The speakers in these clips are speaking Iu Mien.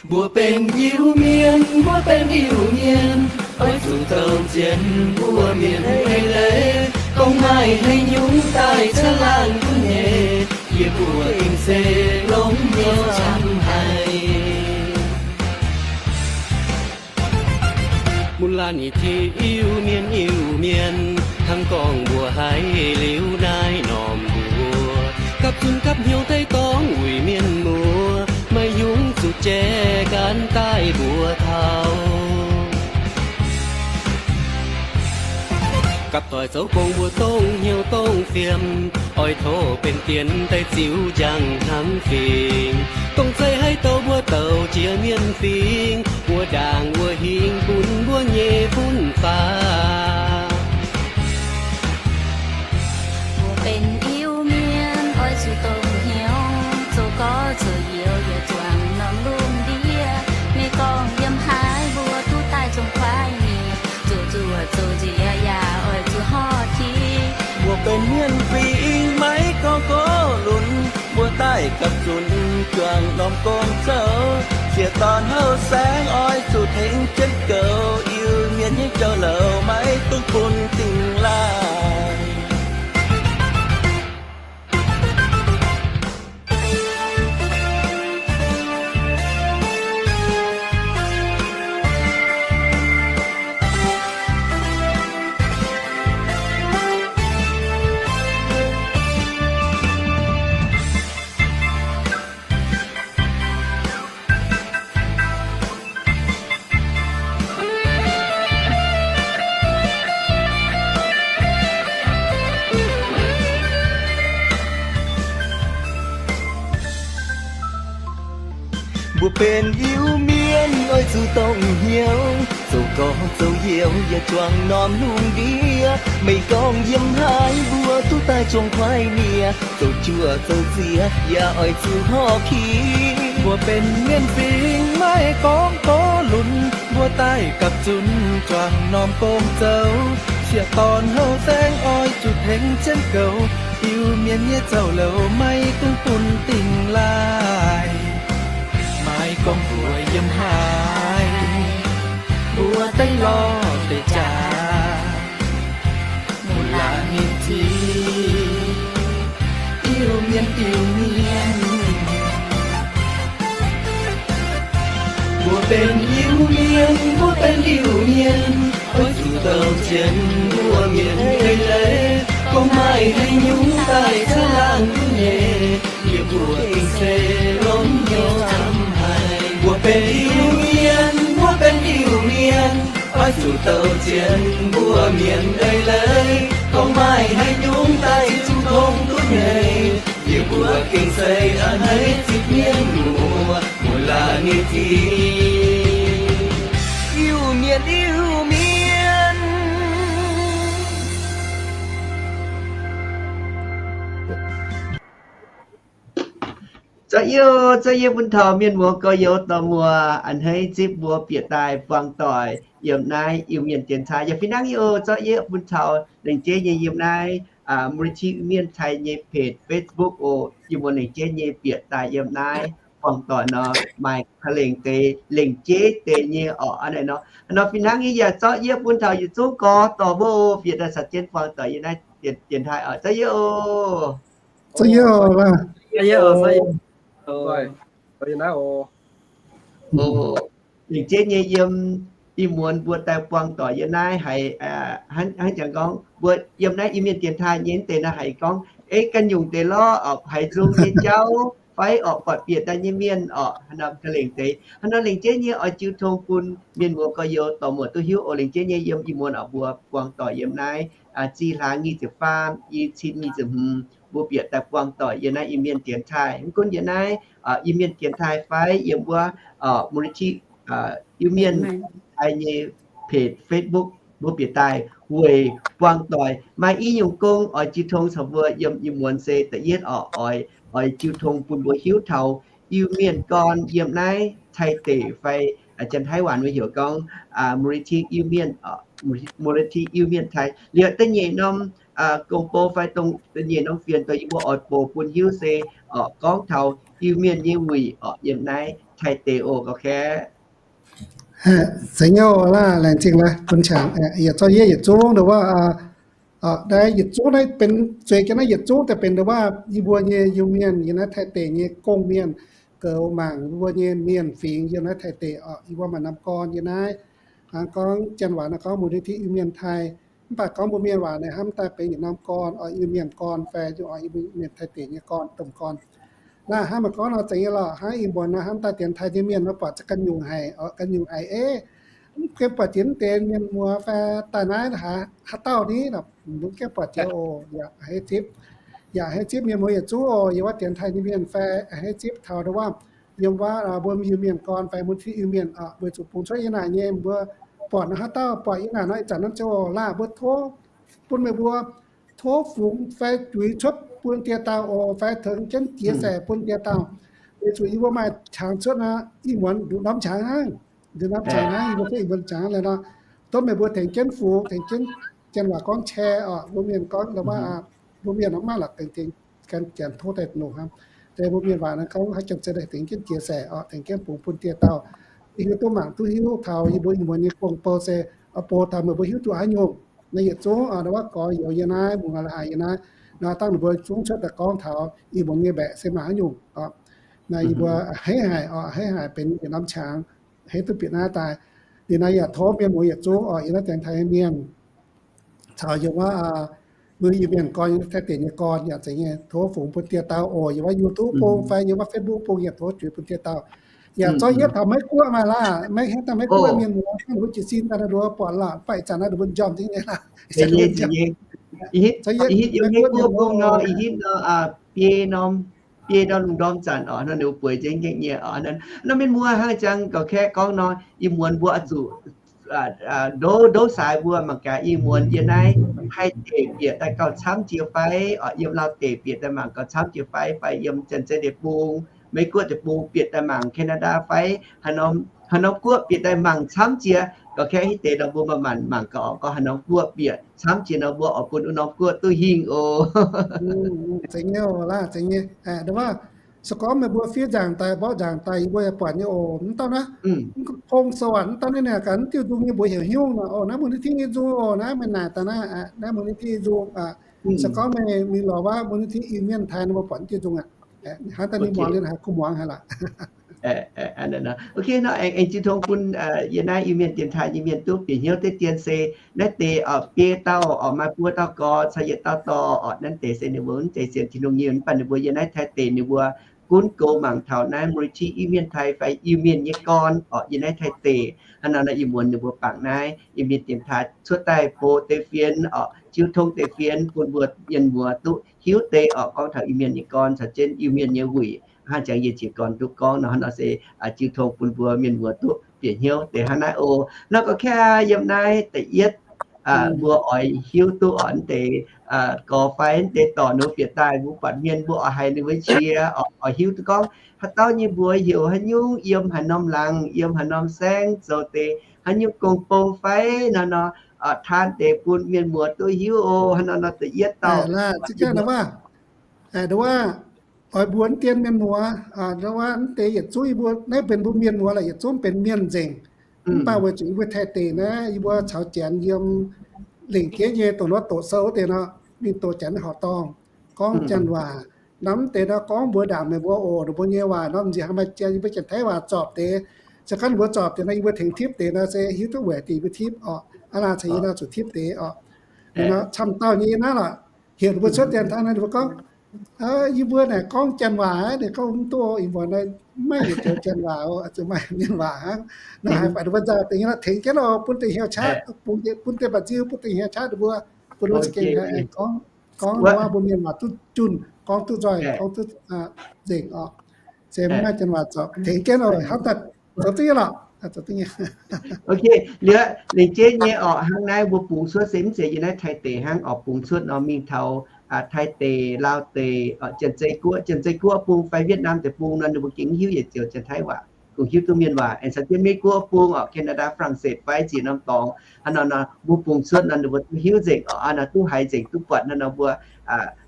Mbuo benx Iu-Mienh, mbuo benx Iu-Mienh, oix zuqc douh zien mbuo mienh eix leiz. Gorngv maaih haaix nyungc daaih caangh laangh duqv nyei, yie mbuo gengh se longx hnyouv camv haic. Mun laanh nyei ti Iu-Mienh, Iu-Mienh, hnangv gorngv mbuo haiz liuz naaiv norm mbuox, gapv zunc gapv hnyouv daaih dorngx wuic mienh muoz, maiv hiuv zuqc jaiv gan daaih mbuox taux. Gapv doic zoux gong mbuo dongh hnyouv dongh fiem, oix tov benx dienx daaih ziux njang hnangv fingx, dongh zeiv haaix douh mbuo douc jiex mienh fingx, wuov ndaangc wuov hingh bun mbuo nyei fun faqv. Mbuo benx Iu-Mienh oix zuqc dongh hnyouv, zoux gorx zoux youz yaac zuangx norm lungh ndiev. Maiv gorngv yiem haaix mbuo duqv daaih zong kuaaiv nyei, zuqc zuoqc zoux nziex yaac oix zuqc horpc ti. Mbuo benx mienh fingx maiv gorngv gorx lunx, mbuo daaih gapv zunc juangc norm gong zoux. Sieqv dorn houh saengv oix zuqc tengx jienv goux, Iu-Mienh nyei jauv-louc maiv dungx bun dingh laaih. Mbuo benx Iu-Mienh oix zuqc dongh hnyouv, zoux gorx zoux youz yaac juangc norm lungh ndiev. Maiv gorngv yiem haaix mbuo duqv daaih zong kuaaiv nie, zoux juoqc zoux nziex yaac oix zuqc horpc ki. Mbuo benx mienh fingx maiv gorngv gorx lunx, mbuo daaih gapv zunc juangc norm gong zoux. Sieqv dorn houh saengv oix zuqc tengx jienv goux, Iu-Mienh nyei jauv-louc maiv dungx bun dingh laaih. Maiv gorngv mbuo yiem haaix, mbuo daaih lorz deix jaax, mbuo laanh nyei ti Iu-Mienh, Iu-Mienh. Mbuo benx Iu-Mienh, mbuo benx Iu-Mienh, oix zuqc douh jienv mbuo mienh eix leiz. Gorngv maaih haaix nyungc daaih caangh laangh duqv nyei, yie mbuo gengh se longx hnyouv camv haic. Mbuo benx Iu-Mienh, mbuo benx Iu-Mienh, oix zuqc douh jienv mbuo mienh eix leiz. Gorngv maaih haaix nyungc daaih ziux tong duqv nyei, yie mbuo gengh se a'hneiv zipv mienv muoz, mbuo laanh nyei ti Iu-Mienh, Iu-Mienh. Zorqv yie, zorqv yie bun taux mienh muoz gorx-youz dorh muoz a'hneiv zipv mbuo bieqc daaih buangh doic yiem naaiv Iu-Mienh dienx taaih. Yaac fih hnangv yie oc, zorqv yie bun taux lengc jeiv nyei yiem naaiv Murici Iu-Mienh Taaih nyei page Facebook oc. Yie mbuo lengc jeiv nyei bieqc daaih yiem naaiv buangh doic nor, maaih ka'lengc deix, lengc jeiv deix nyei orqc. Hnangv naaiv nor, hnangv nor fih hnangv nyei yaac zorqv yie bun taux yietc zungv gorx dorh mbuo oc, bieqc daaih caux jienv buangh doic yiem naaiv dienx taaih oc. Zorqv yie oc. Zorqv yie oc. Lengc jeiv nyei yiem ih muonz mbuo daaih buangh doic yiem naaiv haiz, hnangv jangx gorngv mbuo yiem naaiv Iu-Mienh dienx taaih nyei deix nor haiz gorngv, ei, ganh nyungc deix lorqc, haiz nzung nyei jauv fai orqc, buatc bieqc daaih nyei mienh orqc, hnangv nor ka'lengc deix. Hnangv nor lengc jeiv nyei oix jiu tong bun mienh muoz gorx-youz dorh muoz duqv hiuv oc. Lengc jeiv nyei yiem ih muonz orqc mbuo buangh doic yiem naaiv zih hlaax nyic ziepc faam, i cin nyic ziepc hmz, mbuo bieqc daaih buangh doic yiem naaiv Iu-Mienh dienx taaih. Mv gunv yiem naaiv Iu-Mienh dienx taaih fai yiem wuov Murici Iu-Mienh Taaih nyei page Facebook, mbuo bieqc daaih weic buangh doic. Maaih i nyungc gong oix jiu tong caux mbuo yiem ih muonz se da'yietv orqc, oix, oix jiu tong bun mbuo hiuv taux Iu-Mienh gorn yiem naaiv Taiv deic fai Janx-Taiv waac mbuo heuc gorngv Murici Iu-Mienh, Murici Iu-Mienh Taaih. Liuz da'nyeic norm gong-bou fai dongh nyeic norm fienx dongh yie mbuo oix bouc bun hiuv se oc, gorngv taux Iu-Mienh nyei wuic oc, yiem naaiv Taiv deic oc, gauh kaeqv. Zeiz nyei oc, laengz zingh laaix bun qangx. Yietc zungv, yietc zungv nduov wuov, naaiv yietc zungv naaiv benx zueiz jienv naaiv yietc zungv daaih benx nduov wuov yie mbuo nyei Iu-Mienh yiem naaiv Taiv deic nyei gong-mienh, goux mangc yie mbuo nyei mienh fingx yiem naaiv Taiv deic oc. Yie mbuo maaih norm gorn yiem naaiv, hnangv gorngv janx waac naaiv gorngv มูลนิธิ Iu-Mienh Taiv. Mv baac gorngv mbuo mienh waac naaic hnamv daaih benx yietc norm gorn oc, Iu-Mienh gorn fai oc, Iu-Mienh Taiv deic nyei gorn, domh gorn. Naaiv hnangv meih gorngv nor, zeiz nyei lorqc. Hnangv ih muonz naaiv hnamv daaih dienx taaih nyei mienh nor, buatc za'ganh nyungc haic oc, ganh nyungc haic eix. Mv gaengh buatc jiex mv deix mienh muoz fai daaih naaiv haaix dauh ni, mv gaengh buatc jiex oc. Yaac hei zipv, yaac hei zipv mienh muoz yietc zungv oc. Yie wuov dienx taaih nyei mienh fai hei zipv taux nduov wuov, yiem wuov mbuo Iu-Mienh gorn fai มูลนิธิ Iu-Mienh oc, weic zuqc bungx cuotv yie naaic nyei, mbuo buatc nor haaix dauh buatc yie naaic nor, ih zanc naaiv ziouc laah mbuo tov bun meih mbuo tov fungx fai juix cuotv bun dieh dauh oc, fai tengx jienv jiex saeqc bun dieh dauh. Weic zuqc yie mbuo maaih qangx cuotv nor, ih muonz nduqc norm qangx hnangv, nduqc norm qangx hnangv, yie mbuo cuotv ih muonz qangx hnangv naaiv nor, tov meih mbuo tengx jienv fungx, tengx jienv, janx waac gorngv share oc, mbuo mienh gorngv nor wuov, mbuo mienh nor maiv la'guaih tengx gan janx tov daaih longc hnangv. Deix mbuo mienh waac naaiv gorngv haaix janx-zei daaih tengx jienv jiex saeqc oc, tengx jienv fungx bun dieh dauh hiuv duqv mangc duqv hiuv taux yie mbuo ih muonz nyei gong-bou se oix bou taux meih mbuo hiuv duqv haaix nyungc. Naaiv yietc zungv nor wuov gorx youz yiem naaiv, muoz-doic la'haaix yiem naaiv, nor dangh ninh mbuo zungv cuotv daaih gorngv taux ih muonz nyei mbaeqc se maaih haaix nyungc oc. Naaiv yie mbuo hei haic oc, hei haic benx yietc norm qangx, hei duqv bieqc naaiv daaih. Liuz naaiv yaac tov mienh muoz yietc zungv oc, yiem naaiv dienx taaih nyei mienh caux yiem wuov mbuo Iu-Mienh gorn, yiem Taiv deic nyei gorn yaac zeiz nyei, tov fungx bun dieh dauh oc. Yiem wuov YouTube bung fai yiem wuov Facebook bung yaac tov juix bun dieh dauh. Yaac zorqv yietv taux Meiv Guoqv maaih laah, Meiv, hiuv daaih Meiv Guoqv mienh muoz hnangv ninh mbuo jiez sin daaih nor, mbuo buatc lorqc, mv baac ih zanc naaiv ninh mbuo njormh jienv nyei laah. Ih hitv Meiv Guoqv bung nor, ih hitv nor, biei norm, biei ndorm lungh ndorm zanc oc, nor ninh mbuo bueix jienv nqaeqv nyei oc. Nor mienh muoz hnangv jang gauh kaeqv gorngv nor, ih muonz mbuo oix zuqc ndouv, ndouv saaix mbuo mangc gaax ih muonz yiem naaiv Taiv deic bieqc daaih gauh camv jiex fai oc, yiem Laauv deic bieqc daaih mangc gauh camv jiex fai, fai yiem Janx-Zei Deic Bung, Meiv Guoqv Deic Bung bieqc daaih mangc, Canada fai haaix norm guoqv bieqc daaih mangc camv jiex. Gauh kaeqv hitv deix nor mbuo manc-manc mangc gaax oc, gorngv haaix norm guoqv bieqc camv jiex nor mbuo oix bun wuov norm guoqv duqv hingh oc. Zeiz nyei oc, laah, zeiz nyei. Nduov wuov, se gorngv meih mbuo fiev nzaangc daaih, mborqv nzaangc daaih, yie mbuo yaac buatc nyei oc. Mv dauh naaiv, Pong Sou aac, mv dauh naaiv ninh ganh mv diuh nzung nyei mbuox heuc hnyouv nor oc. Naaiv มูลนิธิ nyei nzung oc, naaiv meih naaic daaih naaiv, naaiv มูลนิธิ nyei nzung. Se gorngv meih mingh lorz wuov มูลนิธิ Iu-Mienh Taiv nor, mbuo buatc mv diuh nzung aqv. Hnangv daaih ninh muangx liuz haiz kuv muangx haic lorqc. Ok, nor aengx jiu tong bun yie naaiv Iu-Mienh dienx taaih nyei mienh duqv bieqc hnyouv deix dien se naaiv deix biei dauh oc, maaih buo dauh gorx caux yietc dauh dorh oc. Naaiv deix se ninh mbuo mv zeiz sienx Tin-Hungh nyei, mv baac ninh mbuo yiem naaiv Taiv deic ninh mbuo gunv goux mangc taux naaiv มูลนิธิ Iu-Mienh Taiv fai Iu-Mienh nyei gorn oc, yiem naaiv Taiv deic. Hnangv nor nor ih muonz ninh mbuo bangc naaiv Iu-Mienh dienx taaih cuotv daaih bou deix fienx oc, jiu tong deix fienx bun mbuo mienh muoz duqv hiuv deix oc, gorngv taux Iu-Mienh nyei gorn caux jienv Iu-Mienh nyei wuic. Hnangv jangx yie jiez gorn duqv gorngv nor, hnangv nor se jiu tong bun mbuo mienh muoz duqv bieqc hnyouv deix hnangv naaiv oc. Nor gorngv kaeqv yiem naaiv da'yietv mbuo oix hiuv duqv oc, deix gorx fai deix dorc ninh mbuo bieqc daaih mbuo buatc mienh mbuo oix haiz ninh mbuo qiex oc, oix hiuv duqv gorngv haaix dauh nyei mbuox heuc haaix nyungc, yiem haaix norm laangz, yiem haaix norm saengv, zoux deix haaix nyungc gong-bou fai nor nor, taan deix bun mienh muoz duqv hiuv oc. Hnangv nor nor da'yietv dauh oix mbuox dien mienh muoz, wuov deix yietc zungv yie mbuo naaiv benx mbuo mienh muoz laaix yietc zungv benx mienh nzengc. Mv baac weic zuqc yie mbuo Taiv deic naaiv yie mbuo caux Janx yiem lengc jeiv nyei dongh wuov doqc sou wuov deix nor, mingh doqc Janx horqc dorngh, gorngv Janx waac. Nor mv deix nor gorngv mbuox ndaangc meih mbuo oc, ninh mbuo nyei waac nor m'nziex hnangv maaih jien yie mbuo Janx-Taiv waac zorpc deix. Se gorngv ninh mbuo zorpc deix nor yie mbuo tengx tipv deix nor se hiuv duqv weic deix yie mbuo tipv oc. Aav laanh caux yie nor zuqc tipv deix oc. Camv dauh nyei naaiv lorqc, heuc ninh mbuo cuotv dienx taaih nor ninh mbuo gorngv, yie mbuo naaic gorngv Janx waac aqv. Ninh gorngv mv duqv ih muonz maiv yietc joux Janx waac oc, zuqc maaih mienh waac hnangv. Nor haaix baac ninh mbuo nzauh deix nyei nor tengx jienv oc, bun deix hnyouv qaqv, bun deix mba'nziu, bun deix hnyouv qaqv ninh mbuo, bun ninh mbuo za'gengh gorngv, gorngv waac mbuo mienh waac duqv junh, gorngv duqv nzoih, gorngv duqv nzengc oc. Se maiv Janx waac zorpc, tengx jienv oc, hnangv daaih zoux duqv nyei lorqc. Ok, liuz lengc jeiv nyei oc, hnangv naaiv mbuo bungx cuotv se mv zeiz yiem naaiv Taiv deic hnangv oc, bungx cuotv nor mingh taux Taiv deic, Laauv deic, Janx-Zei Guoqv, Janx-Zei Guoqv bung fai Vietnam deic-bung nor ninh mbuo gengh mv hiuv yietc joux Janx-Taiv waac. kungx hiuv duqv mienh waac. Aengx caux jienv Meiv Guoqv bung orqc, Canada, France fai ziex norm dorngx, hnangv nor nor mbuo bung cuotv nor ninh mbuo duqv hiuv nzengc orqc, hnangv nor duqv haiz nzengc duqv buatc hnangv nor mbuo,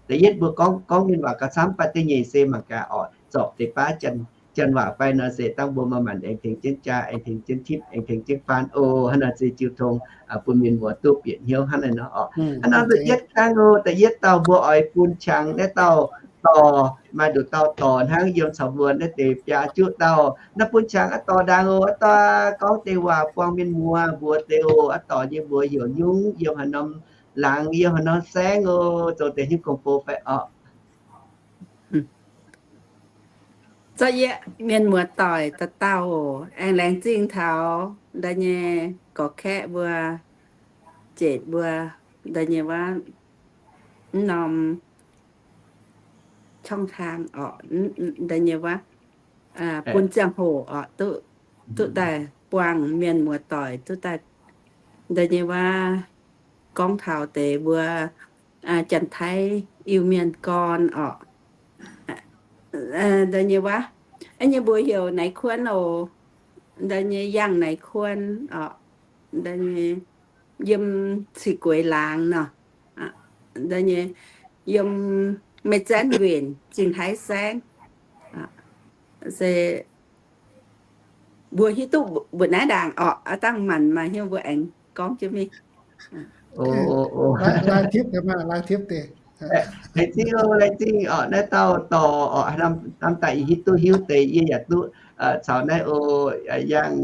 da'yietv mbuo gorngv, gorngv mienh waac gauh camv, mv baac da'nyeic se mangc gaax orqc, zorpc deix baav janx, janx waac fai nor se dangh mbuo maaih maanc aengx tengx jienv jaa, aengx tengx jienv tipv, aengx tengx jienv faan oc. Hnangv nor se jiu tong bun mienh muoz duqv bieqc hnyouv hnangv naaiv nor orqc. Hnangv nor da'yietv dangh oc, da'yietv dauh mbuo oix bun qangx naaiv dauh dorc, maaih nduqc dauh dorc hnangv yiem caux mbuo naaiv deix biaa juqv dauh. Naaiv bun qangx aav dorc ndaangc oc, aav dorc gorngv deix waac buangh mienh muoz mbuox deix oc, aav dorc nyei mbuox heuc nyungc, yiem haaix norm laangz, yiem haaix norm saengv oc, zoux deix hnyouv gong-bou fai orqc. Zorqv yie mienh muoz doic dauh dauh oc, aengx laengz zingh taux nda'nyeic gorx-kaeqv mbuo, jeic mbuo, nda'nyeic wuov, mv norm ช่องทาง orqc, nda'nyeic wuov, bun ziangh hoc orqc, duqv, duqv daaih buangh mienh muoz doic, duqv daaih nda'nyeic wuov gorngv taux deix mbuo Janx-Taiv Iu-Mienh gorn orqc. Nda'nyeic wuov, nyei mbuox heuc Naix Kuon oc. Nda'nyeic yangh Naix Kuon orqc. Nda'nyeic yiem Cih Gueix laangz nor. Nda'nyeic yiem Meiv Zaenv Nquenc, Zingh Taiv Saengv. Se mbuo hiuv duqv mbuoqc naaiv ndaangc orqc, aav dangh manc maaih hnyouv mbuo aengx gorngv jienv mingh. Lai tipv deix, lai tipv deix. Laengz zingh oc, laengz zingh orqc, naaiv dauh dorc orqc, hnamv daaih yie hiuv duqv hiuv deix, yie yaac duqv caux naaiv oc, yangh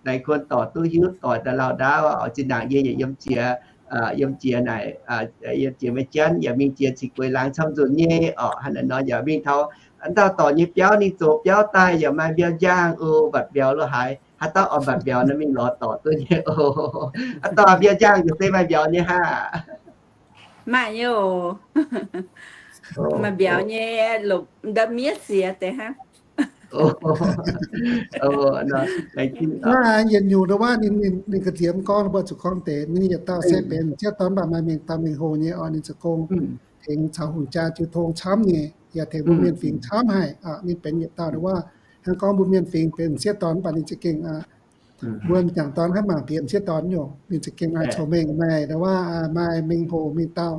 Naix Kuon dorc duqv hiuv doic daaih lauh ndaauv oc. Zinh ndaangc yie yaac yiem jiex, yiem jiex naaic, yiem jiex Meiv Zaenv yaac mingh jiex Cih Gueix laangz camv nzunc nyei orqc. Hnangv naaiv nor yaac mingh taux dauh dorc nyei biauv, ninh zoux biauv daaih yaac maaih mbiauh njaangh oc, mbatc mbiauz lo haaix, haaix dauh oix mbatc mbiauz nor mingh lorz dorc duqv nyei oc. Aav dauh mbiauh njaangh nzengc se maaih mbiauz nyei hnangv. Maaih nyei oc. Maaih mbiauz nyei, lomc nda'miev siex deix hnangv. Yietc nyungc ndau wuov ninh, ninh ga'nziex mv gorngv, mbuo zuqc gorngv deix, ninh yietc dauh se benx m'sieqv dorn, mv baac maaih mengh dauh mengh hoc nyei oc. Ninh zoux gong tengx caux hungh jaa jiu tong camv nyei, yaac tengx mbuo mienh fingx camv haic. Ninh benx yietc dauh ndau wuov, hnangv gorngv mbuo mienh fingx benx m'sieqv dorn, mv baac ninh za'gengh, mbuo m'jangc dorn hnangv mangc diex m'sieqv dorn nyungc, ninh za'gengh maaih coux mengh, maaih ndau wuov, maaih mengh hoc mingh dauh,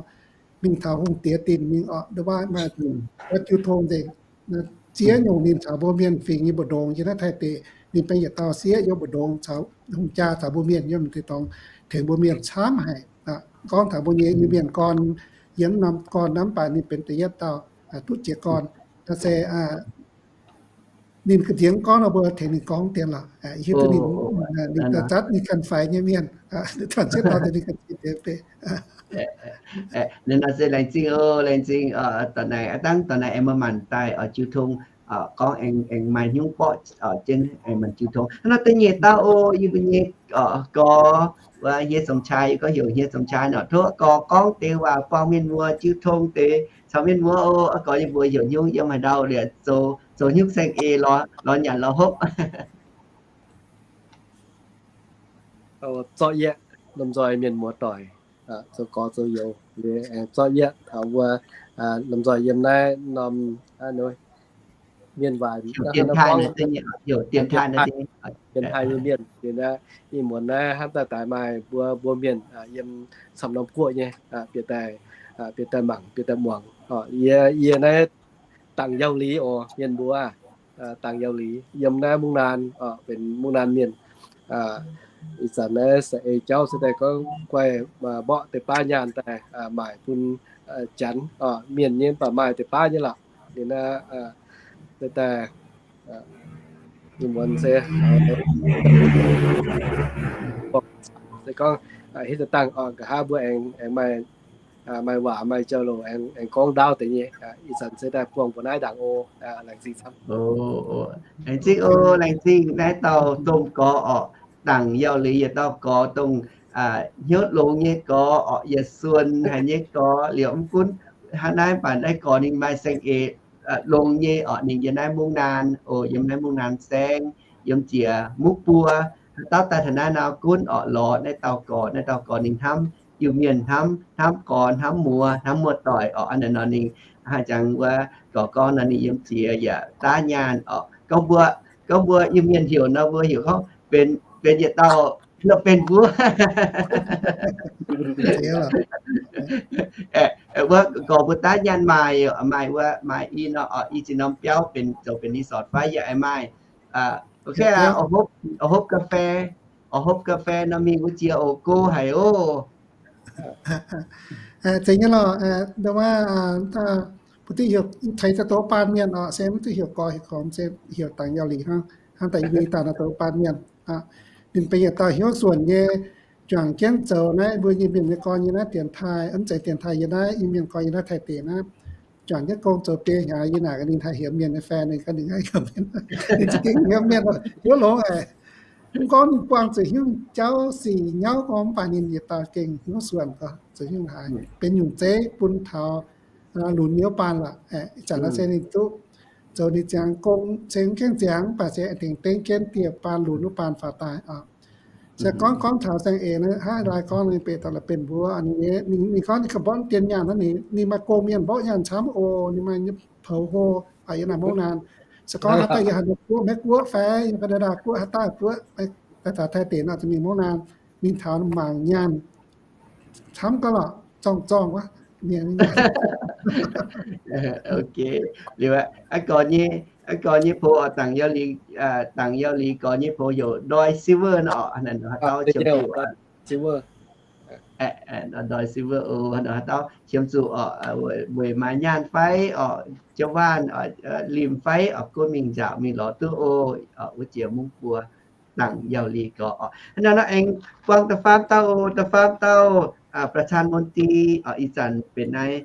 mingh taux hungh diex dinc mingh oc, ndau wuov maaih jiu tong nzengc. Ziex nyungc ninh caux mbuo mienh fingx nyei mbu'ndongx yiem naaiv Taiv deic, ninh benx yietc dauh sieqv yiem mbu'ndongx caux hungh jaa caux mbuo mienh yiem deix dorngx tengx mbuo mienh camv haic. Gorngv taux mbuo nyei Iu-Mienh gorn, yiem norm gorn naaiv mv baac ninh benx da'yietv dauh duqv jiez gorn. Naaiv se ninh ga'nziex gorngv nor, mbuo tengx ninh gorngv dien lorqc. Hiuv duqv ninh, ninh da'zatv ninh ganh faix nyei mienh, taux sieqv dorn deix ninh ga'nziex deix beiv. Naaiv nor se laengz zingh oc, laengz zingh. Da'naaiv aav dangv da'naaiv aengx maaih maanc daaih oix jiu tong, gorngv aengx maaih hnyouv borqv jienv aengx maanc jiu tong. Hnangv nor da'nyeic dauh oc, yie mbuo nyei gorx, wuov hniev song qai, yie gorngv heuc hniev song qai nor, tov gorx gorngv deix waac buangh mienh muoz jiu tong deix caux mienh muoz oc. Gorx yie mbuo heuc hnyouv yiem haaix ndau liuz zoux, zoux hnyouv saeng-eix lorz nyanc lorz hopv. Zorqv yie, lomh nzoih mienh muoz doic, zoux gorx zoux youz, aengx zorqv yie taux mbuo lomh nzoih yiem naaiv norm mienh waaic, dienx taaih nyei mienh, ih muonz naaiv hnamv daaih daaih maaih mbuo, mbuo mienh yiem camv norm guoqv nyei, bieqc daaih, bieqc daaih mangc, bieqc daaih muangx. Yie, yie naaiv Dangc Yauh Liz oc, mienh mbuo. Dangc Yauh Liz yiem naaiv Mungv Naan, benx Mungv Naan mienh. Ih zanc naaiv saeng-eix jauv se daaih gorngv guaih mborqv deix baav nyaanh daaih maaic bun Janx mienh nyei, mv baac maaih deix baav nyei lorqc. Ninh naaiv se daaih ih muonz se, se gorngv hitv daaih dangh oc, nqa'haav mbuo aengx, aengx maaih, maaih waac maaih jauv-louc aengx, aengx gorngv ndaauv deix nyei. Ih zanc se daaih buangh mbuo naaiv ndaangc oc. Laengz zingh camv. Laengz zingh oc, laengz zingh naaiv dauh domh gorx orqc, Dangc Yauh Liz yietc dauh gorx dongh hnyouv longx nyei gorx orqc, yietc suonc haic nyei gorx liuz mv gunv hnangv naaiv, mv baac naaiv gorx ninh maaih saeng-eix longx nyei orqc. Ninh yiem naaiv Mungv Naan oc, yiem naaiv Mungv Naan Saengv, yiem jiex muv buo. Haaix dauh daaih taux naaiv nor gunv orqc, lorz naaiv dauh gorx, naaiv dauh gorx ninh hnamv Iu-Mienh, hnamv, hnamv gorx, hnamv muoz, hnamv muoz-doic orqc. Hnangv naaiv nor ninh, haaix jangx wuov gorx gorngv nor ninh yiem jiex yaac daav nyaanh orqc. Gorngv mbuo gorngv mbuo Iu-Mienh heuc nor, mbuo heuc gorngv benx, benx yietc dauh, benx mbuo. Wuov gorx mbuo daav nyaanh maaih, maaih wuov, maaih i nor, i ziex norm biauv benx, zoux benx resort fai yaac maaih. Hopv ga'fei, hopv ga'fei nor mingh wuov jiex oc, go haic oc. Zeiz nyei lorh, ndau wuov, mbuo duqv heuc teix daaih douz baan mienh oc, se mv duqv heuc gorx heuc gorx, se heuc Dangc Yauh Lic hnangv, hnangv daaih i mingh daaih nor douz baan mienh. Ninh benx yietc dauh hnyouv suonc nyei, juangc jienv zoux naaiv mbuo Iu-Mienh nyei gorn yiem naaiv dienx taaih, mv zeiz dienx taaih, yiem naaiv Iu-Mienh gorn yiem naaiv Taiv deic naaiv, juangc jienv gong zoux biei hnyangx, yie naaic ninh haih heuc mienh nyei fan, ninh ganh ninh haih heuc mienh, ninh za'gengh heuc mienh, hnyouv longx haic. Mv gorngv ninh buangh zuqc hnyouv jauv sic nyauv gorngv, mv baac ninh yietc dauh gengh hnyouv suonc, zuqc hnyouv haaix benx nyungc zeiv bun taux lunx nyei wuov baan lorqc. Ih zanc naaiv se ninh duqv zoux ninh ziangx gong, cingx gaengh ziangx, mv baac se aengx dengh dengv jienv dieh baan lunx wuov baan faaux daaih oc. Se gorngv, gorngv taux saeng-eix naaiv, hnangv lai gorngv ninh beic daaih la'benx mbuo, ninh gorngv ninh gauh mborqv dien nyaanh hnangv, ninh maaih gong mienh mborqv nyaanh camv oc, ninh maaih nyei poux hlo, yiem naaic mouv naanc. Se gorngv haaix dauh yiem Haaix Nor Guoqv, Meiv Guoqv fai yiem Canada Guoqv, haaix dauh guoqv, daaih taux Taiv deic nor, zuqc mingh mouv naanc, mingh taux mangc nyaanh camv gauh lorqc, zorng-zorng wuov. Liuz, gorx nyei, gorx nyei poux oc, Dangc Yauh Lic, Dangc Yauh Lic gorx nyei poux heuc Ndoih Silver nor oc, ndoih Silver oc, haaix dauh qiemx zuqc oc, weic maaih nyaanh fai oc, jienv waanh oc, limh fai oc, gunv mingh nzaaux mingh lorz duqv oc. Wuov jiex mungv buo Dangc Yauh Lic gorx oc. Hnangv naaiv nor aengx buangh da'faam dauh, da'faam dauh ประธานมนตรี oc, ih zanc benx naaiv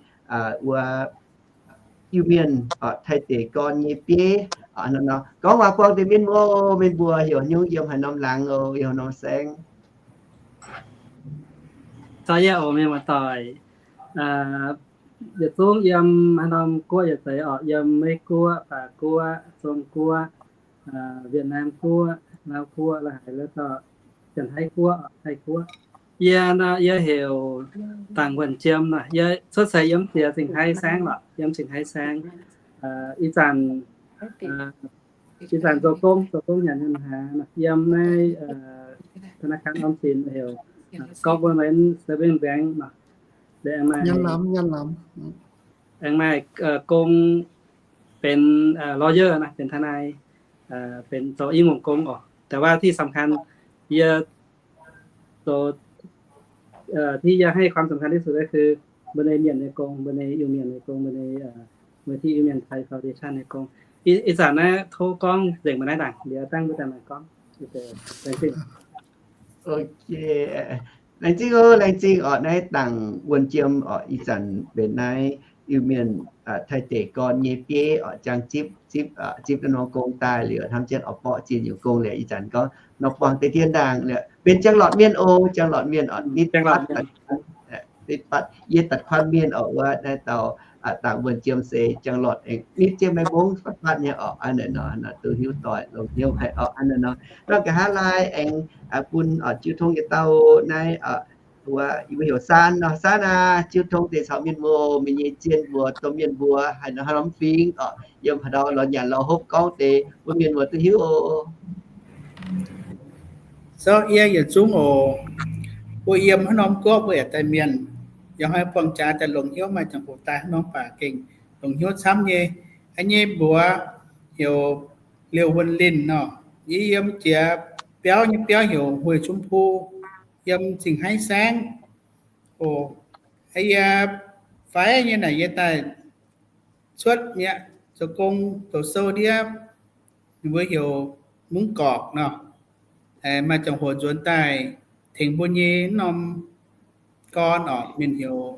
wuov Iu-Mienh oc, Taiv deic gorn nyei bieiv oc. Hnangv naaiv nor gorngv waac buangh deix mienh mbuo, mienh mbuo heuc nyungc yiem haaix norm laangz oc, yiem haaix norm saengv. Caux yie oc, mienh muoz-doic, yietc zungv yiem haaix norm guoqv yietc deix oc, yiem Meiv Guoqv, Baac Guoqv, Zong Guoqv, Việt Nam Guoqv, Laauv Guoqv, la'haiz la'dorh, Janx-Taiv Guoqv, Taiv Guoqv. Yie, yie heuc Dangc Wuonh Jiem nor. Yie cuotv seix yiem jiex Cing-Haiv saengv lorqc, yiem Cing-Haiv saengv. Ih zanc, ih zanc zoux gong, zoux gong nyanc nyanc hnaangx yiem naaiv ธนาคารออมสิน heuc Government Savings Bank nor. Aengx maaih gong benx lawyer nor, benx ทนาย, benx zoux i ngongh gong oc. แต่ว่าที่สำคัญ yie zoux, ที่ yie ให้ความสำคัญที่สุด ก็คือ mbuo nyei mienh nyei gong, mbuo nyei Iu-Mienh nyei gong, mbuo nyei, mbuo nyei Iu-Mienh Taiv Foundation nyei gong. Ih zanc naaiv tov gorngv nzengc mbuo naaiv ndaangc, liuz dangh mbuo daaih maaih gorngv. Laengz zingh oc, laengz zingh oc, naaiv Dangc Wuonh Jiem oc, ih zanc benx naaiv Iu-Mienh Taiv deic gorn nyei bieiv oc, jangx zipv, zipv, zipv naaiv norm gong daaih liuz, hnamv jienv oix borqv zinh nyungc gong liuz, ih zanc gorngv nor buangh deix dien ndaangc liuz, benx jangx lorqc mienh oc, jangx lorqc mienh oc, nitv batv, nitv batv, yie datc kuan mienh oc, wuov naaiv dauh Dangc Wuonh Jiem se jangx lorqc aengx nitv jienv Meiv Mbong fatv fatv nyei oc. Aa, naaiv nor duqv hiuv doic longx hnyouv haic oc. Aa, naaiv nor, nor nqa'haav laai aengx bun oc, jiu tong yietc dauh naaiv, wuov yie mbuo heuc Saan nor. Saan aac, jiu tong deix caux mienh muoz, mienh nyei zien mbuox domh mienh mbuox haaix nor haaix norm fingx oc, yiem haaix ndau lorz nyanc lorz hopv gorngv deix bun mienh muoz duqv hiuv oc. So yie yietc zungv oc, mbuo yiem haaix norm guoqv mbuo yaac daaih mienh, yaac hnoi buangh jaax daaih longc hnyouv maaih ziangh hoc daaih haaix norm baac gengh longc hnyouv camv nyei. Aa, nyei mbuox heuc Liouh Wuonh Linh nor. Yie yiem jiex biauv nyei biauv heuc Hueih Cun Phu, yiem Cing-Haiv saengv oc. Aa, yie faix nyei naaic yie daaih cuotv mi'aqv, zoux gong doqc sou ndiev, ninh mbuo heuc Mungv Gorqc nor. Maaih ziangh hoc nzuonx daaih tengx mbuo nyei norm gorn oc, mienh heuc,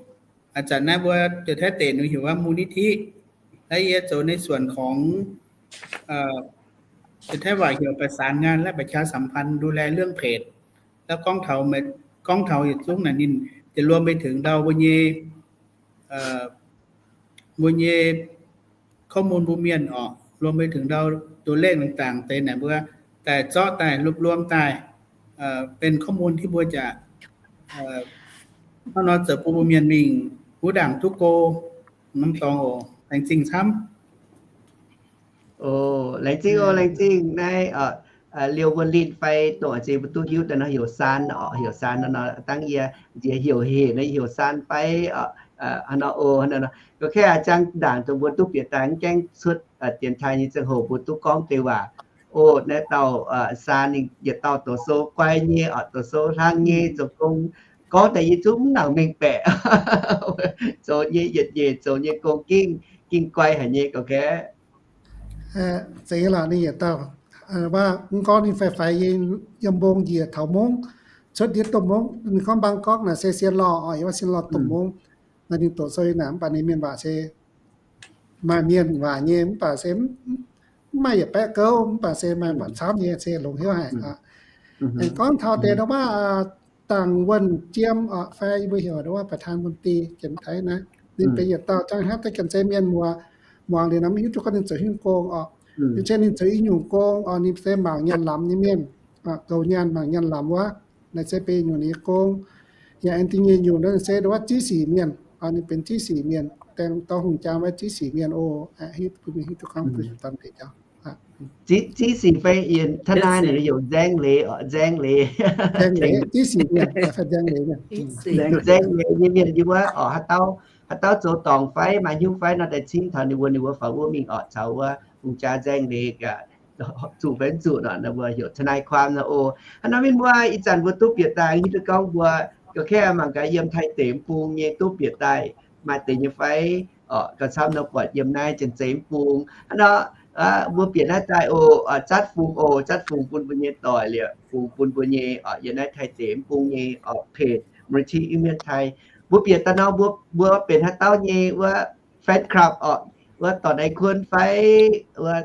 aa, zanc naaiv mbuo Janx-Taiv deic ninh heuc wuov มูลนิธิ. Naaiv yie zoux ในส่วนของ Janx-Taiv waac heuc ประสานงาน และประชาสัมพันธ์ ดูแลเรื่องเพจ แล้ว gorngv taux, gorngv taux yietc zungv naaic ninh ziouc รวมไปถึง ndau mbuo nyei, mbuo nyei ข้อมูล mbuo mienh oc, รวมไปถึง ndau ตัวเลข dangh dangc deix naaic mbuo daaih zorqv daaih รวบรวม daaih benx ข้อมูล ที่ mbuo jaax hnangv nor zoux bun mbuo mienh mingh wuov ndaangc duqv go norm dorngx oc. Laengz zingh camv. O, laengz zingh o, laengz zingh naaiv liouh wuonh linh fai dongh a'zei mbuo duqv hiuv daaih nor heuc Saan oc, heuc Saan nor, dangv yie nziex heuc hec nor heuc Saan fai hnangv nor o, hnangv nor. Ga'kei a'jang ndaangc dongh mbuo duqv bieqc daaih mv gaengh cuotv dienx taaih nyei ziangh hoc mbuo duqv gorngv deix waac. O, naaiv dauh Saan ninh yietc dauh doqc sou guai nyei oc, doqc sou hlang nyei, zoux gong gorngv daaih yie zungv mv nangc mengh baeqc. Zoux nyei yietc nyeic zoux nyei gong gengh, gengh guai haic nyei ga'kei. Zeiz lorqc, ninh yietc dauh, mv gorngv ninh faix-faix yiem mbong njiec taux mungv, cuotv ndiev domh mungv, ninh gorngv Bangkok naaic se Sien Lorh oc, yiem wuov Sien Lorh domh mungv. Naaiv ninh doqc sou naaic mv baac ninh mienh waac se maaih mienh waac nyei mv baac se mv maaih yietc baeqv gouv mv baac se maaih buatc camv nyei se longx hnyouv haic. Aengx gorngv taux deix ndau wuov dangc wuonh jiem oc, fai mbuo heuc ndau wuov ประธานมนตรี janx-taiv naaiv, ninh benx yietc dauh jangv hnangv deix janx-zei mienh muoz, muangx liuz nor mv hiuv duqv gorngv ninh zoux hnyouv gong oc. Liuz se ninh zoux i nyungc gong oc, ninh se mangc nyaanh lamz nyei mienh, goux nyaanh mangc nyaanh lamz wuov, naaiv se benx nyungc ninh nyei gong. Yaac aengx da'nyeic nyungc nor se ndau wuov ziv sic mienh, ninh benx ziv sic mienh, daeng dorh hungh jaa wuov ziv sic mienh o. Hiuv duqv gorngv bun deix jauv. Ziv sic fai yiem taux naaiv heuc nzaeng leiz oc, nzaeng leiz. Nzaeng leiz nyei mienh yiem wuov oc, haaix dauh zoux dorngc fai maaih hnyouv fai nor daaih cingv taux ninh mbuo, ninh mbuo faaux wuov mingh oc, caux wuov hungh jaa nzaeng leiz, zuqc fai mv zuqc nor mbuo heuc ทนายความ nor o. Hnangv nor mienh muoz, ih zanc mbuo duqv bieqc daaih hiuv duqv gorngv mbuo ga'kei mangc gaax yiem Taiv deic-bung nyei duqv bieqc daaih maaih deix nyei fai oc, gauh camv nor buatc yiem naaiv janx-zei bung. Hnangv nor mbuo bieqc naaiv daaih o, zatv fungx o, zatv fungx bun mbuo nyei doic liepc fungx bun mbuo nyei oc, yiem naaiv Taiv deic-bung nyei oc, เพจ มูลนิธิ Iu-Mienh Thai. Mbuo bieqc daaih nor mbuo, mbuo benx haaix dauh nyei wuov fan club oc, wuov dorc naaiv kun fai wuov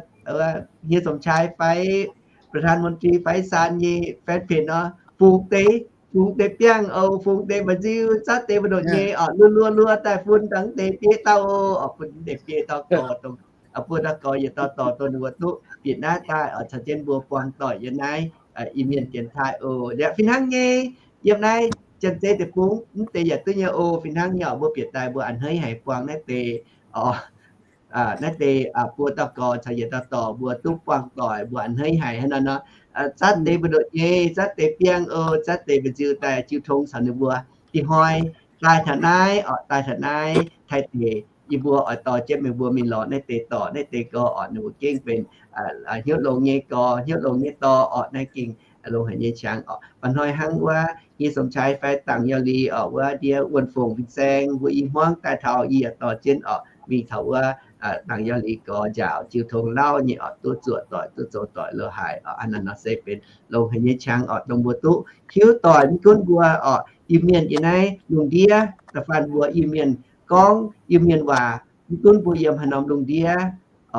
Hieh Sm qai fai ประธานมนตรี fai Saan nyei fan page nor, fungx deix, fungx deix biangh o, fungx deix mba'nziu, zatv deix mbu'ndongx nyei oc, luo-luo-luo daaih bun dangh deix bieiv dauh o, bun deix bieiv dauh gorx dongh, buo dauh gorx yietc dauh dorc dongh ninh mbuo duqv bieqc naaiv daaih oc, caux jienv mbuo buangh doic yiem naaiv Iu-Mienh dienx taaih o. Liepc fih hnangv nyei, yiem naaiv janx-zei deic-bung mv deix yaac duqv nyei o. Fih hnangv nyei oc, mbuo bieqc daaih mbuo a'hneiv haic buangh naaiv deix oc. Naaiv deix buo dauh gorx caux yietc dauh dorc mbuo duqv buangh doic mbuo a'hneiv haic hnangv naaiv nor. Zatv deix mbu'ndongx nyei, zatv deix biangh o, zatv deix mba'nziu daaih jiu tong caux ninh mbuo. Ih hnoi daaih taux naaiv oc, daaih taux naaiv Taiv deic, yie mbuo oix dorh jienv meih mbuo mingh lorz naaiv deix dorc naaiv deix gorx oc, ninh mbuo gengh benx hnyouv longx nyei gorx, hnyouv longx nyei dorc oc, naaiv gengh longx haic nyei qangx oc. Mba'hnoi hnangv wuov Hieh Sm qai fai Dangc Yauh Li oc, wuov ndiev Wuonh Fongc fin-saeng mbuo i hmuangv daaih taux, yie yaac dorh jienv oc mingh taux wuov Dangc Yauh Li gorx njaaux jiu tong lauv nyei oc, duqv zuoqc doic duqv zoux doic lo haic oc. Hnangv naaiv nor se benx longx haic nyei qangx oc, dongh mbuo duqv hiuv doic mv gunv mbuo oc Iu-Mienh yiem naaiv lungh ndiev da'faanh mbuo Iu-Mienh gorngv Iu-Mienh waac, mv gunv mbuo yiem haaix norm lungh ndiev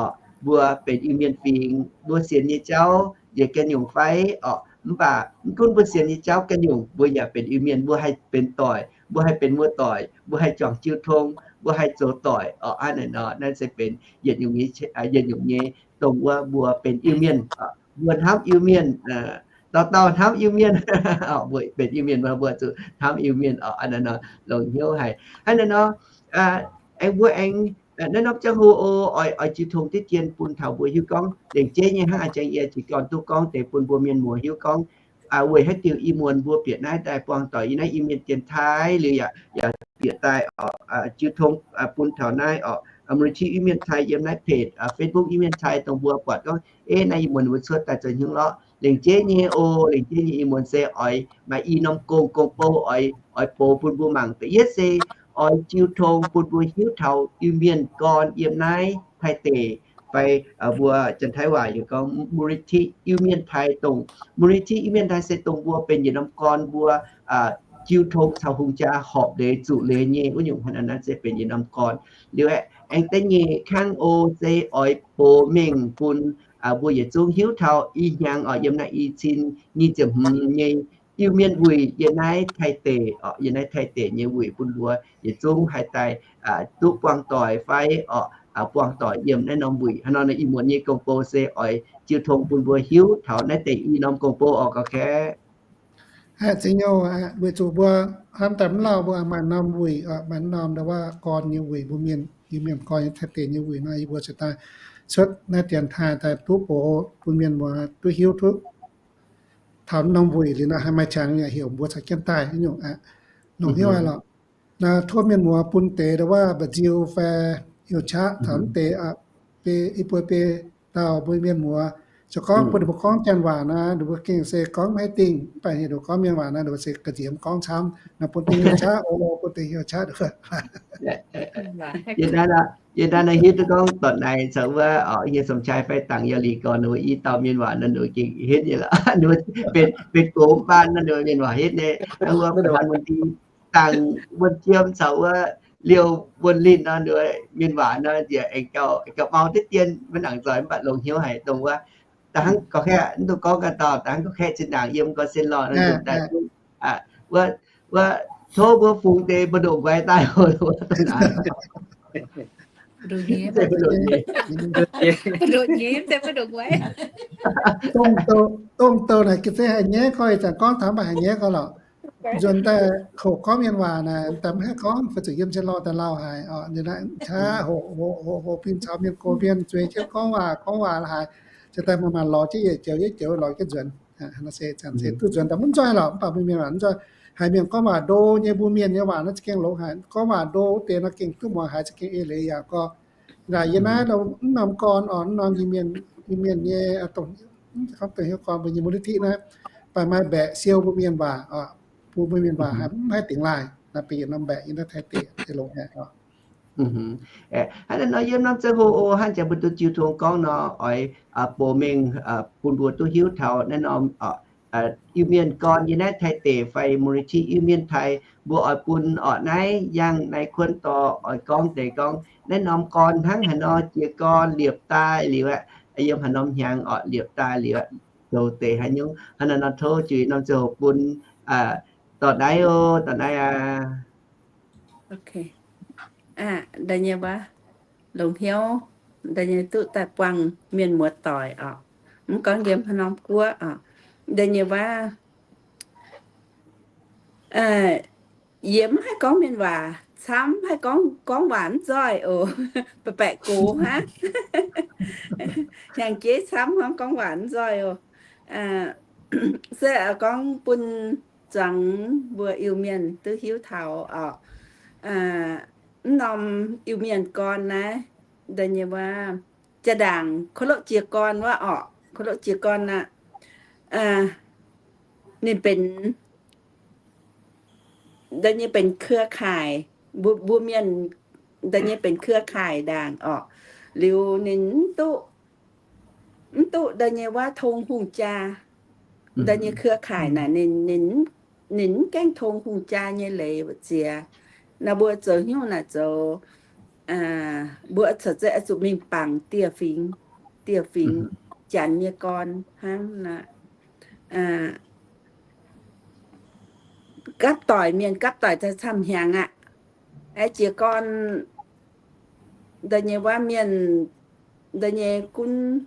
oc, mbuo benx Iu-Mienh fingx, mbuo sienx nyei jauv nziex ganh nyungc fai oc, mv baac mv gunv mbuo sienx nyei jauv ganh nyungc, mbuo yaac benx Iu-Mienh, mbuo haih benx doic, mbuo haih benx muoz-doic, mbuo haih juangc jiu tong, mbuo haih zoux doic oc. Hnangv naaiv nor naaiv se benx yietc nyungc nyei, yietc nyungc nyei dongh wuov mbuo benx Iu-Mienh, mbuo hnamv Iu-Mienh, dauh dauh hnamv Iu-Mienh, mbuo benx Iu-Mienh mbuo zuqc hnamv Iu-Mienh oc. Hnangv naaiv nor longx hnyouv haic. Hnangv naaiv nor aengx mbuo aengx naaiv norm ziangh hoc o, oix jiu tong diqv dien bun taux mbuo hiuv gorngv lengc jeiv nyei hnangv a'jang yie jiez gorn duqv gorngv deix bun mbuo mienh muoz hiuv gorngv weic haaix diuc ih muonz mbuo bieqc naaiv daaih buangh doic yiem naaiv Iu-Mienh dienx taaih liuz yaac, yaac bieqc daaih jiu tong bun taux naaiv oc, มูลนิธิ Iu-Mienh Thai yiem naaiv page Facebook Iu-Mienh Thai dongh mbuo buatc gorngv, ei, naaiv ih muonz mbuo cuotv daaih zoux hnyouv lorqc. Lengc jeiv nyei o, lengc jeiv nyei ih muonz se oix maaih i norm gong, gong bou oix, oix box bun mbuo mangc. Da'yietv se oix jiu tong bun mbuo hiuv taux Iu-Mienh gorn yiem naaiv Taiv deic, fai mbuo Janx-Taiv waac yaac gorngv มูลนิธิ Iu-Mienh Thai dongh, มูลนิธิ Iu-Mienh Thai se dongh mbuo benx yietc norm gorn mbuo jiu tong caux hungh jaa horpc leiz zuqc leiz nyei wuov nyungc hnangv naaiv se benx yietc norm gorn. Liuz aengx da'nyeic kangv o se oix box mengh bun mbuo yietc zungv hiuv taux ih hnyangx oc, yiem naaiv i cin nyic ziepc hmz nyei Iu-Mienh wuic yiem naaiv Taiv deic oc, yiem naaiv Taiv deic nyei wuic bun mbuo yietc zungv haih daaih duqv buangh doic fai oc, buangh doic yiem naaiv norm wuic. Hnangv nor ih muonz nyei gong bou se oix jiu tong bun mbuo hiuv taux naaiv deix i norm gong bou oc, gauh kaeqv. Aa, zeiz nyei, weic zuqc mbuo hnamv daaih mv lauh mbuo maaih norm wuic, maaih norm ndau wuov gorn nyei wuic, mbuo mienh, Iu-Mienh gorn nyei Taiv deic nyei wuic nor, yie mbuo ziouc daaih cuotv naaiv dienx taaih daaih duqv bun mienh muoz duqv hiuv duqv taux norm wuic liuz nor, haih maaih qangx yaac heuc mbuo caux jienv daaih nyungc aqv. Longc hnyouv aqv lorqc. Naaiv tov mienh muoz bun deix ndau wuov mba'nziu fai heuc qaqv taux mv deix, i buo biei dauh mbuo mienh muoz. Ziouc gorngv bun ninh mbuo gorngv janx waac naaiv, ninh mbuo gengh se gorngv maiv dingh, mv baac ninh mbuo gorngv mienh waac naaiv, ninh mbuo se ga'nziex gorngv camv. Naaiv bun deix heuc qaqv, o, bun deix heuc qaqv. Yie naaiv hitv duqv gorngv dorh naaiv caux wuov nyei Song Chai fai Dangc Yauh Lih gorn, ninh mbuo i dauh mienh waac naaiv ninh mbuo gengh hitv nyei lorqc. Ninh mbuo benx gox mv baan naaiv ninh mbuo mienh waac hitv nyei. Wuov dangc wuonh jiem caux wuov liouh wuonh linh nor, ninh mbuo mienh waac nor njiec aengx gauh mau deix dien maiv nangc zoih, mv baac longc hnyouv haic dongh wuov. Da'hnangv gorqv-kaeqv mv duqv gorngv ganh dauh, da'hnangv gorqv-kaeqv zinh ndaangc yiem gorn sin lorh nor, daaih wuov, wuov tov mbuo fungx deix mbu'ndongx guaix daaih oc. Dongh douh naaic ga'zeix haic nyaiv gorx, ih zanc gorngv taux mv baac haic nyaiv gorx lorqc. Nzuonx daaih hoqc gorngv mienh waac naaic, daaih mv haih gorngv, fai zuqc yiem jienv lorh daaih lauh haic oc. Ninh naaiv qaqv hoqc hoqc hoqc hoqc bin caux mienh gox mienh zueiz jienv gorngv waac gorngv waac la'haaix, ziouc daaih manc-manc lorz jienv yietc joux yietc joux lorz jienv nzuonx. Hnangv se zanc se duqv nzuonx daaih mv nzoih lorqc, mv baac mbuo mienh waac mv nzoih. Haiz mienh gorngv waac ndo nyei, mbuo mienh nyei waac naaiv za'gengh longx haic. Gorngv waac ndo deix nor gengh duqv muangx haiz za'gengh eix leiz yaac gorx. Naaic yie naaiv norm gorn oc, norm Iu-Mienh, Iu-Mienh nyei, gorngv dongh hnyouv gorn mbuo nyei mbuo lutv tiqv naaiv, baac maaih mbaeqc siou mbuo mienh waac oc. Bun mbuo mienh waac haiz mv haih dingx laaih naaiv, bieqc norm mbaeqc yie naaiv Taiv deic, deic longx haic oc. Hnangv naaiv nor yiem norm ziangh hoc oc, hnangv jangx mbuo duqv jiu tong gorngv nor, oix bouc mengh bun mbuo duqv hiuv taux naaiv norm Iu-Mienh gorn yiem naaiv Taiv deic fai มูลนิธิ Iu-Mienh Taiv, mbuo oix bun orqc naaiv yangh naaiv kuonv dorh oix gorngv deix gorngv naaiv norm gorn hnangv haaix nor jiez gorn liepc daaih liuz aqv, yiem haaix norm hnyangx orqc liepc daaih liuz aqv, zoux deix haaix nyungc. Hnangv naaiv nor tov jiu norm ziangh hoc bun dorh naaiv oc, dorh naaiv aqv. Da'nyeic waac, longx hnyouv, da'nyeic duqv daaih buangh mienh muoz doic oc. Mv gorngv yiem haaix norm guoqv oc. Da'nyeic waac, yie mv haih gorngv mienh waac camv, haih gorngv, gorngv waac mv nzoih oc. Baeqc baeqc gox hnangv. Hnyangx-jeiv camv hnangv, gorngv waac mv nzoih oc. Se gorngv bun zuangx mbuo Iu-Mienh duqv hiuv taux oc. Mv norm Iu-Mienh gorn naaiv, da'nyeic waac, jaa-ndaangc เคารพ jiez gorn wuov oc, เคารพ jiez gorn aqv. Ninh benx, da'nyeic benx เครือข่าย, mbuo, mbuo mienh da'nyeic benx เครือข่าย ndaangc oc. Liuz ninh mv duqv, mv duqv da'nyeic waac tong hungh jaa. Da'nyeic เครือข่าย naaic ninh, ninh, ninh mv gaengh tong hungh jaa nyei leiz ziex. Naaiv mbuo zoux hnyouv naaic zoux, mbuo corc zeiz oix zuqc mingh bangc dieh fingx, dieh fingx janx nyei gorn hnangv naaic. Gapv doic, mienh gapv doic daaih camv hnyangx aqv. Aeqv, jiez gorn da'nyeic waac mienh, da'nyeic gunv,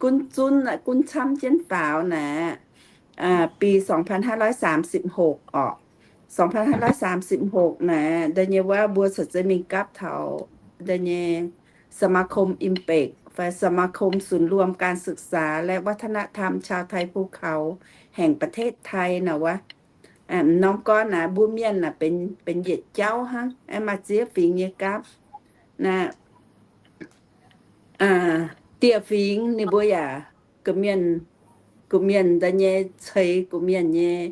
gunv zunv, gunv camv jienv faaux naaic, ปีสองพันห้าร้อยสามสิบหก oc. สองพันห้าร้อยสามสิบหก naaic, da'nyeic waac mbuo corc zeiz mingh gapv taux da'nyeic สมาคม อิมเปค fai สมาคมศูนย์รวมการศึกษาและวัฒนธรรมชาวไทยภูเขาแห่งประเทศไทย naaic wuov. Norm gorn naaic mbuo mienh naaic benx, benx yietc jauv hnangv, aeqv, maaih ziex fingx nyei gapv. Naaic, dieh fingx ninh mbuo yaac, gu'mienh, gu'mienh da'nyeic ceix gu'mienh nyei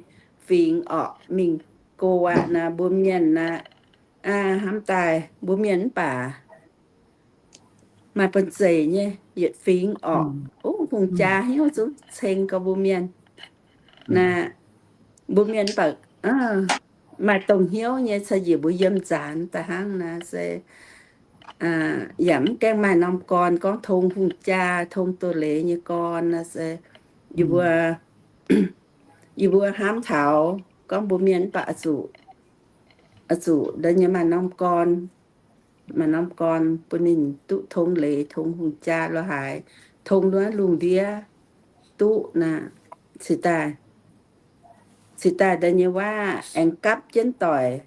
fingx orqc mingh go aqv. Naaic mbuo mienh naaic, hnamv daaih mbuo mienh mv baac maaih bun zeic nyei yietc fingx orqc. Hungh jaa hnyouv zungv ceng gorx mbuo mienh. Naaic, mbuo mienh mv baac maaih dongh hnyouv nyei caux njiec mbuo yiem nzaanx da'hnangv naaic se yaac mv gaengh maaih norm gorn gorngv tong hungh jaa, tong doz-leiz nyei gorn naaic se yie mbuo, yie mbuo hnamv taux gorngv mbuo mienh mv baac oix zuqc, oix zuqc da'nyeic maaih norm gorn, maaih norm gorn bun ninh duqv tong leiz, tong hungh jaa lo haaix, tong wuov lungh ndiev duqv naaic, cingx daaih, cingx daaih da'nyeic waac aengx gapv jienv doic,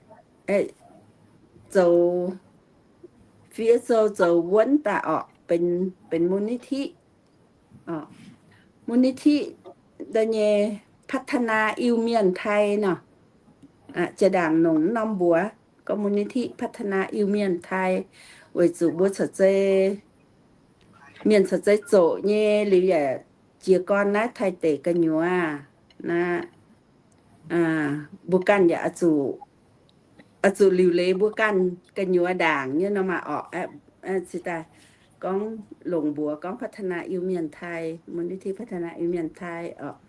zoux fiev sou zoux wuonv daaih orqc. benx, benx มูลนิธิ มูลนิธิ da'nyeic พัฒนา Iu-Mienh ไทย nor. Jiex ndaangc longc norm mbuox gorngv มูลนิธิ พัฒนา Iu-Mienh ไทย weic zuqc mbuo corc zei, mienh corc zei zoqc nyei liuz yaac jiez gorn naaiv Taiv deic gu'nyuoz naaiv, mbuo ganh yaac oix zuqc liuc leiz mbuo ganh gu'nyuoz ndaangc nyei nor maah orqc. Cingx daaih gorngv longc mbuox gorngv พัฒนา Iu-Mienh ไทย, มูลนิธิ พัฒนา Iu-Mienh ไทย orqc.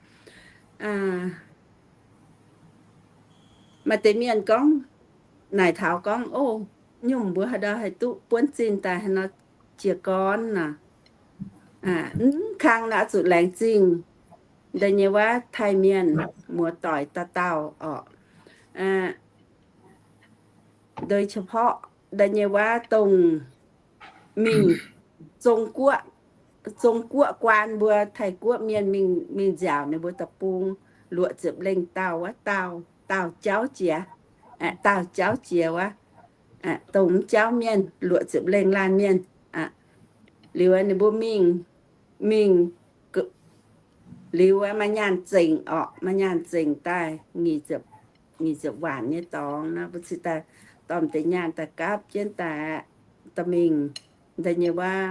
Maaih deix mienh gorngv, naaic taux gorngv, o, nyungc mbuo haaix ndau haih duqv buonv zinh daaih haaix nor jiez gorn nor. Mv kang nor oix zuqc laengz zingh da'nyeic waac Taiv mienh muoz-doic dauh dauh orqc. โดยเฉพาะ da'nyeic waac dongh mingh Zong-Guoqv, Zong-Guoqv guaan mbuo Taiv-Guoqv mienh mingh, mingh nziaauc ninh mbuo deic-bung luoqc ziepc lengh dauh wuov, dauh, dauh jauv jiex, dauh jauv jiex wuov, dongh mv jauv mienh luoqc ziepc lengh laanh mienh. Liuz ninh mbuo mingh, mingh liuz maaih nyaanh zengc orqc, maaih nyaanh zengc daaih nyic ziepc, nyic ziepc waanc nyei dorngx nor, mbuo cingx daaih dorh deix nyaanh daaih gapv jienv daaih, daaih mingh da'nyeic waac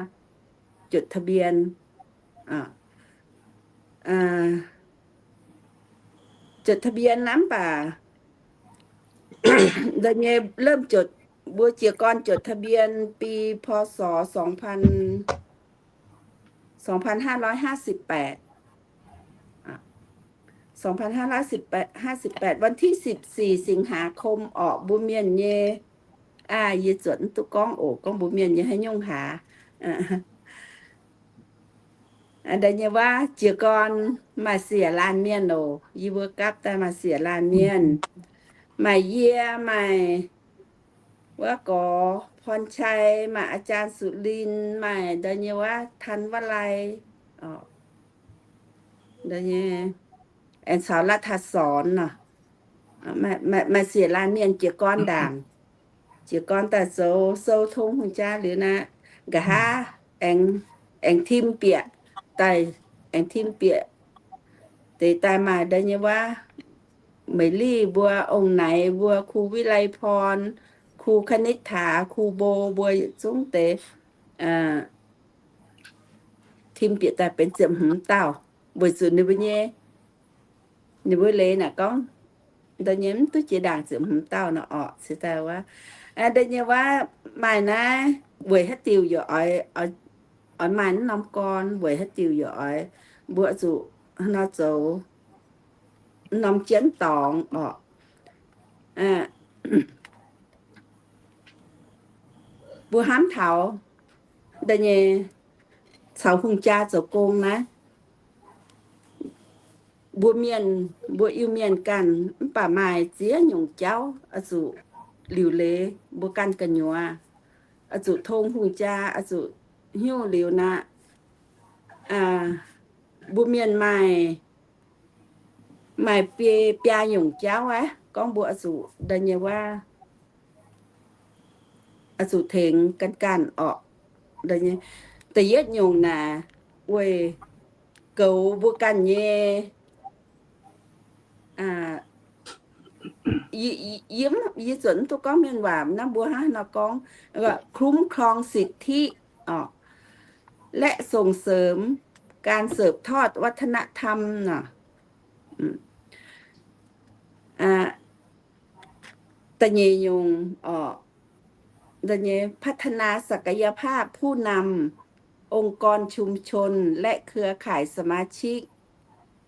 จดทะเบียน jot ทะเบียน naaiv mv baac da'nyeic เริ่มจด, mbuo jiez gorn จดทะเบียน bi พ.ศ. สองพันห้าร้อยห้าสิบแปด สองพันห้าร้อยห้าสิบแปด วันที่สิบสี่ สิงหาคม orqc, mbuo mienh nyei, aa, yie zuotc mv duqv gorngv oc, gorngv mbuo mienh nyei haaix nyungc hlaax. Da'nyeic waac jiez gorn maaih siec laanh mienh oc. Yie mbuo gapv daaih maaih siec laanh mienh. Maaih yie, maaih wuov gorx พรชัย, maaih อาจารย์สุรินทร์, maaih da'nyeic waac ธันวาลัย, aengx caux รัฐสอน nor. Maaih siec laanh mienh jiez gorn ndaangc. Jiez gorn daaih zoux sou tong hungh jaa liuz naaiv, nqa'haav aengx tim bieqc daaih, aengx tim bieqc deix daaih maaih da'nyeic waac เมลี่ mbuo, Ong Naix mbuo, ครูวิไลพร, ครูคณิษฐา, ครูโบ mbuo yietc zungv deix tim bieqc daaih benx ziepc hmz dauh. Weic zuqc ninh mbuo nyei, ninh mbuo leiz naaic gorngv, da'nyeic mv duqv jiex ndaangc ziepc hmz dauh nor orqc. Cingx daaih wuov, da'nyeic waac maaih naaiv weic haaix diuc yaac oix, oix maaih mv norm gorn, weic haaix diuc yaac oix, mbuo zuqc nor zoux mv norm jienv dorngx orqc. Mbuo hnamv taux da'nyeic caux hungh jaa zoux gong naaiv, mbuo mienh, mbuo Iu-Mienh ganh mv baac maaih ziex nyungc jauv oix zuqc liuc leiz mbuo ganh gu'nyuoz, oix zuqc tong hungh jaa, oix zuqc hiuv liuz naaic, mbuo mienh maaih, maaih biaa nyungc jauv aqv, gorngv mbuo oix zuqc da'nyeic waac oix zuqc tengx ganh ganh orqc. Da'yietv nyungc naaic weic goux mbuo ganh nyei, yie zuotc mv duqv gorngv mienh waac, naaiv mbuo hnangv haaix nor gorngv, คุ้มครองสิทธิ orqc, และส่งเสริมการสืบทอดวัฒนธรรม nor. Da'nyeic nyungc orqc, da'nyeic พัฒนาศักยภาพผู้นำ องค์กรชุมชน และเครือข่ายสมาชิก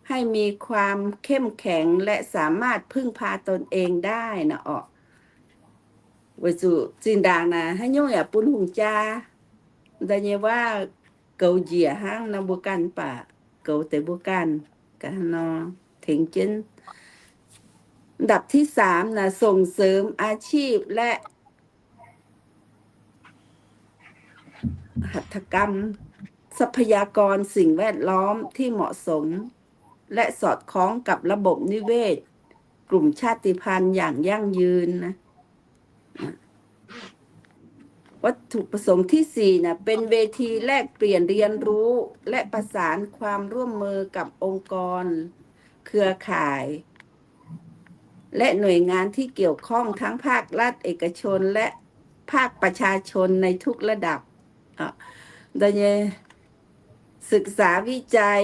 ให้มีความเข้มแข็ง และสามารถพึ่งพาตนเองได้ nor orqc. Weic zuqc zinh ndaangc naaic haaix nyungc yaac bun hungh jaa, da'nyeic waac goux njiec hnangv nor mbuo ganh mv baac goux deix mbuo ganh ga'haav nor tengx jienv. อันดับที่สาม naaic ส่งเสริมอาชีพและหัตถกรรม ทรัพยากรสิ่งแวดล้อมที่เหมาะสม และสอดคล้องกับระบบนิเวศกลุ่มชาติพันธุ์อย่างยั่งยืน นะ. วัตถุประสงค์ที่สี่นะ เป็นเวทีแลกเปลี่ยนเรียนรู้และประสานความร่วมมือกับองค์กรเครือข่าย และหน่วยงานที่เกี่ยวข้องทั้งภาครัฐเอกชนและภาคประชาชนในทุกระดับ อ่ะ โดย ศึกษาวิจัย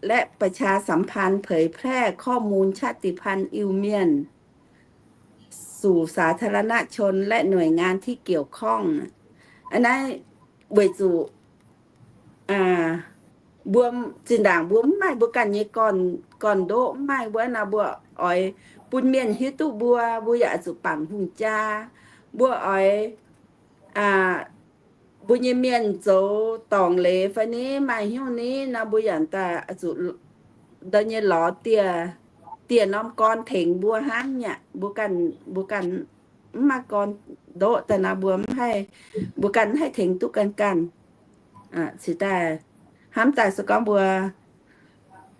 และประชาสัมพันธ์เผยแพร่ข้อมูลชาติพันธุ์อิวเมียน สู่สาธารณชนและหน่วยงานที่เกี่ยวข้อง อันนั้น weic zuqc อ่า mbuo zinh ndaangc mbuo mv maaih mbuo ganh nyei gorn, gorn-ndoqv mv maaih, mbuo naaiv mbuo oix bun mienh hiuv duqv mbuo, mbuo yaac zuqc bangc hungh jaa. Mbuo oix, aa, mbuo nyei mienh zoux dorngc leiz fai ni, maaih hnyouv ni nor, mbuo yaac daaih zuqc ndau nyei lorz dieh, dieh norm gorn tengx mbuo hnangv nyei. Mbuo ganh, mbuo ganh mv maaih gorn-ndoqv daaih nor, mbuo mv haih, mbuo ganh mv haih tengx duqv ganh ganh. Cingx daaih hnamv daaih se gorngv mbuo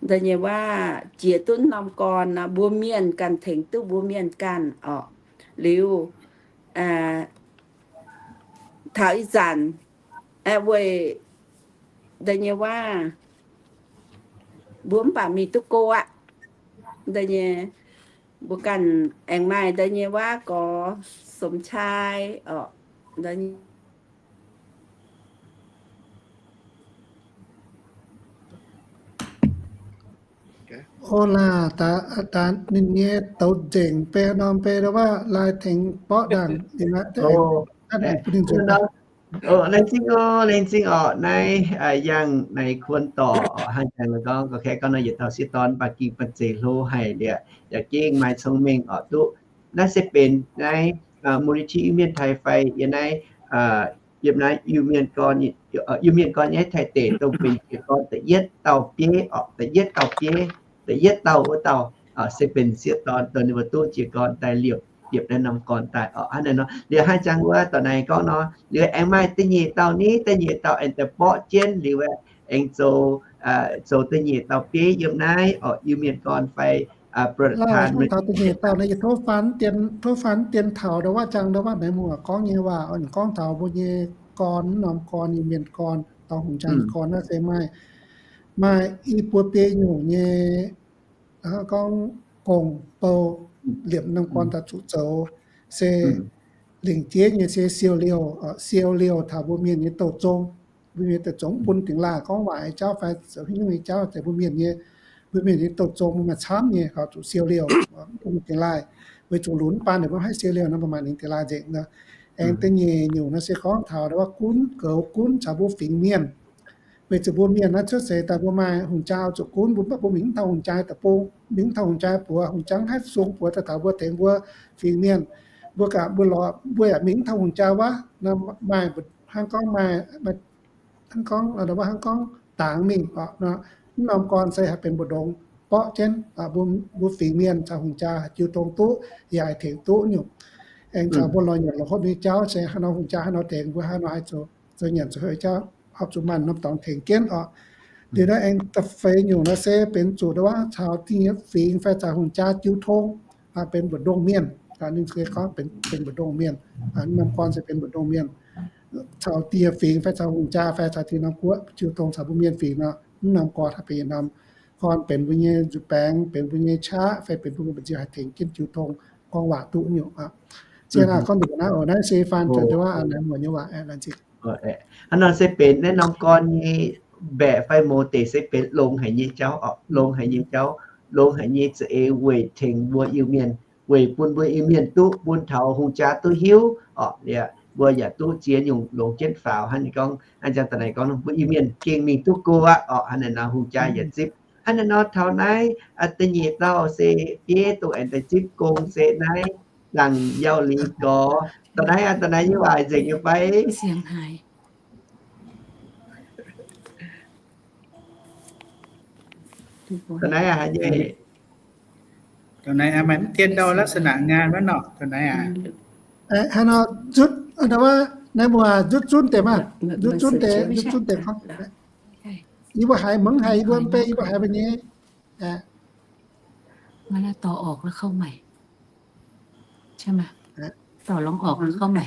ndau nyei waac jiex duqv norm gorn nor, mbuo mienh ganh tengx duqv mbuo mienh ganh orqc. Liuz, taux ih zanc, weic ndau nyei waac mbuo mv baac mingh duqv go aqv. Ndau nyei, mbuo ganh aengx maaih ndau nyei waac gorx สมชาย orqc. Ndau nyei O laac, daaih ninh nyei douz nzengc beiv norm beiv ndau waac lai tengx borqv ndaangc ninh aqv. Laengz zingh orqc, laengz zingh orqc, naaiv yangh naaiv kuon dorc orqc, hnangv jangx gorngv, gorngv kaeqv gorngv nor yietc dauh sieqv dorn mv baac ging banh zeic hlo haic liuz, yaac gengh maaih cong-mengh orqc duqv. Naaiv se benx naaiv มูลนิธิ Iu-Mienh Taiv fai yiem naaiv, yiem naaiv Iu-Mienh gorn, Iu-Mienh gorn nyei Taiv deic dongh benx jiez gorn da'yietv dauh bieiv orqc, da'yietv dauh bieiv, da'yietv dauh wuov dauh se benx sieqv dorn dongh ninh mbuo duqv jiez gorn daaih liepc, liepc naaiv norm gorn daaih orqc. Hnangv naaiv nor liuz hnangv jangx wuov dorc naaiv gorngv nor, liuz aengx maaih da'nyeic dauh ni, da'nyeic dauh aengx daaih borqv jienv liuz aengx zoux, zoux da'nyeic dauh bieiv yiem naaiv orqc, Iu-Mienh gorn fai ประธาน Taux da'nyeic dauh naaiv yie tov faan dien taux ndau waac jangx ndau waac naaiv muoz gorngv nyei waac, gorngv taux mbuo nyei gorn, norm gorn, Iu-Mienh gorn, dauh hungh jaa nyei gorn naaiv se maaih, maaih i buo biei nyungc nyei gorngv gong bou liepc norm gorn daaih zuqc zoux se lingc jeiv nyei se siou liouh, siou liouh taux mbuo mienh nyei douh zong. Mbuo mienh douh zong bun dingx laaih gorngv waac nyei jauv fai zoux haaix nyungc nyei jauv deix mbuo mienh nyei, mbuo mienh nyei douh zong maaih camv nyei, kaux zuqc siou liouh bun dingx laaih. Weic zuqc lunx baan naaic mbuo haih siou liouh nor, mbuo maaih lingc dingx laaih nzengc nor. Aengx da'nyeic nyungc naaiv se gorngv taux ndau waac gunv, goux gunv caux mbuo fingx mienh. Weic zuqc mbuo mienh naaiv cuotv seix daaih mbuo maaih hungh jaa zuqc gunv, mbuo mv baac mbuo mingh mv taux hungh jaa deic-bung, mingh mv taux hungh jaa buoz, hungh jaa mv haih sung buoz daaih taux mbuo tengx mbuo fingx mienh. Mbuo gaax mbuo lorz mbuo yaac mingh mv taux hungh jaa wuov, maaih hnangv gorngv maaih, hnangv gorngv, hnangv gorngv dangx mingh orqc. Mv norm gorn se haih benx mbu'ndongx borqv jienv mbuo fingx mienh caux hungh jaa jiu tong duqv, yaac haih tengx duqv nyungc. Aengx caux mbuo lorz nyanc lorz hopv nyei jauv se haaix nor hungh jaa haaix nor tengx mbuo, haaix nor haih zoux nyanc zoux hopv jauv, horpc zuqc maanc norm dorngx tengx jienv orqc. Liuz naaiv aengx da'feix nyungc naaiv se benx zuqc ndau waac caux da'nyeic fingx fai caux hungh jaa jiu tong, benx mbu'ndongx mienh. Ninh se gorngv benx mbu'ndongx mienh. Mv norm gorn se benx mbu'ndongx mienh caux da'nyeic fingx fai caux hungh jaa fai caux da'nyeic norm guoqv jiu tong caux mbuo mienh fingx nor, mv norm gorn haih benx yietc norm gorn benx mbuo nyei nzuih baengx, benx mbuo nyei qaqv fai benx mbuo nyei mba'nziu haih tengx jienv jiu tong gorngv waac duqv nyungc aqv. Zien aqv, gorngv nduqc naaiv oc, naaiv se faan zuqc ndau waac naaiv muoz nyei waac aeqv, laengz zingh. Hnangv nor se benx naaiv norm gorn nyei mbaeqc fai mouz deic se benx longx haic nyei jauv orqc, longx haic nyei jauv, longx haic nyei za'eix weic tengx mbuo Iu-Mienh, weic bun mbuo Iu-Mienh duqv bun taux hungh jaa duqv hiuv orqc. Liuz mbuo yaac duqv ziex nyungc longx jienv faaux. Hnangv naaiv gorngv, hnangv jangx da'naaiv gorngv mbuo Iu-Mienh gengh mingh duqv go aqv orqc. Hnangv naaiv nor hungh jaa yaac zipv. Hnangv naaiv nor taux naaiv da'nyeic dauh se bieiv dongh aengx daaih zipv gong se naaiv Laangc Yauh Linx gorx. Da'naaiv aqv, da'naaiv nyei waac nzengc nyei fai? Da'naaiv aqv, haaix nyungc? Da'naaiv aqv, maaih mv dien ndau ลักษณะงาน wuov norqc, da'naaiv aqv. Haaix nor zutv, naaiv mbuo zutv zunv deix maah, zutv zunv deix, zutv zunv deix gorngv. Yie mbuo haiz mv haiz, yie mbuo mv bei, yie mbuo haiz mbuo nyei. Dorh ออกแล้วเข้าใหม่ ใช่ไหม? ต่อลองออกแล้วเข้าใหม่.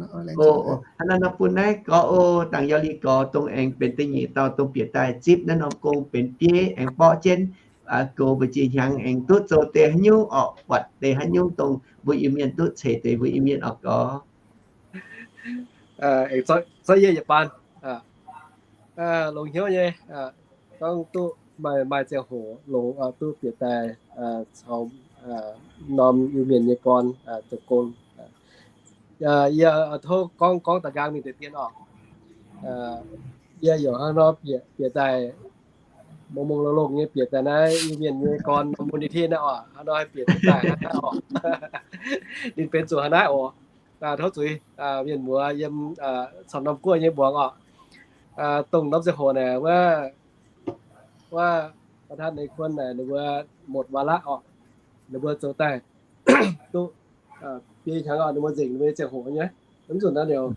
Hnangv naaiv nor bun naaiv gorx oc, dangh Yauh Li gorx dongh aengx benx da'nyeic dauh dongh bieqc daaih zipv naaiv norm gong benx bieiv aengx borqv jienv gox mbu'ziex hnyangx aengx duqv zoux deix haaix nyungc orqc, buatc deix haaix nyungc dongh mbuo Iu-Mienh duqv ceix deix mbuo Iu-Mienh orqc gorx. Aengx zorqv yie yietc baan longx hnyouv nyei, gorngv duqv maaih, maaih ziangh hoc longx duqv bieqc daaih caux norm Iu-Mienh nyei gorn zoux gong. Yie tov gorngv, gorngv da'nqaang mingh deix dien orqc. Yie yaac hnangv nor bieqc, bieqc daaih mongh mongh longh longh nyei bieqc daaih naaiv Iu-Mienh nyei gorn norm mbuo nyei tin naaiv orqc, hnangv nor bieqc daaih hnangv naaiv orqc. Ninh benx zuqc hnangv naaiv oc. Tov zuiz mienh muoz yiem camv norm guoqv nyei muangx orqc. Dongh norm ziangh hoc naaic wuov, wuov ประธานในครัว naaic ninh mbuo หมดวาระ orqc, ninh mbuo zoux daaih duqv biei hnyangx orqc, ninh mbuo nzengc ninh mbuo nyei ziangh hoc nyei. Mv nzunc naaiv liuz,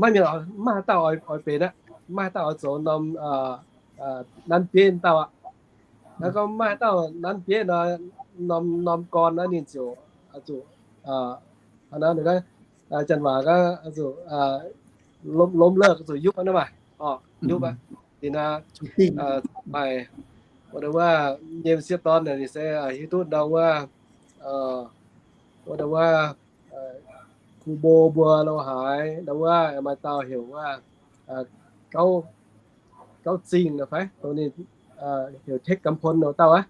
maiv mienh, maiv haaix dauh oix benx aqv, maiv haaix dauh oix zoux norm nanv bieiv dauh aqv. Naaiv gorngv maiv haaix dauh nanv bieiv nor, norm, norm gorn naaiv ninh ziouc zuqc, hnangv naaiv, janx waac gorngv zuqc ล้มเลิก zuqc yupv aqv naaiv maah, orqc, yupv aqv. Ninh naaiv maaih, wuov, wuov nyei m'sieqv dorn naaic ninh se hiuv duqv ndau wuov, wuov, wuov, ครูโบ mbuo lo haaix ndau wuov maaih dauh heuc wuov Gauv, Gauv Zingh fai dongh ninh heuc เท็ก กำพล wuov dauh aqv.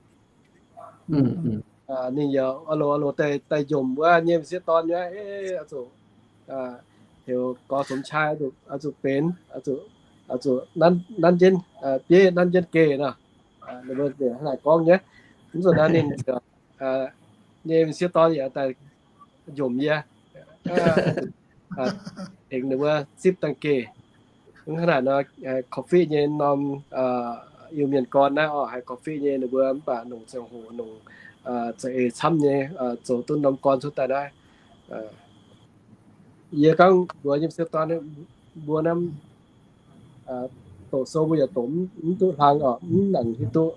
Ninh yaac oix loz, oix loz daaih njomc wuov nyei m'sieqv dorn nyei, zuqc heuc Gorx Sum Qai, zuqc benx, zuqc nanv jienv bieiv nanv jienv geh nor. Ninh mbuo hnangv naaic gorngv nyei. Mv nzunc naaiv ninh nyei m'sieqv dorn yaac daaih njomc yie, tengx ninh mbuo zipv dangh geh. Hnangv naaic nor, korv-fiqv nyei norm Iu-Mienh gorn naaiv orqc, haiz korv-fiqv nyei ninh mbuo mv baac nongc ziangh hoc nongc za'eix camv nyei zoux duqv norm gorn cuotv daaih naaiv. Yie gorngv mbuox nyei m'sieqv dorn, mbuo naaiv doqc sou mbuo yaac doqc mv duqv hlang orqc, mv nangc hiuv duqv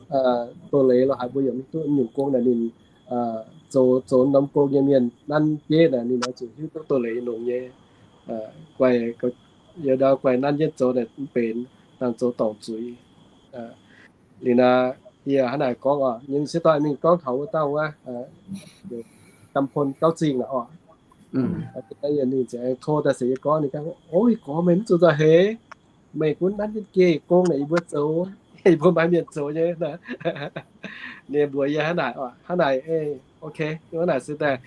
doz-leiz lo haaix, mbuo yaac mv duqv nyungc gong naaic ninh zoux, zoux norm gong nyei mienh nanv bieiv naaic ninh oix zuqc hiuv duqv doz-leiz longx nyei. Guaix, yie ndau guaix nanv jienv zoux naaic mv benx, dangh zoux dorngc zuiz. Liuz naaic yie hnangv naaic gorngv orqc, nyei m'sieqv dorn mingh gorngv taux wuov dauh wuov, กำพล Gauv Zingh naaic orqc. Ninh ziouc tov daaih se yie gorngv, ninh gorngv, Ov, gorx, meih mv zuqc nzauh heix. Meih gunv nanv jienv geh gong naaic yie mbuo zoux, yie mbuo maaih mienh zoux nyei. Ninh mbuox yie hnangv naaic, hnangv naaic, ok, hnangv naaic se daaih,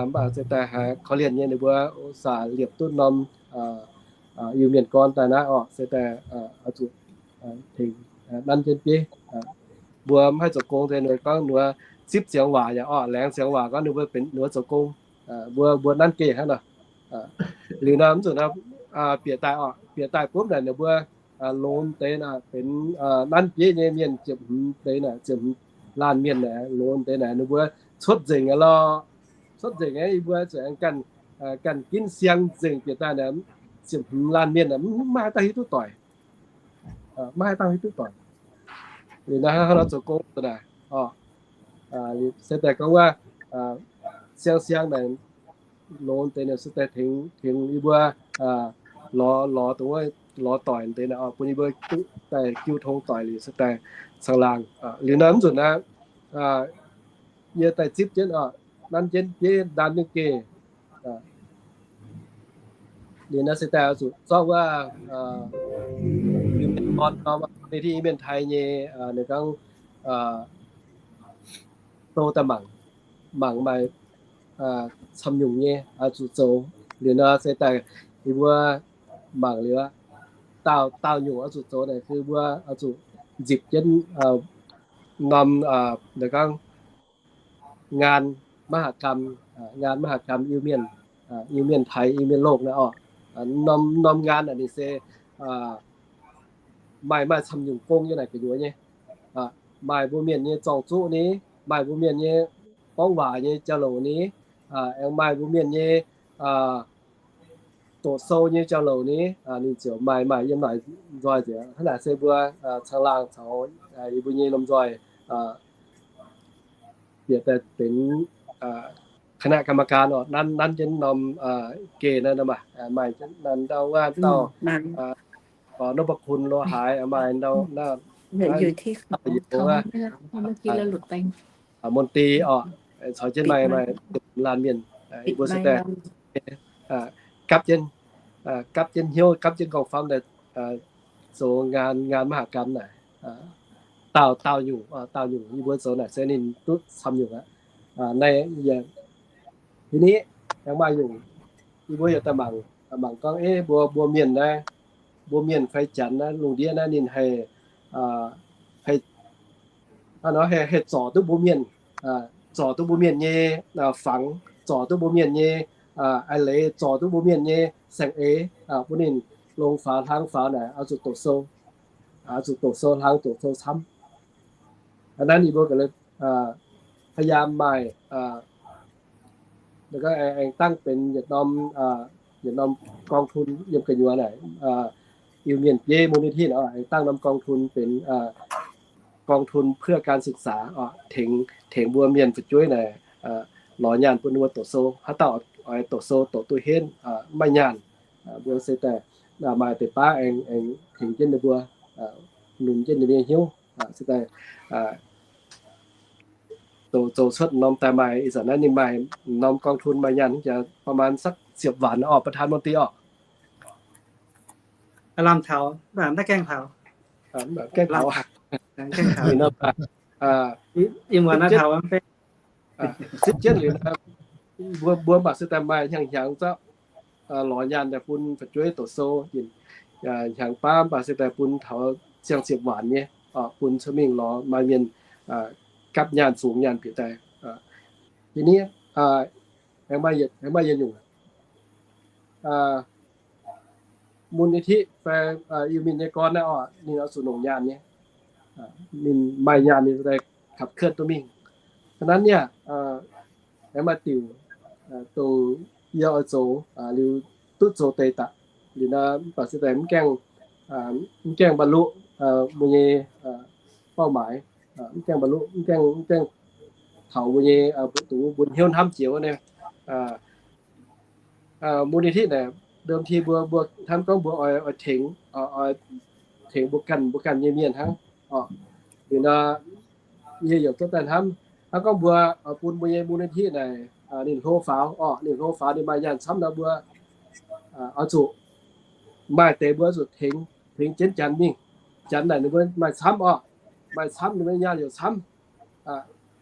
mv baac se daaih haiz korv-lienh nyei ninh mbuo saac liepc duqv norm Iu-Mienh gorn daaih naaiv orqc, se daaih oix zuqc tengx nanv jienv bieiv. Mbuo mv haih zoux gong deix, ninh mbuo gorngv ninh mbuo zipv ziangx waac yaac orqc, laengz ziangx waac gorngv ninh mbuo benx ninh mbuo zoux gong. Mbuo, mbuo nanv geh hnangv nor. Liuz nor mv zuqc bieqc daaih orqc, bieqc daaih bupv naaic ninh mbuo longx deix naaic benx nanv bieiv nyei mienh ziepc hmz deix naaic, ziepc hmz laanh mienh naaic, longx deix naaic ninh mbuo cuotv nzengc aqv lorqc. Cuotv nzengc aqv, yie mbuo zuqc aengx ganh, ganh ginv siang nzengc bieqc daaih naaic, ziepc hmz laanh mienh naaic mv maaih haaix dauh hiuv duqv doic. Maiv haaix dauh hiuv duqv doic. Liuz naaiv hnangv nor zoux gong naaic, se daaih gorngv wuov siang-siang naaic longx deix naaic se daaih tengx, tengx yie mbuo lorz, lorz dongh wuov lorz doic deix naaic, bun yie mbuo duqv daaih jiu tong doic liuz se daaih caangh laangh. Liuz naaiv mv nzunc naaiv yie daaih zipv jienv, nanv jienv bieiv ndan jienv geh. Liuz naaiv se daaih oix zuqc zorqv wuov Iu-Mienh gorn norm, ninh Iu-Mienh Taiv nyei, ninh gorngv sou daaih mangc, mangc maaih camv nyungc nyei oix zuqc zoux. Liuz nor se daaih yie mbuo mangc liuz aqv, daauh, daauh nyungc oix zuqc zoux naaic se mbuo oix zuqc nzipc jienv norm, ninh gorngv งานมหกรรม, งานมหกรรม Iu-Mienh, Iu-Mienh Taiv, Iu-Mienh Loh naaiv orqc. Norm, norm งาน naaic ninh se maaih, maaih camv nyungc gong nyei naaic gu'nyuoz nyei. Maaih mbuo mienh nyei zorng-zuqv ni, maaih mbuo mienh nyei gorngv waac nyei jauv-louc ni, aengx maaih mbuo mienh nyei doqc sou nyei jauv-louc ni, ninh ziouc maaih maaih yiem naaic nzoih nzengc. Hnangv naaic se mbuo caangh laangh caux yie mbuo nyei lomh nzoih bieqc daaih benx คณะกรรมการ oc, nanv nanv jienv norm geh naaiv, maaih nanv ndau wuov dauh นพคุณ lo haaix, maaih ndau naaiv มนตรี oc, caux jienv maaih maaih laanh mienh, mbuo se daaih gapv jienv, gapv jienv hnyouv, gapv jienv gorngv-famv daaih zoux งาน งานมหกรรม naaic. Daauh daauh nyungc, daauh nyungc yie mbuo zoux naaic se ninh duqv camv nyungc aqv. Naaiv, yie, tov niv, aengx maaih nyungc yie mbuo yaac daaih mangc, mangc gorngv, eh, mbuo, mbuo mienh naaiv, mbuo mienh fai janx naaiv lungh ndiev naaiv ninh haih, haih, haih zorc duqv mbuo mienh, zorc duqv mbuo mienh nyei fangx, zorc duqv mbuo mienh nyei a'leiz, zorc duqv mbuo mienh nyei saeng-eix, bun ninh longx faaux hlang faaux naaic, oix zuqc doqc sou, oix zuqc doqc sou hlang doqc sou camv. Hnangv naaiv yie mbuo พยายาม maaih aengx dangv benx yietc norm, yietc norm กองทุน yiem gu'nyuoz naaic, Iu-Mienh bieiv มูลนิธิ aengx dangv norm กองทุน benx กองทุนเพื่อการศึกษา oc, tengx, tengx mbuo mienh fu'jueiv naaic lorz nyaanh bun ninh mbuo doqc sou. Haaix dauh oix doqc sou doqc duqv henv, maaih nyaanh, mbuo se daaih maaih deix baav aengx, aengx tengx jienv ninh mbuo, lunx jienv ninh mbuo nyei hnyouv, se daaih zoux, zoux cuotv norm daaih maaih, ih zanc naaiv ninh maaih norm กองทุน maaih nyaanh jiex ประมาณสักสิบ วัน oc, ประธานมนตรี oc. Lamh taux, mv baac mv gaengh taux. Gaengh taux. Ih muonz naaiv taux, sipv jienv liuz, mbuo, mbuo mv baac se daaih maaih hnyangx-hnyangx zorqv lorz nyaanh daaih bun fu'jueiv doqc sou, hnyangx baav mv baac se daaih bun taux ziangh ziepc waanc nyei, bun cuotv mingh lorz maaih mienh gapv nyaanh fungx nyaanh bieqc daaih. Tov niv, aengx maaih yietc nyungc มูลนิธิ fai Iu-Mienh nyei gorn naaiv oc, ninh oix zuqc longc nyaanh nyei. Ninh maaih nyaanh ninh daaih ขับเคลื่อน duqv mingh. Hnangv naaiv niaa, aengx maaih diuc dongh yie oix zoux liuz duqv zoux deix daaih liuz nor, mv baac se daaih mv gaengh, mv gaengh บรรลุ mbuo nyei เป้าหมาย, mv gaengh บรรลุ, mv gaengh, mv gaengh taux mbuo nyei, mbuo, mbuo hnyouv hnamv jiex wuov naaiv มูลนิธิ naaic, เดิมที mbuo, mbuo hnamv gorngv mbuo oix, oix tengx, oix tengx mbuo ganh, mbuo ganh nyei mienh hnangv. Liuz nor, yie yaac duqv daaih hnamv, hnangv gorngv mbuo bun mbuo nyei มูลนิธิ naaic ninh hlo faaux, orqc, ninh hlo faaux ninh maaih nyaanh camv nor mbuo oix zuqc maaih deix mbuo oix zuqc tengx, tengx jienv janx mingh. Janx naaic ninh mbuo maaih camv, orqc, maaih camv ninh mbuo nyaanh yaac camv.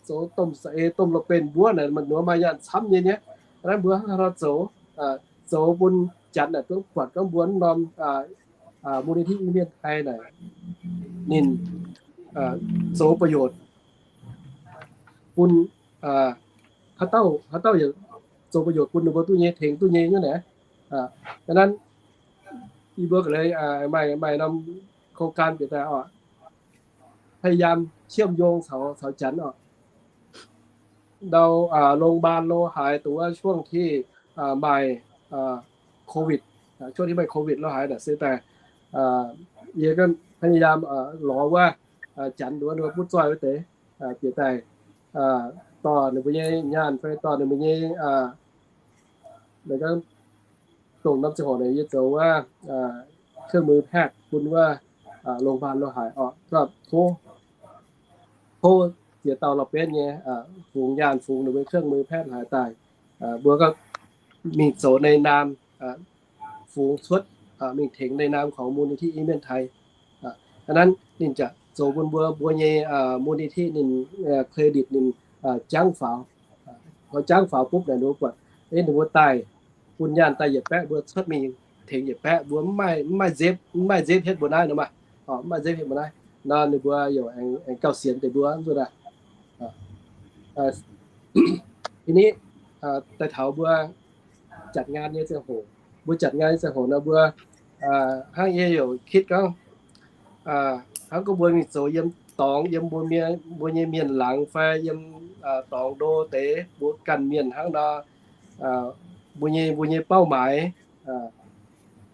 Zoux domh za'eix domh la'benx mbuov naaic maaih nyaanh camv nyei niaa. Hnangv naaiv mbuo hnangv haaix nor zoux, zoux bun janx naaic duqv buatc gorngv mbuo norm มูลนิธิ Iu-Mienh Iu-Mienh Taiv naaic ninh zoux ประโยชน์ bun haaix dauh, haaix dauh yaac zoux ประโยชน์ bun ninh mbuo duqv nyei, tengx duqv nyei nyungc naaic. Hnangv naaiv yie mbuo ga'naaiv maaih, maaih norm โครงการ bieqc daaih orqc, พยายามเชื่อมโยง caux, caux janx orqc. Ndau โรงพยาบาล lo haaix, dongh wuov ช่วงที่ maaih โควิด, ช่วงที่ maaih โควิด lo haaix naaic se daaih yie ก็พยายาม lorz wuov janx wuov, wuov butv zoih wuov deix bieqc daaih dorh ninh mbuo nyei nyaanh fai dorh ninh mbuo nyei, dongh norm ziangh hoc naaic yie zoux wuov เครื่องมือแพทย์ bun wuov โรงพยาบาล lo haaix orqc, tov, tov ziex dauh la'benv nyei fungx nyaanh fungx ninh mbuo เครื่องมือแพทย์ haaix daaih, mbuo gorngv mingh zoux ในนาม fungx cuotv, mingh tengx ในนาม ของ มูลนิธิ Iu-Mienh Taiv. Hnangv naaiv ninh ziouc zoux bun mbuo, mbuo nyei มูลนิธิ ninh เครดิต ninh jangv faaux. Gorngv jangv faaux bupv naaic ninh mbuo buatc, eh, ninh mbuo daaih bun nyaanh daaih yietc baeqv mbuo cuotv mingh tengx yietc baeqv mbuo mv maaih, mv maaih nzepv, mv maaih nzepv hietv mbuo naaiv nor maah. Mv maaih nzepv hietv mbuo naaiv nor ninh mbuo yaac aengx gauh sienx deix mbuo mv zuqc daaih. Tov niv, daaih taux mbuo จัดงาน nyei ziangh hoc, mbuo จัดงาน nyei ziangh hoc nor mbuo hnangv yie yaac kitv gorngv, hnangv gorngv mbuo mingh zoux yiem dorngx, yiem mbuo, mbuo nyei mienh laangz fai yiem dorngx ndo deix mbuo ganh mienh hnangv nor, mbuo nyei, mbuo nyei เป้าหมาย,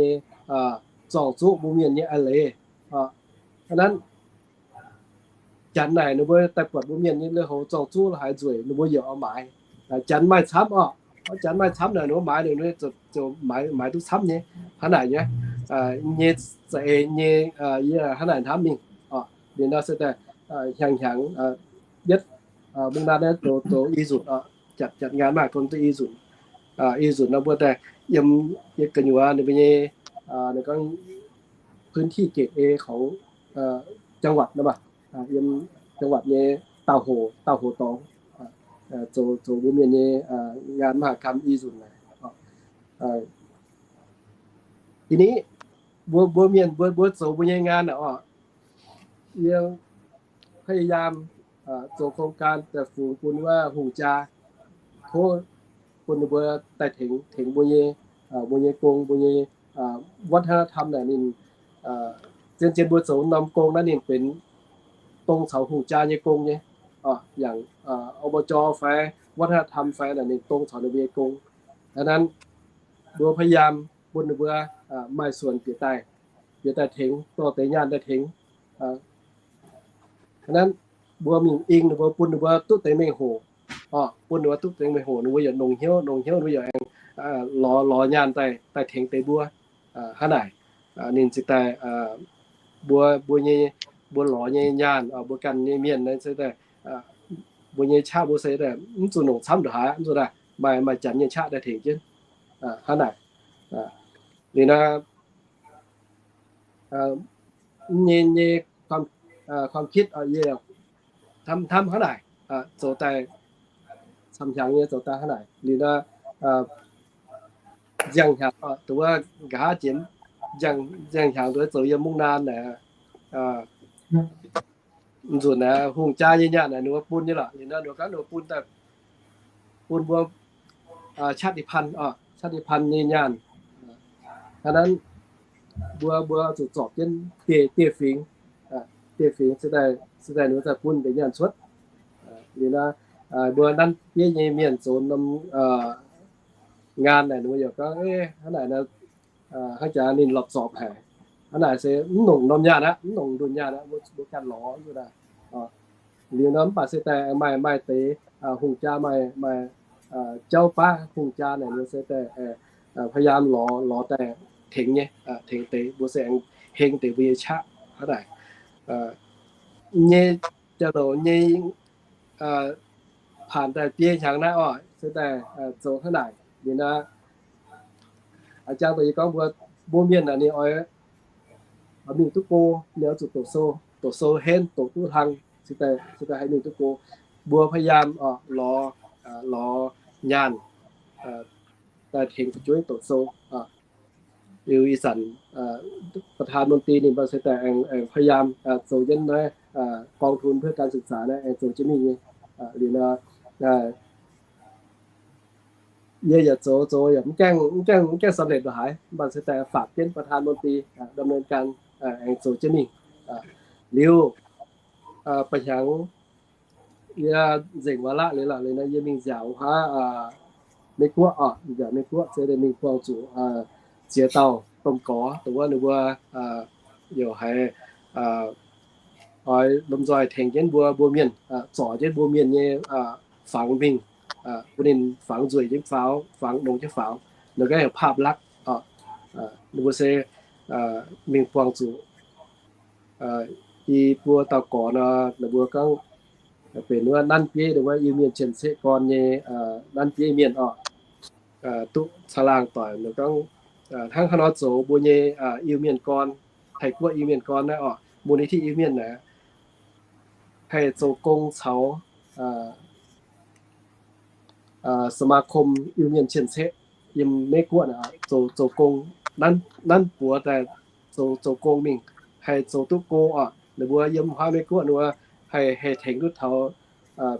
nyei zorng-zuqv mbuo mienh nyei a'leiz. Hnangv naaic, janx naaic ninh mbuo daaih buatc mbuo mienh nyei lui-houx zorng-zuqv la'haaix nzueic, ninh mbuo yaac oix maaiz. Janx maaih camv oc. Janx maaih camv naaic, ninh mbuo maaiz, ninh mbuo ziouc maaiz duqv camv nyei. Hnangv naaic nyei, nyei za'eix nyei, yie hnangv naaic hnamv mingh. Liuz nor se daaih hnyangx-hnyangx, yietv mungv naaiv naaiv zoux i nzunc, jatv jatv nqaan maaih gong duqv i nzunc. I nzunc nor mbuo daaih yiem, yiem gu'nyuoz ninh mbuo nyei, ninh gorngv พื้นที่เกรดเอของจังหวัด nor maah, yiem จังหวัด nyei daauh hoc, daauh hoc dorngx, zoux, zoux mbuo mienh nyei nqaan มหกรรม i nzunc naaic. Da'nyeic, mbuo, mbuo mienh mbuo, mbuo zoux mbuo nyei nqaan naaic oc, yie พยายาม zoux โครงการ daaih fungx bun wuov hungh jaa, tov bun ninh mbuo daaih tengx, tengx mbuo nyei, mbuo nyei gong, mbuo nyei วัฒนธรรม naaic ninh, zien-zien mbuo zoux norm gong naaiv ninh benx dongh caux hungh jaa nyei gong nyei, yangh อบจ. fai วัฒนธรรม fai naaic ninh dongh caux ninh mbuo nyei gong. Hnangv naaic, mbuo พยายาม bun ninh mbuo maaih suonc bieqc daaih, bieqc daaih tengx, dorh deix nyaanh daaih tengx. Hnangv naaic, mbuo mingh ing ninh mbuo, bun ninh mbuo duqv deix mengh hoc, bun ninh mbuo duqv deix mengh hoc, ninh mbuo yaac nongc hnyouv, nongc hnyouv ninh mbuo yaac aengx lorz, lorz nyaanh daaih, daaih tengx deix mbuo. Hnangv naaic, ninh ziouc daaih, mbuo, mbuo nyei, mbuo lorz nyei nyaanh, mbuo ganh nyei mienh naaiv se daaih, mbuo nyei qaqv mbuo se daaih mv zuqc nongc camv ndongc haaix, mv zuqc daaih maaih, maaih janx nyei qaqv daaih tengx jienv. Hnangv naaic, liuz nor, nyei, nyei ความคิด yie hnamv, hnamv hnangv naaic, zoux daaih camv hnyangx nyei zoux daaih hnangv naaic. Liuz nor, nziang hnyangx, dongh wuov nqa'haav jiex, nziang hnyangx dongh wuov zoux yiem mungv naan naaic, nzunc naaic hungh jaa nyei nyaanh naaic ninh mbuo bun nyei lorqc. Liuz nor ninh mbuo gorngv ninh mbuo bun daaih, bun mbuo ชาติพันธุ์ oc, ชาติพันธุ์ nyei nyaanh. Hnangv naaic, mbuo, mbuo zuqc zorpc jienv dieh, dieh fingx, dieh fingx se daaih, se daaih ninh mbuo daaih bun deix nyaanh cuotv. Liuz nor, mbuo nanv bieiv nyei mienh zoux norm nqaan naaic ninh mbuo yaac gorngv, hnangv naaic nor, hnangv jaax ninh lorpc zorpc haic. Hnangv naaic se mv nongc norm nyaanh aqv, mv nongc ndunh nyaanh aqv, mbuo ganh lorz ndunh aqv. Liuz nor mv baac se daaih maaih, maaih deix hungh jaa maaih, maaih jauv baav hungh jaa naaic mbuo se daaih พยายาม lorz, lorz daaih tengx nyei, tengx deix mbuo se aengx heng deix mbuo nyei qaqv hnangv naaic. Nyei jauv-louc nyei, paanc daaih biei hnyangx naaiv oc, se daaih zoux hnangv naaic. Liuz nor, a'jang daaih yie gorngv mbuo, mbuo mienh naaic ninh oix, oix mingh duqv go, ninh oix zuqc doqc sou, doqc sou henv doqc duqv hlang, se daaih, se daaih haih mingh duqv go. Mbuo พยายาม oc, lorz, lorz nyaanh daaih tengx fu'jueiv doqc sou. Liuz ih zanc ประธานมนตรี ninh mbuo se daaih aengx, aengx พยายาม zoux jienv naaiv กองทุนเพื่อการศึกษา naaiv aengx zoux jienv mingh nyei. Liuz nor, yie yaac zoux, zoux yaac mv gaengh, mv gaengh, mv gaengh สำเร็จ ndongc haaix, mv baac se daaih ฝาก jienv ประธานมนตรี ดำเนินการ aengx zoux jienv mingh. Liuz, ba'hnyangx yie nzengc วาระ liuz lorqc, liuz nor yie mingh nziaauc wuov Meiv-Guoqv oc, nziaauc Meiv-Guoqv se mingh buangh zuqc ziex dauh domh gorx, dongh wuov ninh mbuo yaac haiz oix lomh nzoih tengx jienv mbuo, mbuo mienh, zorc jienv mbuo mienh nyei fangx mingh, bun ninh fangx nzueic jienv faaux, fangx nongx jienv faaux, ninh ganh heuc ภาพลักษณ์ oc. Ninh mbuo se mingh buangh zuqc i buo dauh gorx nor, ninh mbuo gorngv benx wuov nanv bieiv, wuov Iu-Mienh cien-ceqv gorn nyei, nanv bieiv mienh oc. Duqv caangh laangh doic, ninh gorngv hnangv haaix nor zoux mbuo nyei Iu-Mienh gorn, Taiv-Guoqv Iu-Mienh gorn naaiv oc, มูลนิธิ Iu-Mienh naaiv, haih zoux gong caux สมาคม Iu-Mienh cien-ceqv yiem Meiv-Guoqv zoux, zoux gong, nanv buoz daaih zoux, zoux gong mingh, haih zoux duqv go oc. Ninh mbuo yiem huaav Meiv-Guoqv ninh mbuo haih, haih tengx duqv taux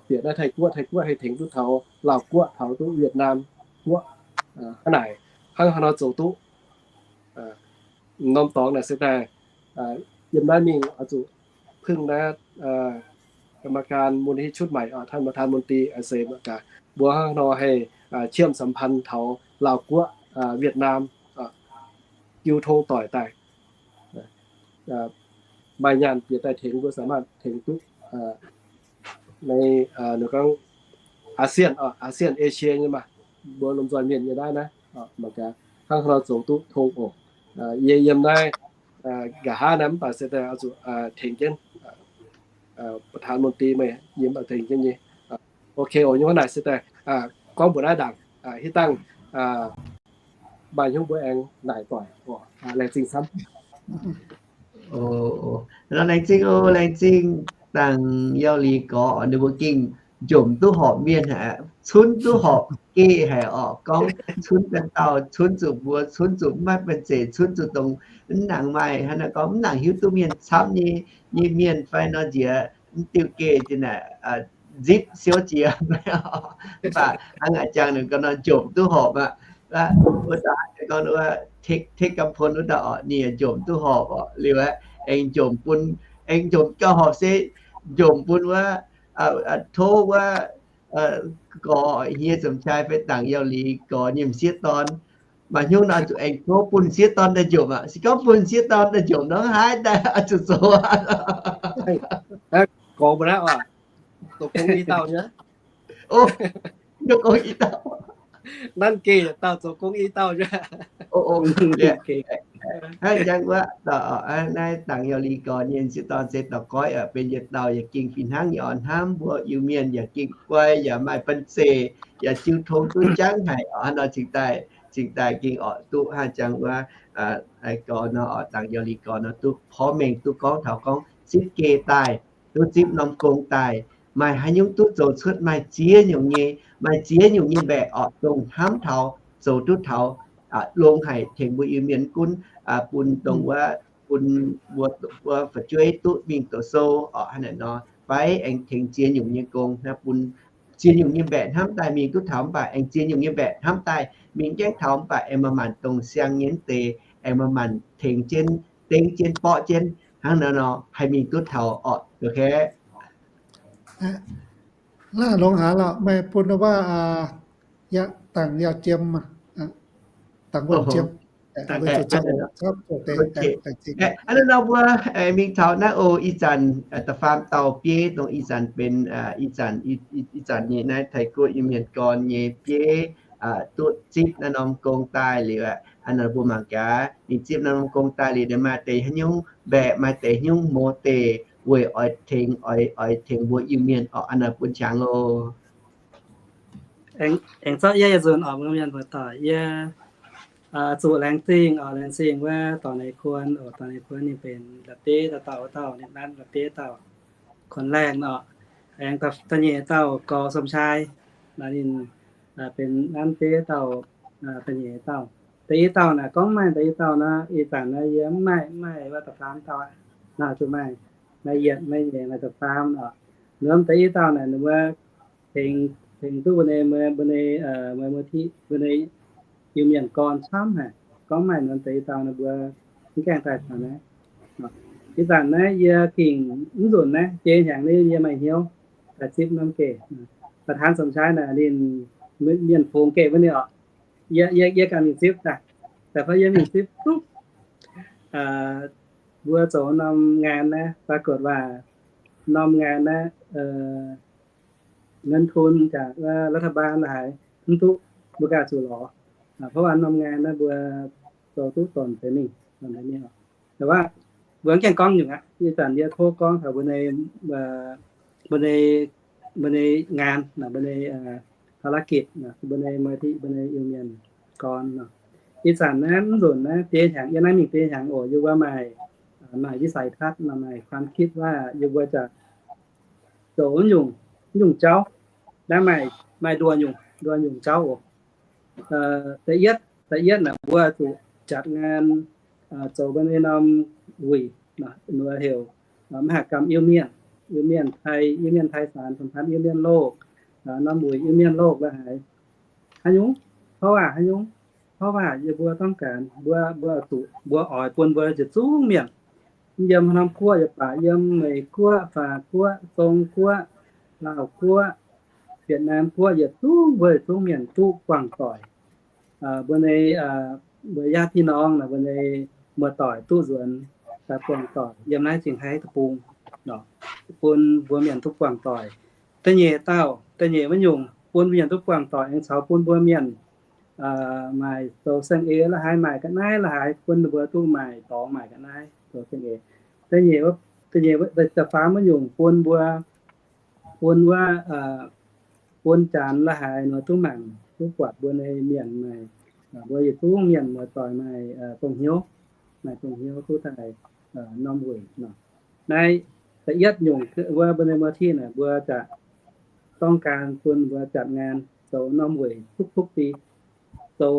bieqc naaiv Taiv-Guoqv, Taiv-Guoqv haih tengx duqv taux Laauv-Guoqv, taux duqv Việt Nam Guoqv. Hnangv naaic, hnangv haaix nor zoux duqv norm dorngx naaic se daaih yiem naaiv mingh oix zuqc พึ่ง naaiv กรรมการมูลนิธิชุดใหม่ ท่านประธานมนตรี aa se mbuo hnangv haaix nor haih เชื่อมสัมพันธ์ taux Laauv-Guoqv, Việt Nam jiu tong doic daaih maaih nyaanh bieqc daaih tengx mbuo สามารถ tengx duqv naaiv, ninh gorngv อาเซียน, Aa Sienh, Asia nyei maah, mbuo lomh nzoih mienh nyei naaiv naaiv, mangc gaax hnangv haaix nor zoux duqv tong oc. Yie yiem naaiv nqa'haav naaiv mv baac se daaih oix zuqc tengx jienv ประธานมนตรี meih yiem tengx jienv nyei. Ok oc, nyungc naaic se daaih gorngv mbuox naaiv ndaangc, hitv dangh maaih hnyouv mbuo aengx naaic doic oc. Laengz zingh camv. Laengz zingh oc, laengz zingh dangc Yauh Liz gorx, ninh mbuo gengh njomc duqv horpc mienh haic, cunv duqv horpc geh haic oc. Gorngv cunv ganh dauh, cunv zuqc mbuo, cunv zuqc maiv banh zeic, cunv zuqc dongh mv nangc maaih hnangv naaiv gorngv mv nangc hiuv duqv mienh camv nyei, nyei mienh fai nor nziex mv diuh geh jiex naaic nzipv siouv jiex. Mv baac hnangv a'jangc ninh gorngv nor njomc duqv horpc aqv. Wuov dauh gorngv wuov Tek Gam Pon wuov dauh oc, ninh njomc duqv horpc oc. Liuz aeqv, aengx njomc bun, aengx njomc gauh horpc se njomc bun wuov, tov wuov gorx hieh Zomc-Qai fai dangc Yauh Liz gorx nyei m'sieqv dorn. Maaih hnyouv nor zuqc aengx tov bun m'sieqv dorn daaih njomc aqv. Se gorngv bun m'sieqv dorn daaih njomc nor, haaix daaih oix zuqc zoux. Gorx mbuo naaiv oc, zoux gong i dauh nyei. Zoux gong i dauh. Nanv geh yietc dauh zoux gong i dauh nyei. Hnangv jangx wuov, naaiv dangc Yauh Liz gorx nyei m'sieqv dorn se dorh goiv benx yietc dauh yaac gengh fih hnangv nyei oc. Hnamv mbuo Iu-Mienh yaac gengh guai, yaac maaih banh zeic, yaac jiu tong duqv jangv haic oc. Hnangv nor cingx daaih, cingx daaih gengh oc duqv hnangv jangx wuov, gorx nor oc, dangc Yauh Liz gorx nor duqv porv mengh duqv gorngv taux gorngv zipv geh daaih, duqv zipv norm gong daaih, maaih haaix nyungc duqv zoux cuotv maaih ziex nyungc nyei, maaih ziex nyungc nyei mbaeqc oc, dongh hnamv taux, zoux duqv taux, longx haic tengx mbuo Iu-Mienh gunv, bun dongh wuov, bun mbuo, mbuo fu'jueiv duqv mingh doqc sou oc, hnangv naaic nor, fai aengx tengx ziex nyungc nyei gong, bun ziex nyungc nyei mbaeqc hnamv daaih mingh duqv taux, mv baac aengx ziex nyungc nyei mbaeqc hnamv daaih mingh gaengh taux, mv baac aengx manc-manc dongh siang nyei deix, aengx manc-manc tengx jienv, dengv jienv, borqv jienv, hnangv naaiv nor haih mingh duqv taux oc. Longx haic lorqc, meih bun wuov, dangc Yauh Jiem, dangc Wuonh Jiem. Hnangv naaiv nor mbuo mingh taux naaiv oc, ih zanc da'faam dauh bieiv dongh ih zanc benx, ih zanc, ih zanc nyei naaiv Taiv-Guoqv Iu-Mienh gorn nyei bieiv duqv zipv naaiv norm gong daaih liuz, hnangv naaiv mbuo mangc gaax ninh zipv naaiv norm gong daaih liuz ninh maaih deix haaix nyungc mbaeqc, maaih deix haaix nyungc mouz deix weic oix tengx, oix, oix tengx mbuo Iu-Mienh oc. Hnangv naaiv bun qangx oc. Aengx zorqv yie yietc nzunc oc, mbuo mienh muoz-doic, yie zuqc laengz zingh oc, laengz zingh wuov dorc Neix Kuon oc. Dorc Neix Kuon ninh benx la'bieiv dauh dauh wuov dauh, ninh nanv la'bieiv dauh, kuonx laengh oc. Aengx da'nyeic dauh gorx Som Chai, ninh benx nanv bieiv dauh, da'nyeic dauh. Da'yietv dauh naaic gorngv maaih da'yietv dauh nor, ih zanc naaiv yie mv maaih, mv maaih wuov da'faam dauh aqv. Naaiv zuqc maaih, maaih yietc, maaih nyeic, maaih da'faam oc. Norm da'yietv dauh naaic ninh mbuo tengx, tengx duqv mbuo nyei, mbuo nyei, mbuo nyei Iu-Mienh gorn camv haic. Gorngv maaih norm da'yietv dauh naaic mbuo mv gaengh daaih taux naaiv. Ih zanc naaiv yie gengh mv nzunc naaiv jiex hnyangx naaiv yie maaih hnyouv daaih zipv norm geh. Da'faam Som Chai naaic ninh mienh fungx geh wuov nyei oc. Yie, yie, yie ganh mingh zipv daaih. Da'faam yie mingh zipv duqv mbuo zoux norm ngaan naaiv, ปรากฏว่า norm ngaan naaiv เงินทุนจากรัฐบาล la'haiz mv duqv, mbuo ganh zuqc lorz. เพราะว่า norm ngaan naaiv mbuo zoux duqv dorn deix mingh, dorn deix mingh. แต่ว่า mbuo mv gaengh gorngv nyungc aqv. Ih zanc yie tov gorngv taux mbuo nyei, mbuo nyei, mbuo nyei ngaan, mbuo nyei ภารกิจ, mbuo nyei มูลนิธิ, mbuo nyei Iu-Mienh gorn. Ih zanc naaiv mv nzunc naaiv biei hnyangx, yie naaiv mingh biei hnyangx oc, yie mbuo maaih, maaih วิสัยทัศน์, maaih ความคิด waac yie mbuo จะ zoux nyungc, nyungc jauv. Naaiv maaih, maaih nduoh nyungc, nduoh nyungc jauv oc. Da'yietv, da'yietv naaic mbuo zuqc jatc ngaan, zoux mbuo nyei norm wuic, heuc มหกรรม Iu-Mienh, Iu-Mienh Thai, Iu-Mienh Thai Saan, สำพันธ์ Iu-Mienh Loh, norm wuic Iu-Mienh Loh la'haaix. Haaix nyungc? Porv waac haaix nyungc? Porv waac yie mbuo ต้องการ, mbuo, mbuo zuqc, mbuo oix bun mbuo yietc zungv mienh, yiem norm guoqv yaac baac, yiem Meiv Guoqv, Faac Guoqv, Zong Guoqv, Laauh Guoqv, Wietc Naam Guoqv, yietc zungv mbuo yietc zungv mienh duqv buangh doic. Mbuo nyei, mbuo ญาติพี่น้อง naaic, mbuo nyei muoz-doic duqv nzuonx daaih buangh doic yiem naaiv Zingh Haiv deic-bung, bun mbuo mienh duqv buangh doic. Da'nyeic dauh, da'nyeic wuov nyungc bun mbuo mienh duqv buangh doic aengx caux bun mbuo mienh maaic zoux saeng-eix la'haaix, maaic ga'naaiv la'haaix, bun mbuo duqv maaic dorngx maaic ga'naaiv zoux saeng-eix. Da'nyeic, da'nyeic, da'faam wuov nyungc bun mbuo, bun wuov, bun janx la'haaix nor duqv mangc duqv buatc mbuo nyei mienh maaic, mbuo yietc zungv mienh muoz-doic maaic dongh hnyouv, maaic dongh hnyouv duqv daaih norm weic nor. Naaiv da'yietv nyungc wuov mbuo nyei มูลนิธิ naaic, mbuo ต้องการ bun mbuo jatc ngaan zoux norm weic ทุกๆ ปี, zoux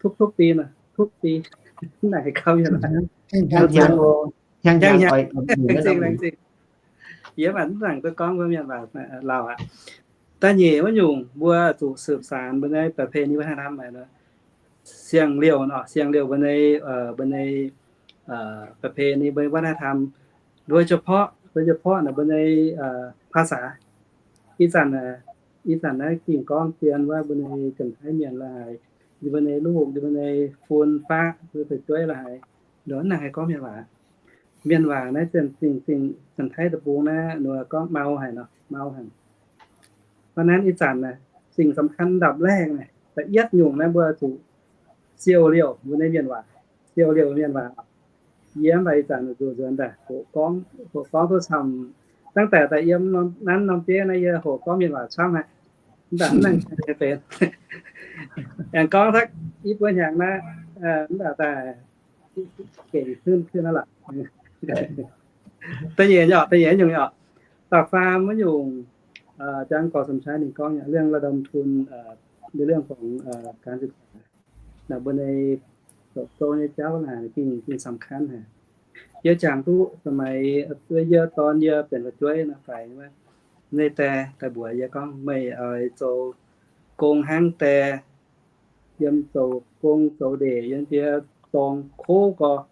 ทุกๆ ปี naaic, ทุกปี, naaic gauh nyei, hnyangx-hnyangx, yie mv baac mv nangc duqv gorngv mbuo mienh waac lauh aqv. Da'nyeic wuov nyungc mbuo zuqc สืบสาน mbuo nyei ประเพณีวัฒนธรรม naaic, siang-liouh nor, siang-liouh mbuo nyei, mbuo nyei ประเพณี mbuo nyei วัฒนธรรม, โดยเฉพาะ, โดยเฉพาะ naaic mbuo nyei ภาษา. Ih zanc, ih zanc naaiv ging gorngv zien wuov mbuo nyei Janx-Taiv mienh la'haaix, yie mbuo nyei loz, yie mbuo nyei fun faqv, mbuo fu'jueiv la'haaix, nduov naaic haih gorngv mienh waac. Mienh waac naaiv zien zingh, zingh Janx-Taiv deic-bung naaiv nor gorngv mau haic nor, mau haic. Hnangv naaiv ih zanc naaic, สิ่งสำคัญ อันดับแรก naaic, da'yietv nyungc naaiv mbuo zuqc siou liouh mbuo nyei mienh waac, siou liouh mienh waac. Yie mv baac ih zanc zuqc nzuonx daaih hoqc gorngv, hoqc gorngv duqv camv. Zanc daaih daaih yiem nanv norm bieiv naaiv yie hoqc gorngv mienh waac camv haic. Mv baac mv nangc benx. Aengx gorngv สัก i buo hnyangx naaiv, mv baac daaih gengh kuinv kuinv aqv lorqc. Da'nyeic nyungc, da'nyeic nyungc oc, da'faam wuov nyungc, jangx gorx สมชาย ninh gorngv nyei เรื่องระดมทุน ในเรื่องของการศึกษา naaic, mbuo nyei zoux sou nyei jauv naaic ging, ging สำคัญ haic. Yie jangx duqv สมัย yie dorn yie benx fu'jueiv naaic faix wuov, ninh die daaih mbuox yie gorngv, meih oix zoux gong hnangv die, yiem zoux gong zoux ndeic yiem jiex dorngx kouv gorx,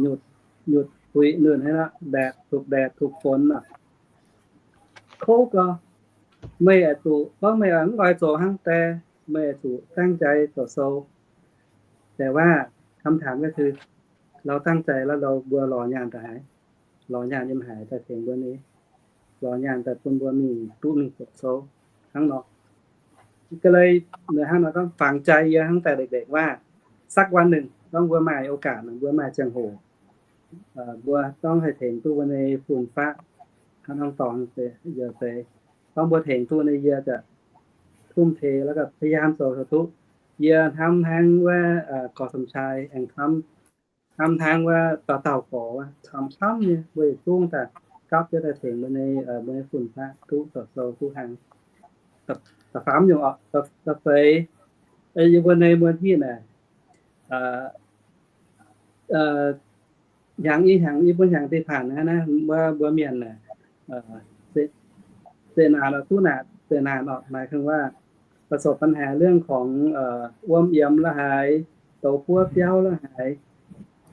nyutc, nyutc puix nunh hnangv, แดด ถูก แดด ถูก ฝน naaic, kouv gorx, meih oix zuqc, gorngv meih mv oix zoux hnangv die, meih oix zuqc ตั้งใจ zoux sou. แต่ว่า คำถามก็คือ เราตั้งใจแล้ว เรา mbuo lorz nyaanh daaih haaix? Lorz nyaanh yiem haaix daaih tengx mbuo nyei? Lorz nyaanh daaih bun mbuo mingh duqv mingh zoux sou hnangv nor. Ga'naaiv hnangv nor gorngv ฝังใจ yie hnangv daaih เด็กๆ ว่า สักวันหนึ่ง gorngv mbuo maaih โอกาส mbuo maaih ziangh hoc, mbuo gorngv haih tengx duqv mbuo nyei fun-faqv hnangv norm dorngx, yie zeiz gorngv mbuo tengx duqv nyei, yie ziouc ทุ่มเท แล้วก็ พยายาม zoux duqv. Yie hnamv hnangv wuov gorx สมชาย aengx hnamv, hnamv hnangv wuov dauh dauh gorx wuov, camv-camv nyei, mbuo yietc zungv daaih gapv jienv daaih tengx mbuo nyei, mbuo nyei fun-faqv duqv zoux sou duqv hnangv. Da'faam nyungc oc, da'feix, yie mbuo nyei มูลนิธิ naaic, hnyangx i hnyangx, i buo hnyangx ที่ผ่านมา naaiv, wuov mbuo mienh naaic, zeqc naanc oc, duqv naanc, zeqc naanc oc, หมายถึงว่า ประสบปัญหาเรื่องของ wuom yiemx la'haaix, douz buov biauv la'haaix,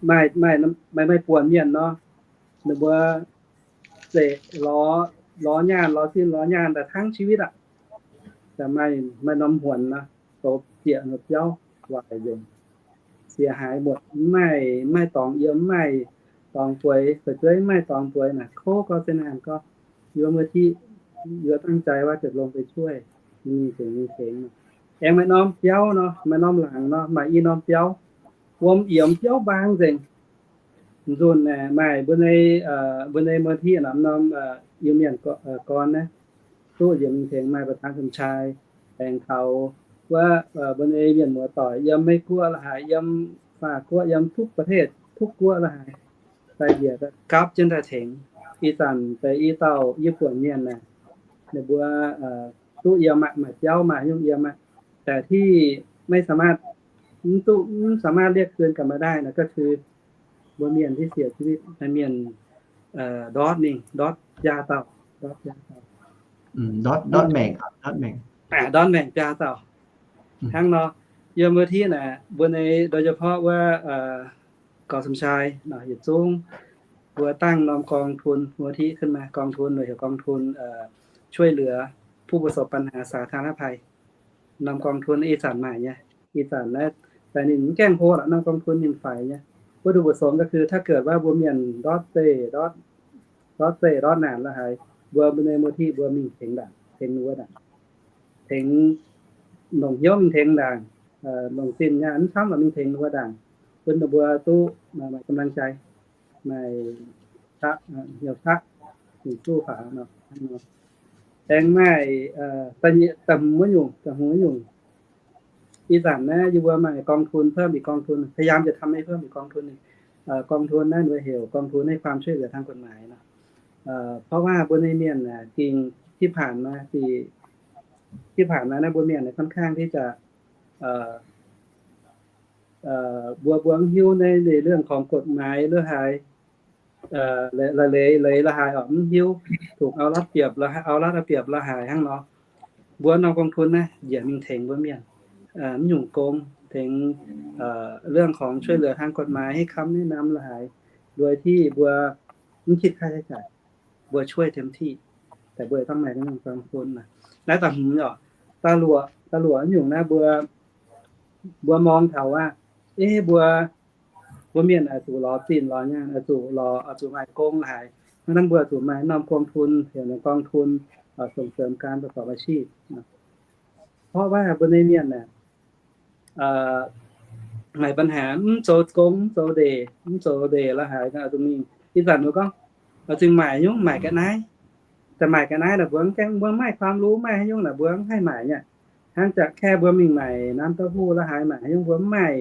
maaih, maaih, maaih buonc mienh nor, ninh mbuo zeqc lorz, lorz nyaanh, lorz zinh lorz nyaanh daaih ทั้งชีวิต aqv. Daaih maaih, maaih norm huonx nor, douz zieqc nyei biauv waaic nzengc, เสียหายหมด, mv maaih, mv maaih dorngx yiem, mv maaih dorngx bueix, fu'jueiv mv maaih dorngx bueix naaic, kouv gorx, zeqc naanc gorx. Yie mbuo มูลนิธิ yie ตั้งใจว่าจะลงไปช่วย mingh tengx, mingh tengx. Aengx maaih norm biauv nor, maaih norm laangz nor, maaih i norm biauv, wuom yiemx biauv mbaang nzengc. Nzunc naaic maaih mbuo nyei, mbuo nyei มูลนิธิ naaiv norm Iu-Mienh gorn naaiv, duqv njiec mingh tengx maaih ประธาน สมชาย aengx taux wuov mbuo nyei mienh muoz-doic yiem Meiv Guoqv la'haaix, yiem Faac Guoqv, yiem ทุกประเทศ ทุก guoqv la'haaix, daaih njiec daaih gapv jienv daaih tengx. Ih zanc deix i dauh yie buonc mienh naaic, ninh mbuo duqv yiem aqv, maaih biauv maaih nyungc yiem aqv, แต่ที่ไม่สามารถ mv duqv, mv สามารถเรียกคืนกลับมาได้นะ ก็คือ mbuo mienh ที่เสียชีวิต mienh ndortv ninh, ndortv biaa dauh, ndortv biaa dauh, ndortv, ndortv maengc, ndortv maengc, ndortv maengc biaa dauh. Hnangv nor, yiem wuov hitv naaic mbuo nyei โดยเฉพาะ wuov เกาะสมชาย yietc zungv mbuo dangh norm กองทุน wuov hitv ขึ้นมา กองทุน heuc กองทุน ช่วยเหลือผู้ประสบปัญหาสาธารณภัย. Norm กองทุน ih zanc maaic nyei, ih zanc naaiv daaih ninh mv gaengh hlo lorqc, norm กองทุน ninh faix nyei. วัตถุประสงค์ก็คือ ถ้าเกิดว่า mbuo mienh ndortv zeih, ndortv zeih ndortv naanc la'haaix, mbuo, mbuo nyei มูลนิธิ mbuo mingh tengx ndaangc, tengx wuov ndaangc, tengx, longc hnyouv mingh tengx ndaangc, longc zinh nyaanh mv camv lorqc mingh tengx wuov ndaangc, bun ninh mbuo duqv maaih กำลังใจ, maaih hnyouv qaqv, ninh duqv faaux nor. Aengx maaih da'hmz wuov nyungc, da'hmz wuov nyungc, ih zanc naaiv yie mbuo maaih กองทุน เพิ่มอีก กองทุน, พยายามจะทำให้เพิ่มอีก กองทุนหนึ่ง. กองทุน naaiv mbuo heuc กองทุนให้ความช่วยเหลือทางกฎหมาย nor. เพราะว่า mbuo nyei mienh aah, gengh ที่ผ่านมา ที่ผ่านมา naaiv mbuo mienh ค่อนข้างที่จะ mbuo, mbuo mv hiuv naaiv ในเรื่องของกฎหมาย la'haaix, leiz, leiz la'haaix oc, mv hiuv, ถูกเอารัดเปรียบ เอารัดเอาเปรียบ la'haaix hnangv nor. Mbuo norm กองทุน naaiv njiec mingh tengx mbuo mienh, mv nyungc gong, tengx เรื่องของ ช่วยเหลือทางกฎหมาย ให้คำแนะนำ la'haaix, โดยที่ mbuo mv kitv ค่าใช้จ่าย, mbuo ช่วยเต็มที่, daaih mbuo dangh maaih norm กองทุน naaiv. Naaiv da'hmz oc, da'luoqc, da'luoqc nyungc naaiv mbuo, mbuo มอง taux aqv, ei mbuo, mbuo mienh oix zuqc lorz zinh lorz nyaanh, oix zuqc lorz, oix zuqc maaih gong la'haaix, hnangv naaiv mbuo zuqc maaih norm กองทุน, heuc norm กองทุน ส่งเสริมการประกอบอาชีพ. เพราะว่า mbuo nyei mienh aah, maaih ปัญหา mv zoux gong, mv zoux ndeic, mv zoux ndeic la'haaix, oix zuqc mingh. Ih zanc mbuo gorngv, oix zuqc maaic nyungc, maaic ga'naaiv. Daaih maaic ga'naaiv naaic mbuo mv gaengh, mbuo mv maaih ความรู้ mv maaih haaix nyungc naaic mbuo mv haih maaic nyei. Hnangv jaax kaeqv mbuo mingh maaic น้ำเต้าหู้ la'haaix, maaic haaix nyungc mbuo mv maaih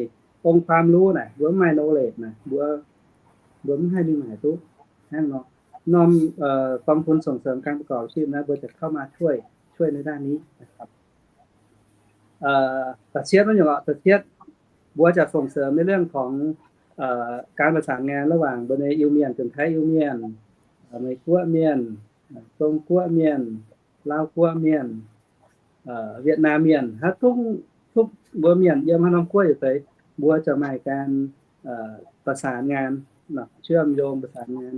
องค์ความรู้ naaic, mbuo mv maaih knowledge naaic, mbuo, mbuo mv haih mingh maaic duqv. Hnangv nor, norm กองทุน ส่งเสริมการประกอบอาชีพ naaiv mbuo ziouc เข้ามาช่วย ช่วยในด้านนี้นะครับ. Da'cietv wuov nyungc oc, da'cietv, mbuo ziouc ส่งเสริมในเรื่องของ การประสานงานระหว่าง mbuo nyei Iu-Mienh, Janx-Taiv Iu-Mienh, Meiv-Guoqv mienh, Zong-Guoqv mienh, Laauv-Guoqv mienh, Việt Nam mienh, haaix zungv, zungv mbuo mienh yiem haaix norm guoqv yietc deix, mbuo ziouc maaih การ ประสานงาน, เชื่อมโยง ประสานงาน.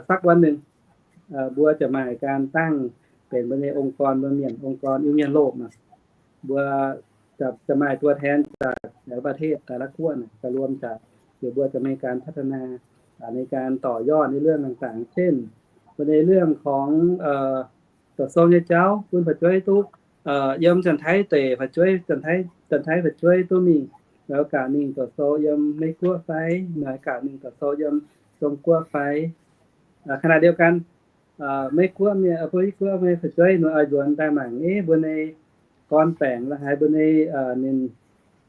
สักวันหนึ่ง mbuo ziouc maaih การ dangh benx mbuo nyei องค์กร mbuo mienh องค์กร Iu-Mienh Lomh naaic. Mbuo ziouc maaih ตัวแทน จากแต่ละประเทศ แต่ละ guoqv naaic, จะรวมจาก เดี๋ยว mbuo ziouc มีการพัฒนา ในการต่อยอดในเรื่องต่างๆ เช่น ในเรื่องของ doqc sou nyei jauv bun fu'jueiv duqv, yiem Janx-Taiv deic fu'jueiv, Janx-Taiv, Janx-Taiv fu'jueiv duqv mingh, maaih โอกาส mingh doqc sou yiem Meiv-Guoqv fai, maaih โอกาส mingh doqc sou yiem Zong-Guoqv fai. Ka'naaiv เดียวกัน Meiv-Guoqv mienh, Meiv-Guoqv mienh fu'jueiv ninh oix nzuonx daaih mangc, ei, mbuo nyei gorn baengc la'haaix, mbuo nyei, ninh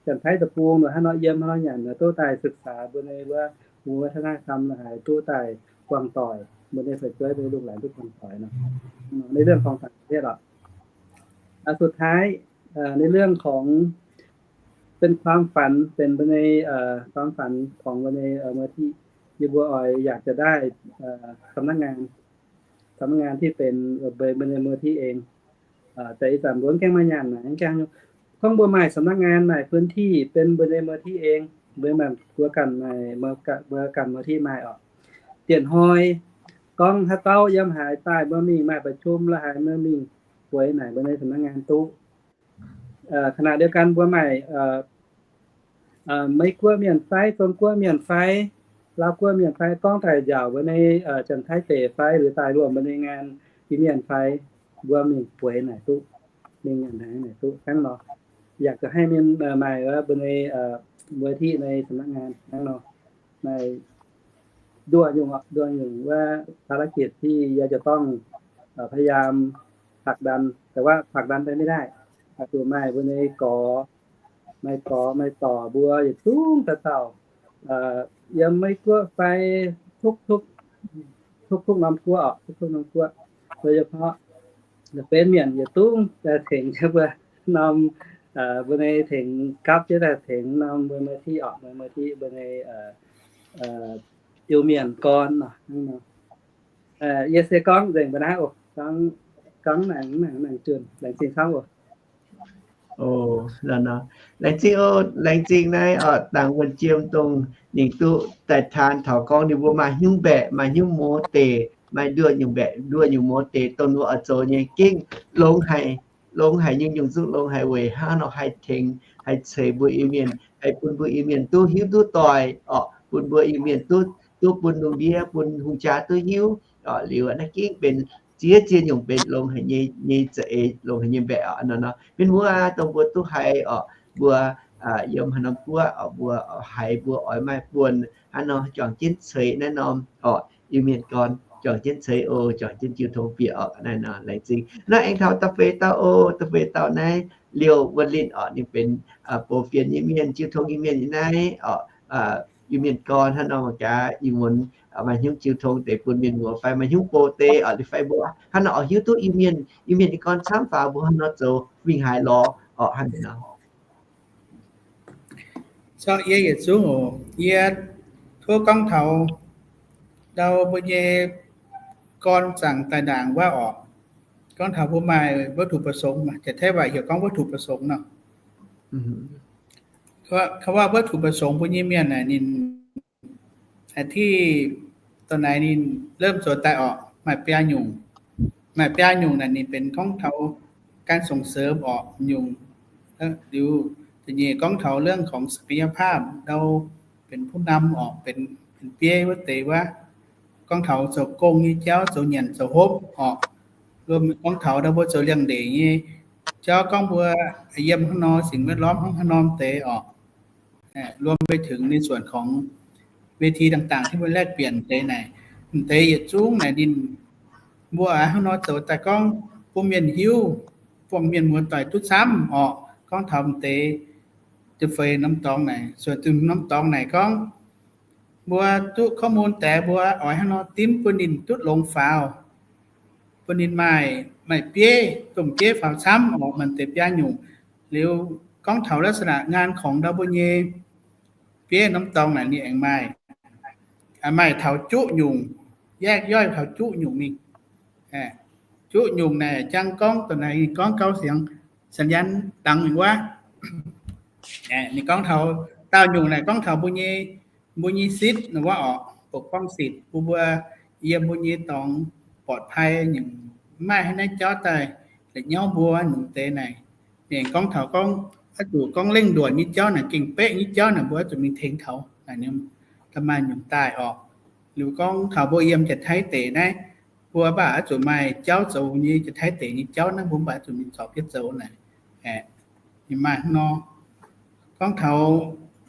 Janx-Taiv deic-bung nor, haaix nor yiem, haaix nor nyanc, duqv daaih ศึกษา mbuo nyei wuov วัฒนธรรม la'haaix, duqv daaih buangh doic, mbuo nyei fu'jueiv, mbuo nyei lungh laangz duqv buangh doic nor. ในเรื่องของต่างประเทศ oc. สุดท้าย ในเรื่องของ เป็นความฝัน, เป็น mbuo nyei ความฝัน ของ mbuo nyei มูลนิธิ, yie mbuo oix อยากจะได้ สำนักงาน, สำนักงานที่เป็น mbuo nyei มูลนิธิ เอง. Deix ih zanc mbuo mv gaengh maaih nyaanh naaic, mv gaengh, gorngv mbuo maaih สำนักงาน, maaih พื้นที่ เป็น mbuo nyei มูลนิธิ เอง, mbuo maaih, mbuo ganh maaih, mbuo ganh มูลนิธิ maaih oc. Dienh hnoi gorngv haaix dauh yiem haaix daaih mbuo mingh maaih ประชุม la'haaix, mbuo mingh bueix naaic mbuo nyei สำนักงาน duqv. Ka'naaiv เดียวกัน mbuo maaih Meiv-Guoqv mienh fai, Zong-Guoqv mienh fai, Laauv-Guoqv mienh fai, gorngv daaih nziaauc mbuo nyei Janx-Taiv deic fai, liuz daaih luonh mbuo nyei งาน Iu-Mienh fai, mbuo mingh bueix naaic duqv, mingh nyanc hnaangx naaic duqv hnangv nor. Yaac zuqc haih mienh maaih mbuo nyei มูลนิธิ ใน สำนักงาน hnangv nor. Maaih nduoh nyungc, nduoh nyungc wuov ภารกิจ ที่ yie จะต้อง พยายาม ผลักดัน, แต่ว่า ผลักดันไปไม่ได้. Zuqc maaih mbuo nyei gorx, maaih gorx maaih dorc mbuo yietc zungv dauh dauh, yiem Meiv-Guoqv fai, ทุกๆ ทุก tov kuv norm guoqv oc, tov kuv norm guoqv, mbuo yie pov, benx mienh yietc zungv daaih tengx jienv mbuo norm, mbuo nyei tengx gapv jienv daaih tengx norm mbuo maaih tiqv oc, mbuo maaih tiqv mbuo nyei Iu-Mienh gorn nor. Yie se gorngv nzengc mbuo naaiv oc, gorngv, gorngv naaic, naaic, naaic junh, laengz zingh camv oc. Laengz zingh oc, laengz zingh naaiv oc, dangc wuonh jiem dongh ninh duqv daaih taan taux gorngv ninh mbuo maaih hnyouv mbaeqc, maaih hnyouv mouz deix, maaih nduoh nyungc mbaeqc, nduoh nyungc mouz deix, dongh ninh mbuo oix zoux nyei gengh longx haic, longx haic nyungc-nyungc zungv longx haic weic hnangv nor haih tengx, haih ceix mbuo Iu-Mienh, haih bun mbuo Iu-Mienh duqv hiuv duqv doic oc, bun mbuo Iu-Mienh duqv, duqv bun lungh ndiev, bun hungh jaa duqv hiuv oc. Liuz naaiv gengh benx ziex ziex nyungc benx longx haic nyei, nyei za'eix, longx haic nyei mbaeqc oc. Nor nor mienh muoz dongh mbuo duqv haiz oc, mbuo yiem haaix norm guoqv oc, mbuo haiz mbuo oix maaih buonc hnangv nor juangc jienv ceix naaiv norm oc, Iu-Mienh gorn juangc jienv ceix oc, juangc jienv jiu tong bieqc oc. Naaiv nor laengz zingh. Naaiv aengx taux da'feix dauh oc, da'feix dauh naaiv Liouh Wuonh Linh oc, ninh benx Bo Fien nyei mienh, jiu tong nyei mienh nyei naaiv oc. Iu-Mienh gorn hnangv nor mangc gaax ih muonz maaih hnyouv jiu tong deix bun mienh muoz fai maaih hnyouv bo deix oc, liuz fai mbuo hnangv nor oix hiuv duqv Iu-Mienh, Iu-Mienh nyei gorn camv faaux, mbuo hnangv nor zoux mingh haaix lorz oc, hnangv nor. Corc yie yietc zungv oc, yie tov gorngv taux ndau mbuo nyei gorn zaangc daaih ndaangc wuov oc. Gorngv taux mbuo maaih วัตถุประสงค์ maaih, jiex taiv waac heuc gorngv วัตถุประสงค์ nor. Kouv waac วัตถุประสงค์ mbuo nyei mienh naaic ninh, ti, dongh naaic ninh เริ่ม zoux daaih oc, maaih biaa nyungc. Maaih biaa nyungc naaic ninh benx gorngv taux การส่งเสริม oc, nyungc. Liuz da'nyeic gorngv taux เรื่องของศักยภาพ ndau benx ผู้นำ oc, benx, benx bieiv wuov deix wuov. Gorngv taux zoux gong nyei jauv, zoux nyanc zoux hopv oc. Luo gorngv taux ndau mbuo zoux liangx-ndeic nyei jauv, gorngv mbuo yiem hnangv nor, สิ่งแวดล้อม hnangv haaix norm deix oc. รวมไปถึงในส่วนของเวทีต่างๆ ที่ mbuo แลกเปลี่ยน deix naaic, m'deix yietc zungv naaic ninh mbuo hnangv nor zoux daaih gorngv bun mienh hiuv, buangh mienh muoz-doic duqv camv oc. Gorngv taux m'deix da'feix norm dorngx naaic, ส่วน norm dorngx naaic gorngv mbuo duqv ข้อมูล deix, mbuo oix hnangv nor dimv bun ninh duqv longx faaux, bun ninh maaih, maaih bieiv, domh bieiv faaux camv oc, maaih deix biaa nyungc. Liuz gorngv taux ลักษณะงาน ของ ndau mbuo nyei bieiv norm dorngx naaic ninh aengx maaih, maaih taux juqv nyungc, แยกย่อย taux juqv nyungc mingh. Juqv nyungc naaic jang gorngv dongh naaic ninh gorngv gauh siangx, สัญญาณ dangx mingh wuov. Ninh gorngv taux daauh nyungc naaic gorngv taux mbuo nyei, mbuo nyei สิทธิ์ nor wuov oc, ปกป้องสิทธิ์ bun mbuo yiem mbuo nyei dorngx ปลอดภัย nyungc, maiv maaih haaix naaiv jauv daaih la'nyauv mbuo nyungc deix naaic. Ninh gorngv taux gorngv oix zuqc gorngv เร่งด่วน nyei jauv naaic, gengh beqv nyei jauv naaic mbuo oix zuqc mingh tengx taux naaic, maaih nyungc daaih oc. Liuz gorngv taux mbuo yiem Janx-Taiv deic naaiv, mbuo mv baac oix zuqc maaih jauv zoux nyei, Janx-Taiv deic nyei jauv naaiv mbuo mv baac oix zuqc mingh zorpc jienv zoux naaic. Ninh maaih hnangv nor. Gorngv taux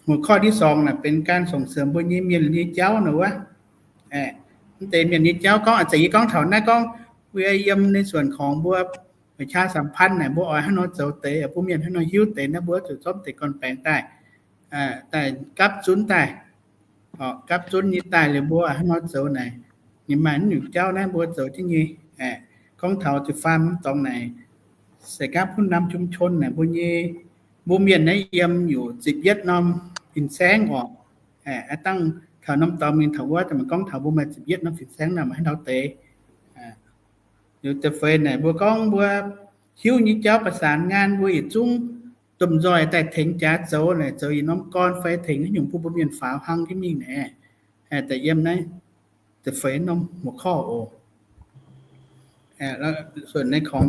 หัวข้อที่สอง naaic benx การส่งเสริม mbuo nyei mienh nyei jauv naaic wuov. Mv deix mienh nyei jauv gorngv, a'zengc yie gorngv taux naaiv gorngv, mbuo yiem ในส่วนของ mbuo ประชาสัมพันธ์ naaic, mbuo oix hnangv nor zoux deix, bun mienh hnangv nor hiuv deix naaiv, mbuo zuqc zorqv deix gorn-baengx daaih, daaih gapv zunv daaih, gapv zunv nyei daaih liuz mbuo hnangv nor zoux naaic. Ninh maaih naaiv nyungc jauv naaiv mbuo zoux jienv nyei. Gorngv taux jiu-baang norm dorngx naaic, se gapv ผู้นำชุมชน naaic mbuo nyei, mbuo mienh naaiv yiem nyungc ziepc yietv norm fin-saengv oc. Aav dangh taux norm dorngx mingh taux wuov, da'maah gorngv taux mbuo maaih ziepc yietv norm fin-saengv naaic, maaih haaix ndau deix. Liuz da'feix naaic mbuo gorngv mbuo hiuv nyei jauv ประสานงาน mbuo yietc zungv domh nzoih daaih tengx jaax zoux naaic, zoux yietc norm gorn fai tengx haaix nyungc bun mbuo mienh faaux hnangv jienv mingh naaic. Da'yietv naaiv, da'feix norm หัวข้อ oc. ส่วนในของ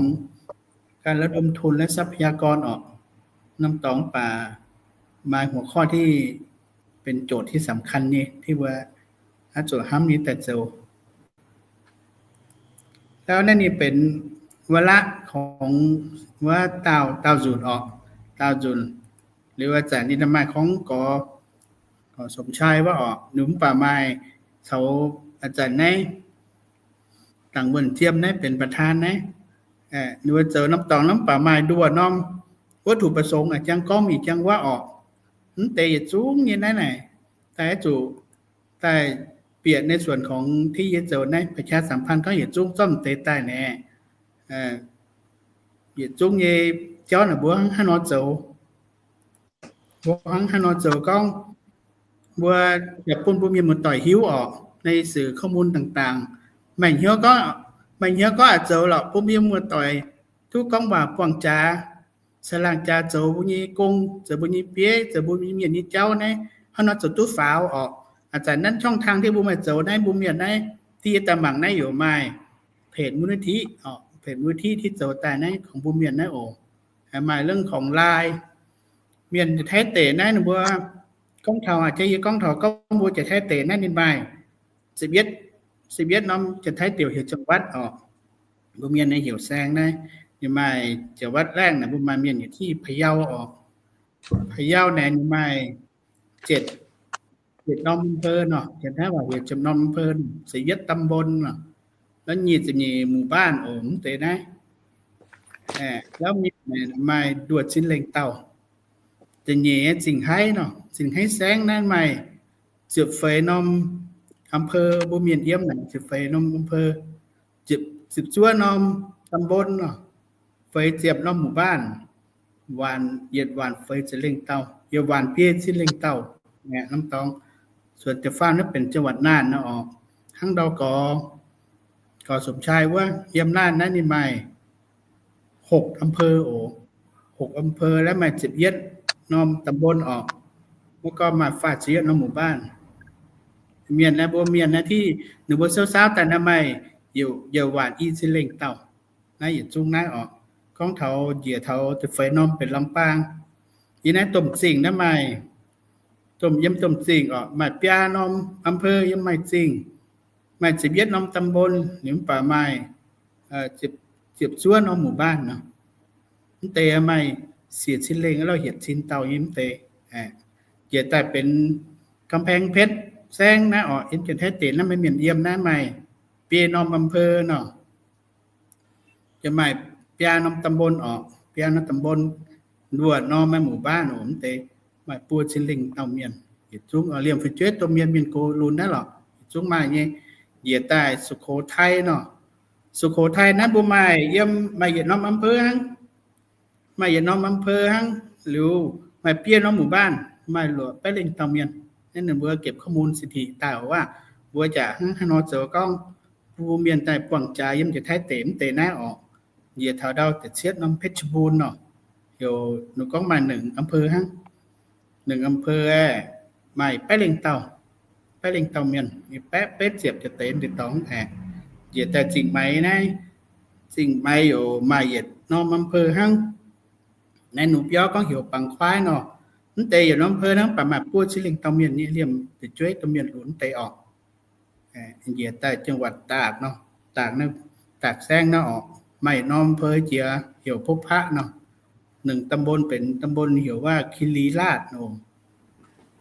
การระดมทุนและทรัพยากร oc, norm dorngx mv baac maaih หัวข้อ ที่เป็นโจทย์ที่สำคัญ nyei, ที่ mbuo oix zuqc hnamv nyei daaih zoux. Naaiv ninh benx วาระ ของ wuov daauh, daauh nzunc oc, daauh nzunc. Liuz a'zanc ninh maaih gorngv gorx, gorx สมชาย wuov oc, ninh mv baac maaih caux a'zanc naaiv dangc wuonh jiem naaiv benx ประธาน naaiv. Ninh mbuo zoux norm dorngx mv baac maaih nduoh norm วัตถุประสงค์ jang gorngv mingh jang wuov oc. Mv deix yietc zungv nyei naaiv naaic, daaih oix zuqc daaih bieqc naaiv suonc kungx tih yie zoux naaiv ประชาสัมพันธ์ gorngv yietc zungv zorqv deix daaih naaic, yietc zungv nyei jauv naaic mbuo hnangv haaix nor zoux, mbuo hnangv haaix nor zoux gorngv mbuo yaac bun mbuo mienh muoz-doic hiuv orqc, naaiv สื่อข้อมูลต่างๆ. Maaih hnyouv gorngv, maaih hnyouv gorngv aqc zoux lorqc, bun mbuo mienh muoz-doic duqv gorngv waac buangh jaax, caangh laangh jaax zoux mbuo nyei gong, zoux mbuo nyei bieiv, zoux mbuo nyei mienh nyei jauv naaiv hnangv haaix nor zoux duqv faaux orqc. A'zanc naaiv ช่องทาง deix mbuo maaih zoux naaiv, da'yietv daaih mangc naaiv yaac maaih เพจมูลนิธิ orqc, เพจมูลนิธิ deix zoux daaih naaiv kungx mbuo mienh naaiv oc. Maaih เรื่องของไลน์ mienh Janx-Taiv deic naaiv ninh mbuo gorngv taux, a'jang yie gorngv taux gorngv mbuo Janx-Taiv deic naaiv ninh maaih สิบเอ็ด สิบเอ็ด norm Janx-Taiv deic heuc จังหวัด orqc. Mbuo mienh naaiv heuc saeng naaiv, ninh maaih จังหวัด แรก naaic mbuo maaih mienh yietc ที่พะเยา orqc. พะเยา naaic ninh maaih เจ็ด norm อำเภอ nor, Janx-Taiv waac heuc เจ็ด norm อำเภอ, สิบเอ็ด ตำบล nor, แล้ว ยี่สิบเอ็ด หมู่บ้าน oc, mv deix naaiv. Lov mienh maaih nduoh cin lengh dauh. Da'nyeic Zingh Haiv nor, Zingh Haiv Saengv naaiv maaih ziepc feix norm อำเภอ, mbuo mienh yiem naaic ziepc feix norm อำเภอ, ziepc zuov norm ตำบล nor, feix ziepc norm หมู่บ้าน, waanc yietc waanc feix ziepc lengh dauh, yietc waanc biei cin lengh dauh. Norm dorngx, suonc da'faam naaiv benx จังหวัดน่าน nor orqc. Hnangv ndau gorx, gorx สมชาย wuov, yiem naaiv naaiv ninh maaih หก อำเภอ oc, หก อำเภอ แล้ว maaih ziepc yietv norm ตำบล orqc. Wuov gorngv maaih faah ziepc yietv norm หมู่บ้าน. Mienh naaiv, mbuo mienh naaiv ที่ ninh mbuo saauv saauv daaih naaiv maaih yietc waanc i cin lengh dauh. Naaiv yietc zungv naaiv orqc. Gorngv taux njiec taux da'feix norm benx ลำปาง. Yie naaiv domh zingh naaiv maaih, domh, yiem domh zingh orqc, maaih biaa norm อำเภอ yiem maaih zingh, maaih ziepc yietv norm ตำบล, ninh mv baac maaih ziepc zuov norm หมู่บ้าน nor. Mv deix maaih siec cin lengh, lauh hietc cin dauh nyei mv deix. Njiec daaih benx กำแพงเพชร Saengv naaiv orqc, yiem Janx-Taiv deic naaiv maaih mienh yiem naaiv maaih biei norm อำเภอ nor. Yaac maaih biaa norm ตำบล orqc, biaa norm ตำบล, nduoh norm maaih หมู่บ้าน oc, mv deix maaih buo cin lengh dauh mienh. Yietc zungv liemh fu'jueiv domh mienh, mienh gox lunx naaiv lorqc, yietc zungv maaih nyei. Njiec daaih สุโขทัย nor. สุโขทัย naaiv mbuo maaih yiem, maaih yietc norm อำเภอ hnangv. Maaih yietc norm อำเภอ hnangv, liuz maaih biei norm หมู่บ้าน, maaih luoqc baeqv lengh dauh mienh. Naaiv ninh mbuo เก็บข้อมูลสถิติ daaih oc, waac mbuo jaax hnangv haaix nor zoux gorngv mbuo mienh daaih buangh jaax yiem Janx-Taiv deic mv deix naaiv orqc. Njiec taux ndau da'cietv norm เพชรบูรณ์ nor, heuc ninh gorngv maaih หนึ่ง อำเภอ hnangv. หนึ่ง อำเภอ maaih baeqv lengh dauh, baeqv lengh dauh mienh, baeqv betv ziepc jiex deix mv deix dorngx aeqv. Njiec daaih Zingh Maix naaiv, Zingh Maix yaac maaih yietc norm อำเภอ hnangv. Naaiv nungx biauv gorngv heuc บางขวาย nor. Mv deix yietc norm อำเภอ hnangv, baac maaih buo cin lengh dauh mienh nyei, liemh fu'jueiv domh mienh lunx mv deix orqc. Njiec daaih จังหวัดตาก nor, Taakc, Taakc Saengv naaiv orqc, maaih yietc norm อำเภอ jiex heuc พบพระ nor. หนึ่ง ตำบล benx ตำบล heuc ว่าคีรีราช nor.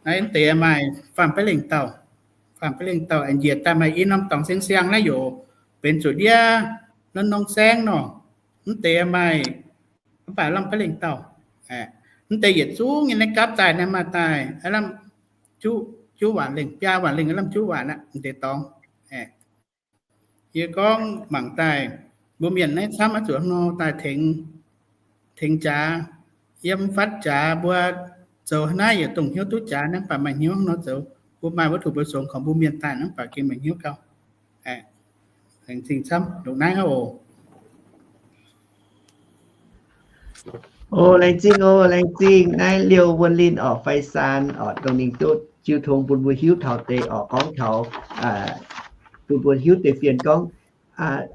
Naaiv mv deix maaih faam baeqv lengh dauh, faam baeqv lengh dauh. Njiec daaih maaih i norm dorngx siang-siang naaiv yaac benx zuqc ndiev ระนอง Saengv nor. Mv deix maaih mv baac lamh baeqv lengh dauh. Mv deix yietc zungv nyei naaiv gapv daaih naaiv maaih daaih lamh juqv waanc lengh, biaa waanc lengh, lamh juqv waanc aqv, mv deix dorngx. Yie gorngv mangc daaih, mbuo mienh naaiv camv oix zuqc hnangv nor daaih tengx, tengx jaax, yiem fatv jaax. Mbuo zoux naaiv yietc dongh hnyouv duqv jaax naaiv, mv baac maaih hnyouv hnangv nor zoux. Mbuo maaih วัตถุประสงค์ ของ mbuo mienh daaih naaiv, mv baac gengh maaih hnyouv gauh. Laengz zingh camv longc naaiv oc. O, laengz zingh o, laengz zingh. Naaiv Liouh Wuonh Linh orqc, fai Saan orqc, dongh ninh duqv jiu tong bun mbuo hiuv taux deix orqc, gorngv taux, bun mbuo hiuv deix fienx gorngv,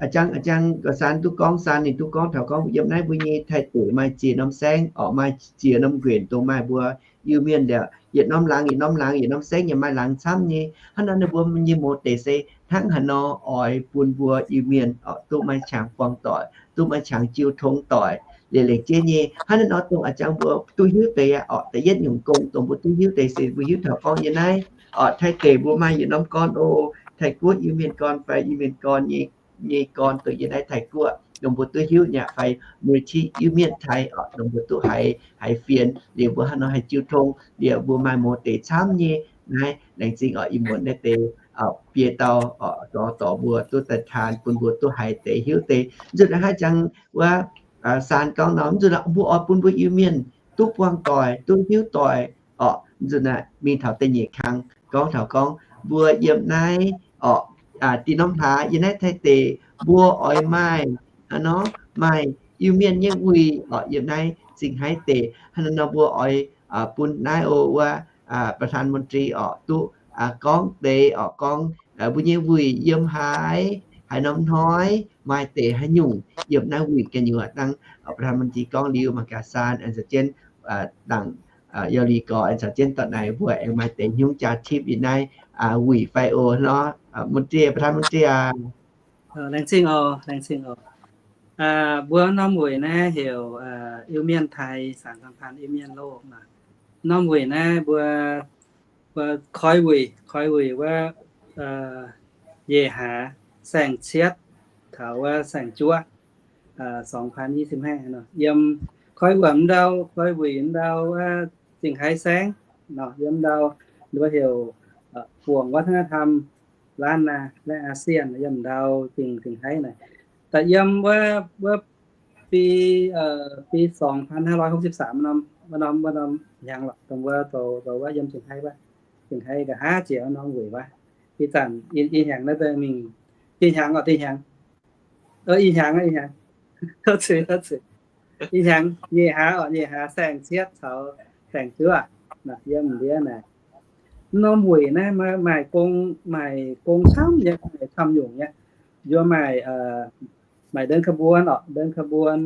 a'jang, a'jang, ga'saan duqv gorngv, Saan ninh duqv gorngv taux gorngv yiem naaiv mbuo nyei Taiv deic maaih ziex norm saengv orqc, maaih ziex norm nquenc dongh maaih mbuo Iu-Mienh liuz, yietc norm laangz, yietc norm laangz, yietc norm saengv yaac maaih laangz camv nyei. Hnangv naaiv ninh mbuo nyei mouz deic se hnangv haaix nor oix bun mbuo Iu-Mienh orqc duqv maaih qangx buangh doic, duqv maaih qangx jiu tong doic, liuz lengc jeiv nyei. Hnangv naaiv nor dongh a'jang mbuo duqv hiuv deix aqv orqc, da'yietv nyungc gong dongh mbuo duqv hiuv deix se mbuo hiuv taux gorngv yie naaiv orqc, Taiv deic mbuo maaih yietc norm gorn o, Taiv-Guoqv Iu-Mienh gorn fai Iu-Mienh gorn nyei, nyei gorn dongh yie naaiv Taiv-Guoqv, dongh mbuo duqv hiuv nyei fai มูลนิธิ Iu-Mienh Taiv orqc, dongh mbuo duqv haiz, haiz fienx liuz mbuo hnangv nor haiz jiu tong liuz mbuo maaih mouz deic camv nyei. Naaiv laengz zingh orqc, ih muonz naaiv deix biei dauh, dorh dorh mbuo duqv daaih taan bun mbuo duqv haiz deix hiuv deix. Nzunc naaiv haaix jangx wuov, Saan gorngv nor, nzunc naaiv mbuo oix bun mbuo Iu-Mienh duqv buangh doic, duqv hiuv doic orqc. Nzunc naaiv mingh taux da'nyeic kang gorngv taux gorngv mbuo yiem naaiv orqc, dih norm hlaax yiem naaiv Taiv deic mbuo oix maaih nor, maaih Iu-Mienh nyei wuic orqc, yiem naaiv Zingh Haiv deic. Hnangv naaiv nor mbuo oix bun naaiv o wuov ประธานมนตรี orqc duqv gorngv deix orqc, gorngv mbuo nyei wuic yiem haaix, haaix norm hnoi, maaih deix haaix nyungc yiem naaiv wuic ga'nyuoz dangh ประธานมนตรี gorngv liuz mangc gaax Saan aengx caux jienv dangc Yauh Lih Gorx aengx caux jienv dorh naaic mbuo aengx maaih deix hnyungv jaa tipv yiem naaiv wuic fai o nor. มนตรี, ประธานมนตรี aac. Laengz zingh oc, laengz zingh oc. Mbuo norm wuic naaiv heuc Iu-Mienh ไทย สานสัมพันธ์ Iu-Mienh โลก nor. Norm wuic naaiv mbuo, mbuo koi wuic, koi wuic wuov, yeic hlaax saeng-cietv taux wuov saeng-juov, yiem koi wuic ndau, koi wuic ndau wuov Zingh Haiv saengv nor, yiem ndau mbuo heuc กลุ่มวัฒนธรรมล้านนาและอาเซียน yiem ndau Zingh, Zingh Haiv naaic. Da'yiem wuov, wuov ปี, ปี สองพันห้าร้อยหกสิบสาม norm, wuov norm, wuov norm hnyangx lorqc, dongh wuov zoux, zoux wuov yiem Zingh Haiv wuov, Zingh Haiv nqa'haav jiex norm wuic wuov. Ih zanc, ih hnyangx naaiv deix mingh, ih hnyangx oc, ih hnyangx, ih hnyangx, ih hnyangx, ih hnyangx nyeic hlaax oc, nyeic hlaax saeng-cietv caux saeng-juov yiem ndiev naaic. Norm wuic naaiv maaih gong, maaih gong camv nyei, maaih camv nyungc nyei. Mbuo maaih, maaih เดินขบวน oc, เดินขบวน,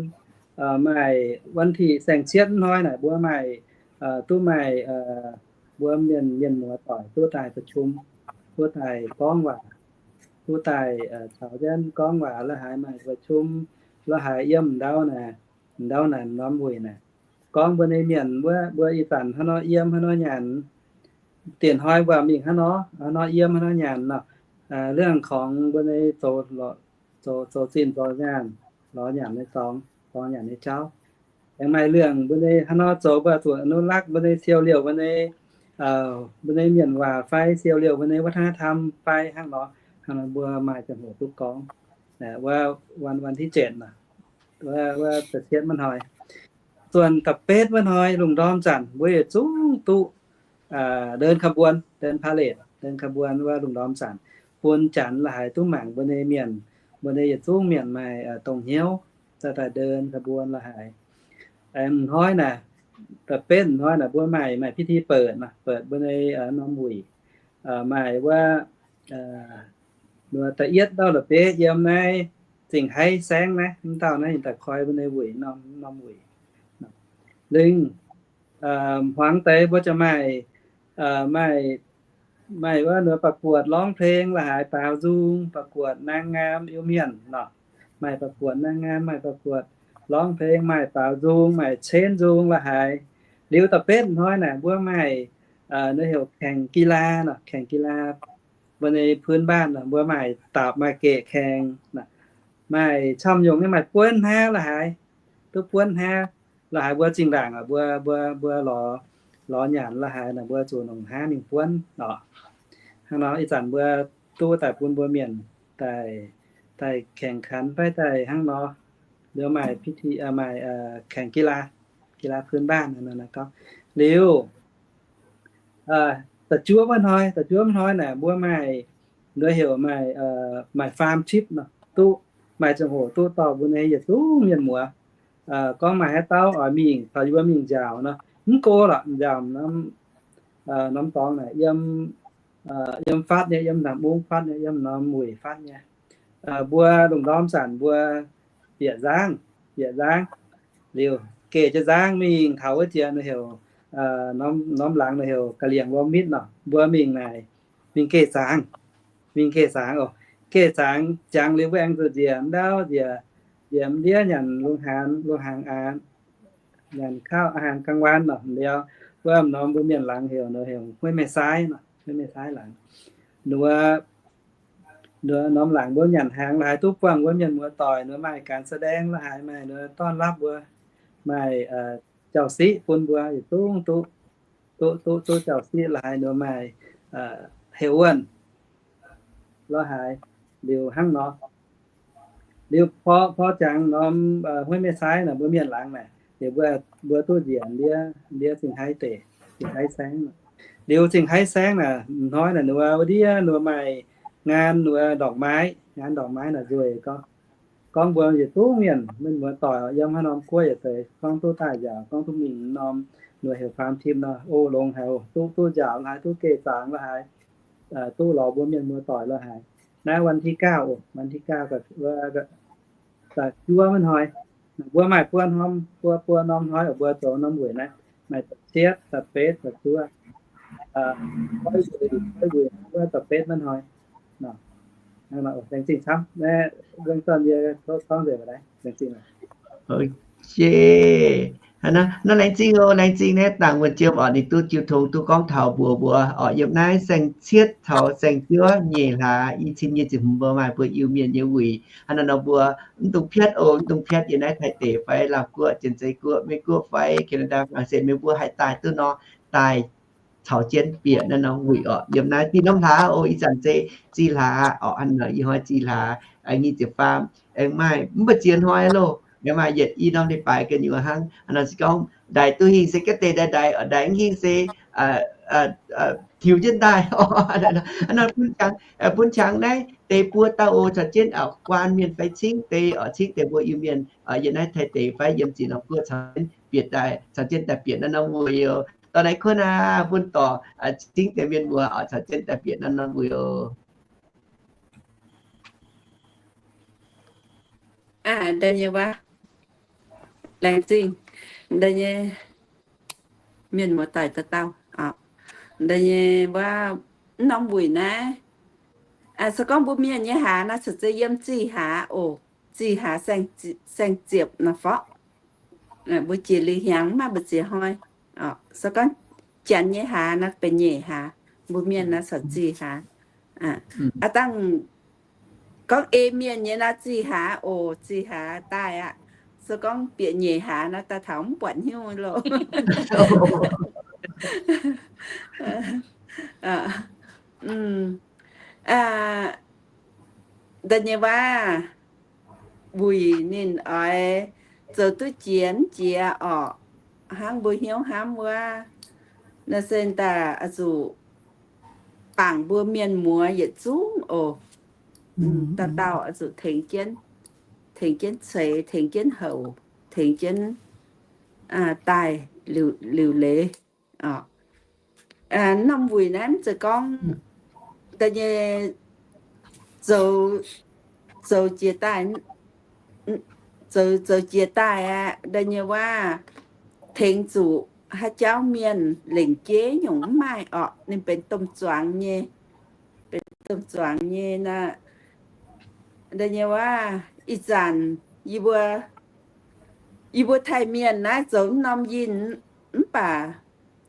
maaih วันที่ saeng-cietv hnoi naaic mbuo maaih, duqv maaih, mbuo mienh, mienh muoz doic duqv daaih ประชุม, duqv daaih gorngv waac, duqv daaih caux jienv gorngv waac la'haaix, maaih ประชุม la'haaix yiem ndau naaic, ndau naaic norm wuic naaic. Gorngv mbuo nyei mienh wuov, mbuo ih zanc hnangv nor yiem, hnangv nor nyanc, dieh hnoi mbuo mingh hnangv nor, hnangv nor yiem, hnangv nor nyanc nor, เรื่องของ mbuo nyei zoux, zoux zinh zoux nyaanh, lorz nyanc nyei dorngx, lorz nyanc nyei jauv. Aengx maaih เรื่อง mbuo nyei hnangv nor zoux mbuo zuqc อนุรักษ์ mbuo nyei siou liouh mbuo nyei, mbuo nyei mienh waac fai siou liouh mbuo nyei วัฒนธรรม fai hnangv nor, hnangv nor mbuo maaih ziangh hoc duqv gorngv. Wuov วันที่เจ็ด naaic, wuov da'cietv wuov hnoi. Zuonc da'betv wuov hnoi lungh ndorm zanc mbuo yietc zungv duqv เดินขบวน, เดินพาเหรด, เดินขบวน wuov lungh ndorm zanc, bun janx la'haaix duqv mangc mbuo nyei mienh, mbuo nyei yietc zungv mienh maaih dongh hnyouv, daaih daaih เดินขบวน la'haaix. Aengx hnoi naaic, da'betv hnoi naaic mbuo maaih, maaih พิธีเปิด naaic, เปิด mbuo nyei norm wuic. Maaih wuov da'yietv dauh la'bieiv yiem naaiv Zingh Haiv saengv naaiv, mv dauh naaiv daaih koi mbuo nyei wuic, norm wuic. Lingh hmuangx deix mbuo ziouc maaih, maaih, maaih wuov ประกวดร้องเพลง la'haaix, baaux nzung, ประกวดนางงาม Iu-Mienh nor. Maaih ประกวด นางงาม, maaih ประกวด ร้องเพลง, maaih baaux nzung, maaih cenv nzung la'haaix. Liuz da'betv hnoi naaic mbuo maaih, ninh heuc แข่งกีฬา nor, แข่งกีฬา mbuo nyei พื้นบ้าน nor, mbuo maaih daapc maaih gec แข่ง nor. Maaih camv nyungc nyei, maaih buonv hnaav la'haaix, duqv buonv hnaav la'haaix mbuo zinh ndaangc, mbuo, mbuo, mbuo lorz, lorz nyanc la'haaix naaic mbuo zuqc longc hnaav mingh buonv nor. Hnangv nor ih zanc mbuo duqv daaih bun mbuo mienh daaih, daaih แข่งขัน fai daaih hnangv nor. Liuz maaih พิธี, maaih แข่งกีฬา, กีฬาพื้นบ้าน nor. Liuz da'juov wuov hnoi, da'juov wuov hnoi naaic mbuo maaih, mbuo heuc maaih, maaih ฟาร์มทริป nor, duqv maaih ziangh hoc duqv dorh mbuo nyei yietc zungv mienh muoz, gorngv maaih haaix dauh oix mingh, taux yie mbuo mingh nziaauc nor, mv go lorqc, nziaauc norm, norm dorngx naaic yiem, yiem fatv nyei, yiem ndaangc mungv fatv nyei, yiem norm wuic fatv nyei. Mbuo lungh ndorm zanc mbuo bieqc nzangv, bieqc nzangv liuz, geh jienv nzangv mingh taux wuov jiex ninh heuc, norm, norm laangz ninh heuc ga'liengc รวมมิตร nor, mbuo mingh naaic, mingh geh zaangc, mingh geh zaangc oc. Geh zaangc jangx liuz mbuo aengx zuqc njiec ndau, njiec, njiec ndiev nyanc โรงอาหาร, โรงอาหาร nyanc ข้าว อาหารกลางวัน nor, liuz wuov norm mbuo mienh laangz heuc, heuc ห้วยแม่ทราย nor, ห้วยแม่ทราย laangz. Ninh wuov, ninh wuov norm laangz mbuo nyanc hnaangx la'haaix duqv buangh wuov mienh muoz doic, ninh wuov maaih การแสดง la'haaix, maaih ninh wuov ต้อนรับ mbuo, maaih jauv-siqv bun mbuo yietc zungv duqv, duqv, duqv, duqv jauv-siqv la'haaix, ninh wuov maaih heuc wuonh, lorz haaix, liuz hnangv nor. Liuz porv, porv jangx norm hueiv meiv saaiv naaic, mbuo mienh laangz naaic, liuz mbuo, mbuo duqv njiec ndiev, ndiev Zingh Haiv deic, Zingh Haiv saengv. Liuz Zingh Haiv saengv naaic, hnoi naaic ninh mbuo wuov ndiev ninh mbuo maaih ngaan ninh mbuo ndorqc maaiv, ngaan ndorqc maaiv naaic nzueic gorngv, gorngv mbuo yietc zungv mienh, mienh muoz-doic yiem haaix norm guoqv yietc deix gorngv duqv daaih njaaux, gorngv duqv mingh norm ninh mbuo heuc faam tim nor, o, longx haic, duqv, duqv njaaux lorz haaix, duqv geh zaangc lorz haaix, duqv lorz mbuo mienh muoz-doic lorz haaix. Naaiv วันที่เก้า oc, วันที่เก้า da'juov maiv hnoi. Mbuo maaih buo norm, buo, buo norm hnoi oc, mbuo zoux norm wuic naaiv. Maaih da'cietv, da'betv, da'juov. Wuic, wuic wuov da'betv maiv hnoi. Laengz zingh camv. Gunv yie tov gorngv nzengc, laengz zingh. Nor laengz zingh oc, laengz zingh naaiv dangc wuonh jiem oc, ninh duqv jiu tong duqv gorngv taux mbuox mbuo oc, yiem naaiv saeng-cietv taux saeng-juov nyeic hlaax, i cin nyic ziepc hmz mbuo maaih mbuo Iu-Mienh nyei wuic. Hnangv naaiv nor mbuo mv dungx piatv oc, mv dungx piatv yiem naaiv Taiv deic fai Laauh guoqv, Janx-Zei guoqv, Meiv guoqv fai Canada, Frankrig, mienh mbuo haih daaih duqv nor, daaih caux jienv bieqc naaiv norm wuic oc. Yiem naaiv dinh norm hlaax oc, ih zanc se zih hlaax oc, hnangv naaiv nor ih hnoi zih hlaax nyic ziepc faam, aengx maaih mv baac ziex hnoi loh, aengx maaih yietc i norm leiz-baaix gu'nyuoz hnangv. Hnangv naaiv nor se gorngv ndaix duqv hingh se gav deix ndaix ndaix, ndaix mv hingh se tiux jienv daaih. Hnangv naaiv nor bun qangx, bun qangx naaiv deix buo dauh oc, caux jienv guaan mienh fai cingv deix oc, cingv deix mbuo Iu-Mienh yiem naaiv Taiv deic fai yiem zinh norm guoqv caux jienv bieqc daaih, caux jienv daaih bieqc naaiv norm wuic oc. Dorh naaiv kuonv aqv, bun dorh cingv deix mienh muoz oc, caux jienv daaih bieqc naaiv norm wuic oc. Aa, da'nyeic waac, laengz zingh, da'nyeic mienh muoz-doic dauh dauh. Da'nyeic waac, norm wuic naaiv, se gorngv mbuo mienh nyei hlaax naaiv, caux zeiz yiem zih hlaax oc, zih hlaax saeng-ziepc naaiv fov. Mbuo jiex liuz hnyangx maiv maaih mbu'ziex hnoi. Se gorngv janx nyei hlaax naaiv benx nyeic hlaax, mbuo mienh naaiv caux zih hlaax. Aa, dangh gorngv ei mienh nyei naaiv zih hlaax oc, zih hlaax daaih aqv. Se gorngv bieqc nyeic hlaax naaiv daaih taux mv buatc hnyouv loh. Da'nyeic waac, wuic ninh oix zoux duqv jiex mv jiex orqc, hnangv mbuo hnyouv hnamv wuov, naaiv se daaih oix zuqc bangc mbuo mienh muoz yietc zungv oc. Dauh dauh oix zuqc tengx jienv, tengx jienv ceix, tengx jienv houc, tengx jienv daaih liuc leiz. Norm wuic naaiv mv zeiz gorngv da'nyeic zoux, zoux jiex daaih, zoux, zoux jiex daaih aqv, da'nyeic waac tengx zuqc haaix jauv mienh lengc jeiv nyungc mv maaih orqc. Ninh benx domh zuangx nyei, benx domh zuangx nyei naaiv. Da'nyeic waac ih zanc yie mbuo, yie mbuo Taiv mienh naaiv zoux norm yinh mv baac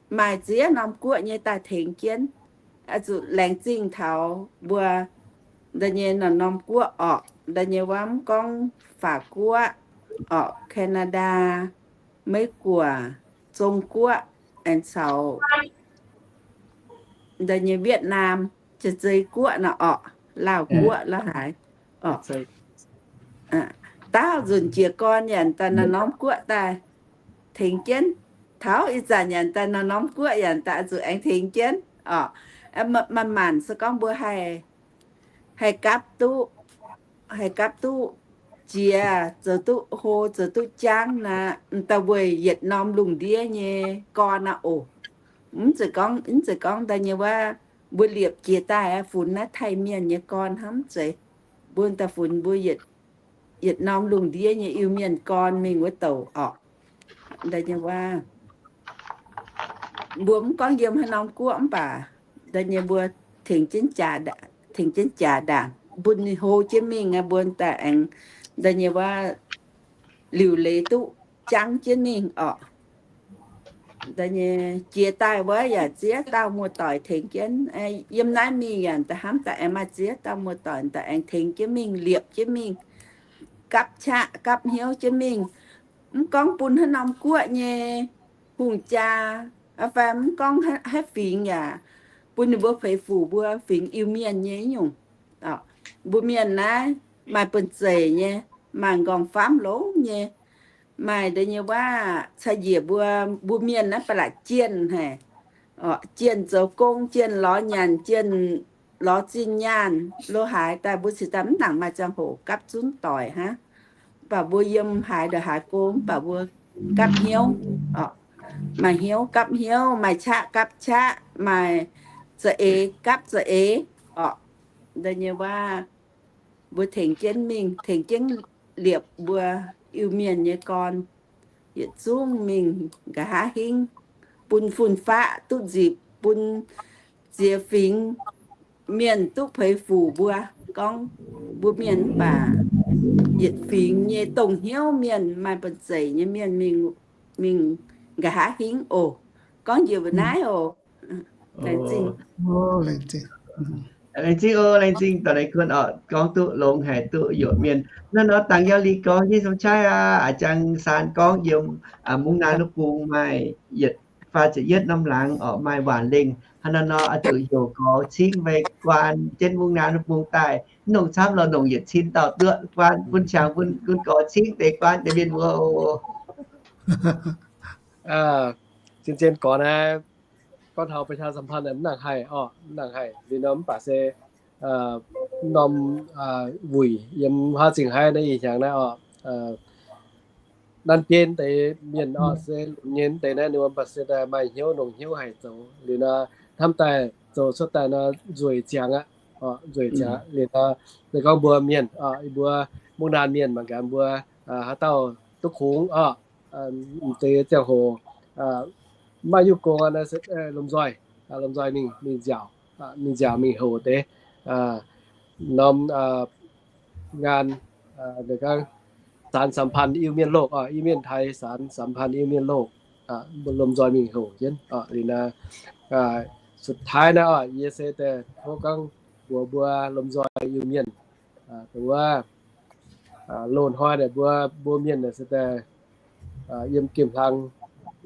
maaih ziex norm guoqv nyei daaih tengx jienv. Oix zuqc laengz zingh taux mbuo da'nyeic norm, norm guoqv orqc. Da'nyeic waac mv gorngv Faac Guoqv orqc, Canada, Meiv Guoqv, Zong Guoqv, aengx caux da'nyeic Wietv Naam, Jaav-Zei Guoqv naaic orqc, Laauh Guoqv la'haaix orqc. Daauh nzunc jiez gorn yaac daaih norm, norm guoqv daaih tengx jienv. Taux ih zanc yaac daaih norm, norm guoqv yaac daaih zuqc aengx tengx jienv orqc. Manc-manc se gorngv mbuo haih, haih gapv duqv, haih gapv duqv jiex, zoux duqv hlo, zoux duqv jangv naaic, m'daaih weic yietc norm lungh ndiev nyei gorn aqv oc. Mv zeiz gorngv, mv zeiz gorngv da'nyeic waac mbuo liepc jiex daaih funx naaiv Taiv mienh nyei gorn hnangv, mv zeiz. Mbuo m'daaih funx mbuo yietc, yietc norm lungh ndiev nyei Iu-Mienh gorn mingh wuov douc orqc. Da'nyeic waac mbuo mv gorngv yiem haaix norm guoqv mv baac da'nyeic mbuo tengx jienv jaax, tengx jienv jaax ndaangc, bun ninh hlo jienv mingh aqv, mbuo daaih aengx da'nyeic waac liuc leiz duqv jangv jienv mingh orqc. Da'nyeic jiex daaih wuov yaac ziex dauh muoz-doic tengx jienv. Yiem naaiv mingh yaac da'hnamv daaih aengx maaih ziex dauh muoz-doic daaih aengx tengx jienv mingh, liepc jienv mingh, gapv qaqv gapv hnyouv jienv mingh. Mv gorngv bun haaix norm guoqv nyei hungh jaa, fai mv gorngv haaix fingx yaac bun ninh mbuo feix fuc mbuo fingx Iu-Mienh nyei nyungc. Mbuo mienh naaiv maaih bun zeic nyei, maaih nqorngv-famv longx nyei, maaih deix nyei waac cai njiec mbuo, mbuo mienh naaiv ba'laqc jienh haic. Jienh zoux gong, jienh lorz nyanc, jienh lorz zinh nyaanh lo haaix daaih, mbuo cingx daaih mv nangc maaih ziangh hoc gapv zunv doic hnangv. Mv baac mbuo yiem haaix ndongc haaix go, mv baac mbuo gapv hnyouv, maaih hnyouv gapv hnyouv, maaih qaqv gapv qaqv, maaih za'eix gapv za'eix oc. Da'nyeic waac, mbuo tengx jienv mingh, tengx jienv liepc mbuo Iu-Mienh nyei gorn yietc zungv mingh nqa'haav hingv, bun fun-faqv duqv nzipc, bun ziex fingx mienh duqv puix fuc mbuo. Gorngv mbuo mienh mv baac yietc fingx nyei dongh hnyouv mienh, maaih bun zeic nyei mienh mingh, mingh nqa'haav hingv oc. Gorngv njiec mbuo naaiv oc. Laengz zingh. Laengz zingh oc, laengz zingh dorh leiz kuon oc, gorngv duqv longx haic, duqv yuoqc mienh. Naaiv nor dangc Yauh Lic gorx nyei Song Chaaiv aac, jang saan gorngv yiem Mungv Naanh wuov bung maaih yietc faah ziepc yietv norm laangz oc, maaih waanc lengh. Hnangv naaiv nor oix zuqc heuc gorx cingv fai guaan jienv Mungv Naanh wuov bung daaih, mv nongc camv lorz nongc yietc cin dauh duqv guaan bun qangx bun gunv gorx cingv deix guaan deix mienh mbuo oc. Zien-zien gorx naaiv, gorngv taux ประชาสัมพันธ์ mv nangc haih oc, mv nangc haih liuz nor mv baac se norm wuic yiem huaav zingh haiv naaiv ih hnyangx naaiv oc, nanv bieiv deix mienh oc, se lunx nyei deix naaiv ninh mbuo mv baac se daaih maaih hnyouv nongc hnyouv haic zoux liuz nor, hnamv daaih zoux cuotv daaih nor nzueic ziangx aqv, nzueic ziangx liuz nor, se gorngv mbuo mienh, mbuo Mungv Naanh mienh mangc gaax mbuo haaix dauh duqv kungx oc, deix ziangh hoc maiv nyungc gong, lomh nzoih, lomh nzoih mingh, mingh nziaauc, mingh nziaauc mingh houc deix norm งาน สานสัมพันธ์ Iu-Mienh loh, Iu-Mienh Taiv สานสัมพันธ์ Iu-Mienh loh, mbuo lomh nzoih mingh houc jienv liuz nor, สุดท้าย naaiv oc, yie se daaih tov gorngv mbuox mbuo lomh nzoih Iu-Mienh, dongh wuov loz-hnoi naaic mbuo, mbuo mienh naaic se daaih yiem gemh hlang,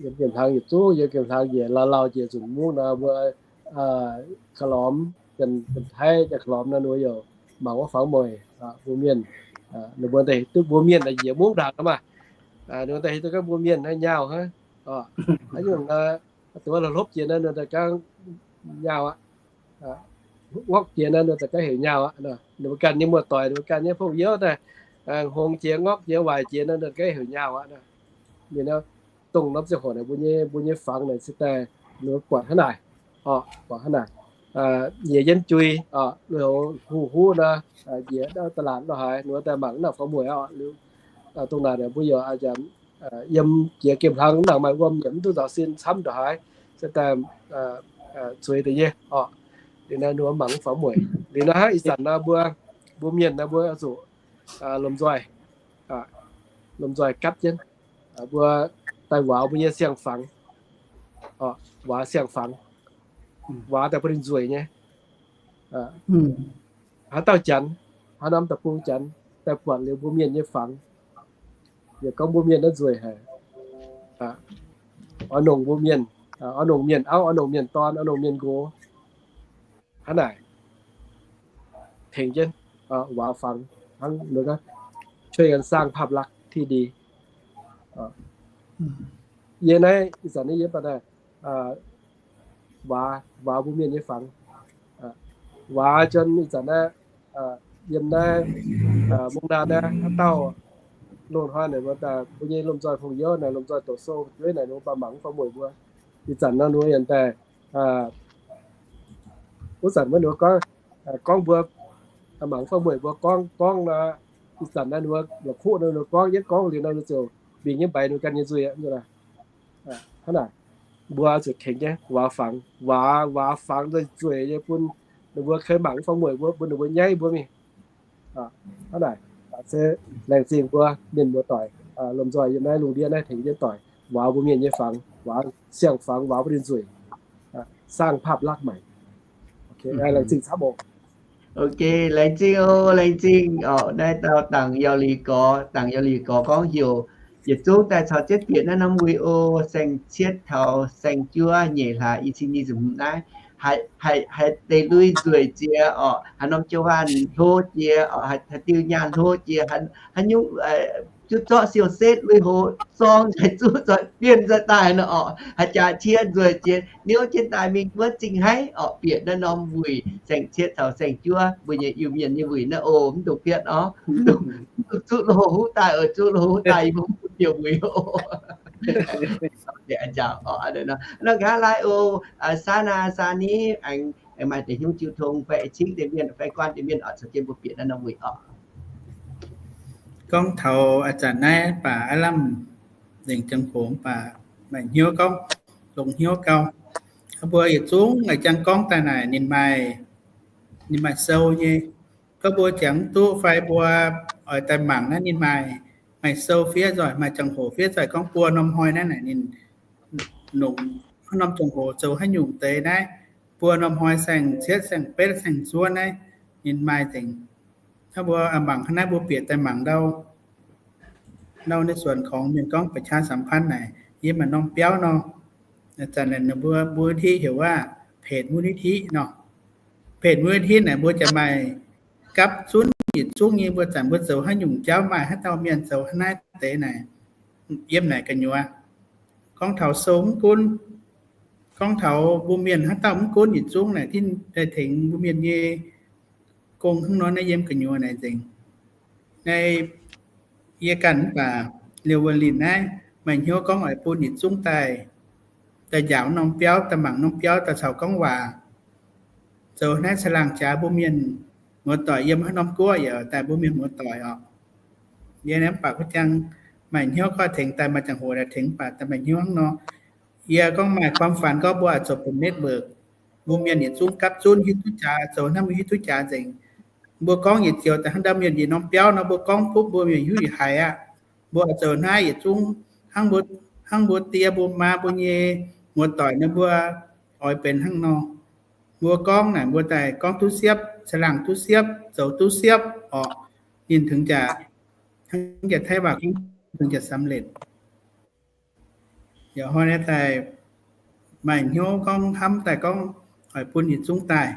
yiem gemh hlang yietc zungv, yiem gemh hlang njiec lauh lauh njiec nzunc mungv nor mbuo ka'lormx, Janx-Taiv jaa ka'lormx nor ninh mbuo yaac mangc wuov fangx mueic mbuo mienh, ninh mbuo daaih hiuv duqv mbuo mienh naaic njiec mungv ndaangc nor maah, ninh mbuo daaih hiuv duqv gorngv mbuo mienh naaiv nyaauh hnangv, hnangv nyungc, dongh wuov la'hlopv jiex nor ninh daaih gorngv nyaauh aqv, ngorqv jiex nor ninh daaih gorngv heuc nyaauh aqv. Ninh mbuo ganh nyei muoz-doic, ninh mbuo ganh nyei pong-youv daaih hngongx jiex, ngorqv jiex, waaic jiex nor ninh daaih gorngv heuc nyaauh aqv. Ninh dongh norm ziangh hoc naaic mbuo nyei, mbuo nyei fangx naaic se daaih ninh mbuo buatc hnangv naaic, buatc hnangv naaic, nyiec yienv jui, lui-houx huv huv nor, njiec da'laatc lo haaix ninh mbuo daaih mangc naaiv fangx mueic oc. Dongh naaic mbuo yaac yiem jiex gemh hlang nangc maaih wuom yaac mv duqv nzaaux sin camv ndongc haaix, se daaih zueiz deix nyei oc. Liuz nor ninh mbuo mangc fangx mueic. Liuz nor hnangv ih zanc nor mbuo, mbuo mienh nor mbuo zuqc lomh nzoih, lomh nzoih gapv jienv, mbuo daaih waaux mbuo nyei siang-fangx, waaux siang-fangx, waaux daaih bun ninh nzueic nyei. Haaix dauh Janx, haaix norm deic-bung Janx daaih buatc liuz mbuo mienh nyei fangx, yaac gorngv mbuo mienh naaiv nzueic haic, oix nongc mbuo mienh, oix nongc mienh auv, oix nongc mienh dorn, oix nongc mienh nqox. Hnangv naaic tengx jienv waaux fangx hnangv, ช่วยกันสร้างภาพลักษณ์ที่ดี. Yie naaiv ih zanc naaiv yie mv baac daaih waaux, waaux mbuo mienh nyei fangx, waaux jienv ih zanc naaiv, yiem naaiv Mungv Naanh naaiv haaix dauh loz-hnoi naaic mbuo nyei lomh nzoih pong-youv naaic, lomh nzoih doqc sou fu'jueiv naaic, ninh mbuo baac mangc fangx mueic mbuo. Ih zanc nor ninh mbuo yaac daaih, wuov zanc wuov ninh mbuo gorngv, gorngv mbuo mangc fangx mueic mbuo gorngv, gorngv nor, ih zanc naaiv ninh mbuo la'kuqv nor ninh mbuo gorngv, yietv gorngv liuz nor ninh ziouc mbingx nyei mbaix ninh mbuo ganh nyei nzuih aqv. Hnangv naaic, mbuo zuqc tengx jienv waaux fangx, waaux, waaux fangx nzueic nyei bun ninh mbuo kei mangc fangx mueic mbuo, bun ninh mbuo nyaiv mbuo mingh. Hnangv naaic, se laengz zingh mbuo mienh muoz-doic, lomh nzoih yiem naaiv lungh ndiev naaiv tengx jienv doic waaux mbuo mienh nyei fangx, waaux siang-fangx, waaux bun ninh nzueic, สร้างภาพลักษณ์ใหม่. Laengz zingh camv oc. Ok, laengz zingh oc, laengz zingh oc. Naaiv dauh dangc Yauh Lic Gorx, dangc Yauh Lic Gorx gorngv heuc yietc zungv daaih caux jienv bieqc naaiv norm video saeng-cietv taux saeng-juov nyeic hlaax i cin nyic ziepc hmz naaiv. haiz, haiz deix lui nzueic jiex orqc, haaix norm jiu waanh hlo jiex orqc, haaix diuh nyaanh hlo jiex, haaix nyungc zuqc zorqv siou-setv lui-houx sorng nzengc, zuqv zoih bienh nzengc daaih nor orqc, haaix jaax qiex nzueic jiex, niouv jienv daaih mingh wuov zingh haiv orqc, bieqc naaiv norm wuic saeng-cietv caux saeng-juov mbuo nyei Iu-Mienh nyei wuic naaiv oc, mv dungx pietv orqc, mv dungx zuqv lui-houx huv daaih oc, zuqv lui-houx huv daaih yie mbuo mv bun diuh wuic oc. Nor nqa'haav laai oc, saa naa saa ni, aengx maaih deix hnyouv jiu tong fai cingv deix mienh fai guanh deix mienh oc, caux jienv mbuo bieqc naaiv norm wuic oc. Gorngv taux a'zanc naaiv baac aav lamh nzengc ziangh hoc mv baac maaih hnyouv gorngv, longx hnyouv gau. Mbuo yietc zungv a'jang gorngv daaih naaic ninh maaih, ninh maaih sou nyei. Gorngv mbuo jangx mv duqv fai mbuo oix daaih mangc naaiv ninh maaih, maaih sou fiev nzoih, maaih ziangh hoc fiev nzoih gorngv buo norm hnoi naaiv naaic ninh nongc haaix norm ziangh hoc zoux haaix nyungc deix naaiv, buo norm hnoi saeng-cietv saeng-betv saeng-zuov naaiv ninh maaih nzengc. Hnangv mbuo mangc hnangv naaiv mbuo bieqc daaih mangc ndau, ndau ninh suonc kungx mienh gorngv ประชาสัมพันธ์ naaic, yiem maaih norm biauv nor, zanc naaic mbuo mbuo hiuv heuc waac เพจมูลนิธิ nor. เพจมูลนิธิ naaic mbuo jaax maaih gapv zunv yietc zungv nyei mbuo zanc mbuo zoux haaix nyungc jauv maaih haaix dauh mienh zoux hnangv naaiv deix naaic, yiem naaic gu'nyuoz. Gorngv taux sou mv gunv, gorngv taux mbuo mienh haaix dauh mv gunv yietc zungv naaic, tengx mbuo mienh nyei gong hnangv nor naaiv yiem gu'nyuoz naaic nzengc. Naaiv yie ganh mv baac liouh wuov linh naaiv maaih hnyouv gorngv oix bun yietc zungv daaih, daaih njaaux norm biauv, daaih mangc norm biauv, daaih caux gorngv waac. Zoux naaiv caangh laangh jaax mbuo mienh muoz-doic yiem haaix norm guoqv yaac daaih mbuo mienh muoz-doic oc. Yie naaiv mv baac kuv jang maaih hnyouv gorngv tengx daaih, maaih ziangh hoc daaih tengx mv baac daaih maaih hnyouv hnangv nor. Yie gorngv maaih ความฝัน gorngv mbuo oix zoux benx network, mbuo mienh yietc zungv gapv zunv hiuv duqv jaax, zoux hnangv mbuo hiuv duqv jaax nzengc. Mbuo gorngv yietc zioux daaih hnangv ndau mienh yietc norm biauv nor, mbuo gorngv butv mbuo mienh hiuv yietc haiz aqv. Mbuo oix zoux hnangv yietc zungv hnangv mbuo, hnangv mbuo die mbuo maa mbuo nyei muoz-doic nor mbuo oix benx hnangv nor. Mbuo gorngv naaic mbuo daaih gorngv duqv siepv, caangh laangh duqv siepv, zoux duqv siepv orqc, ninh tengx jaax, tengx jaax ไทย waac gorngv tengx jaax สำเร็จ. Yaac hnoi naaiv daaih maaih hnyouv gorngv hnamv daaih gorngv oix bun yietc zungv daaih,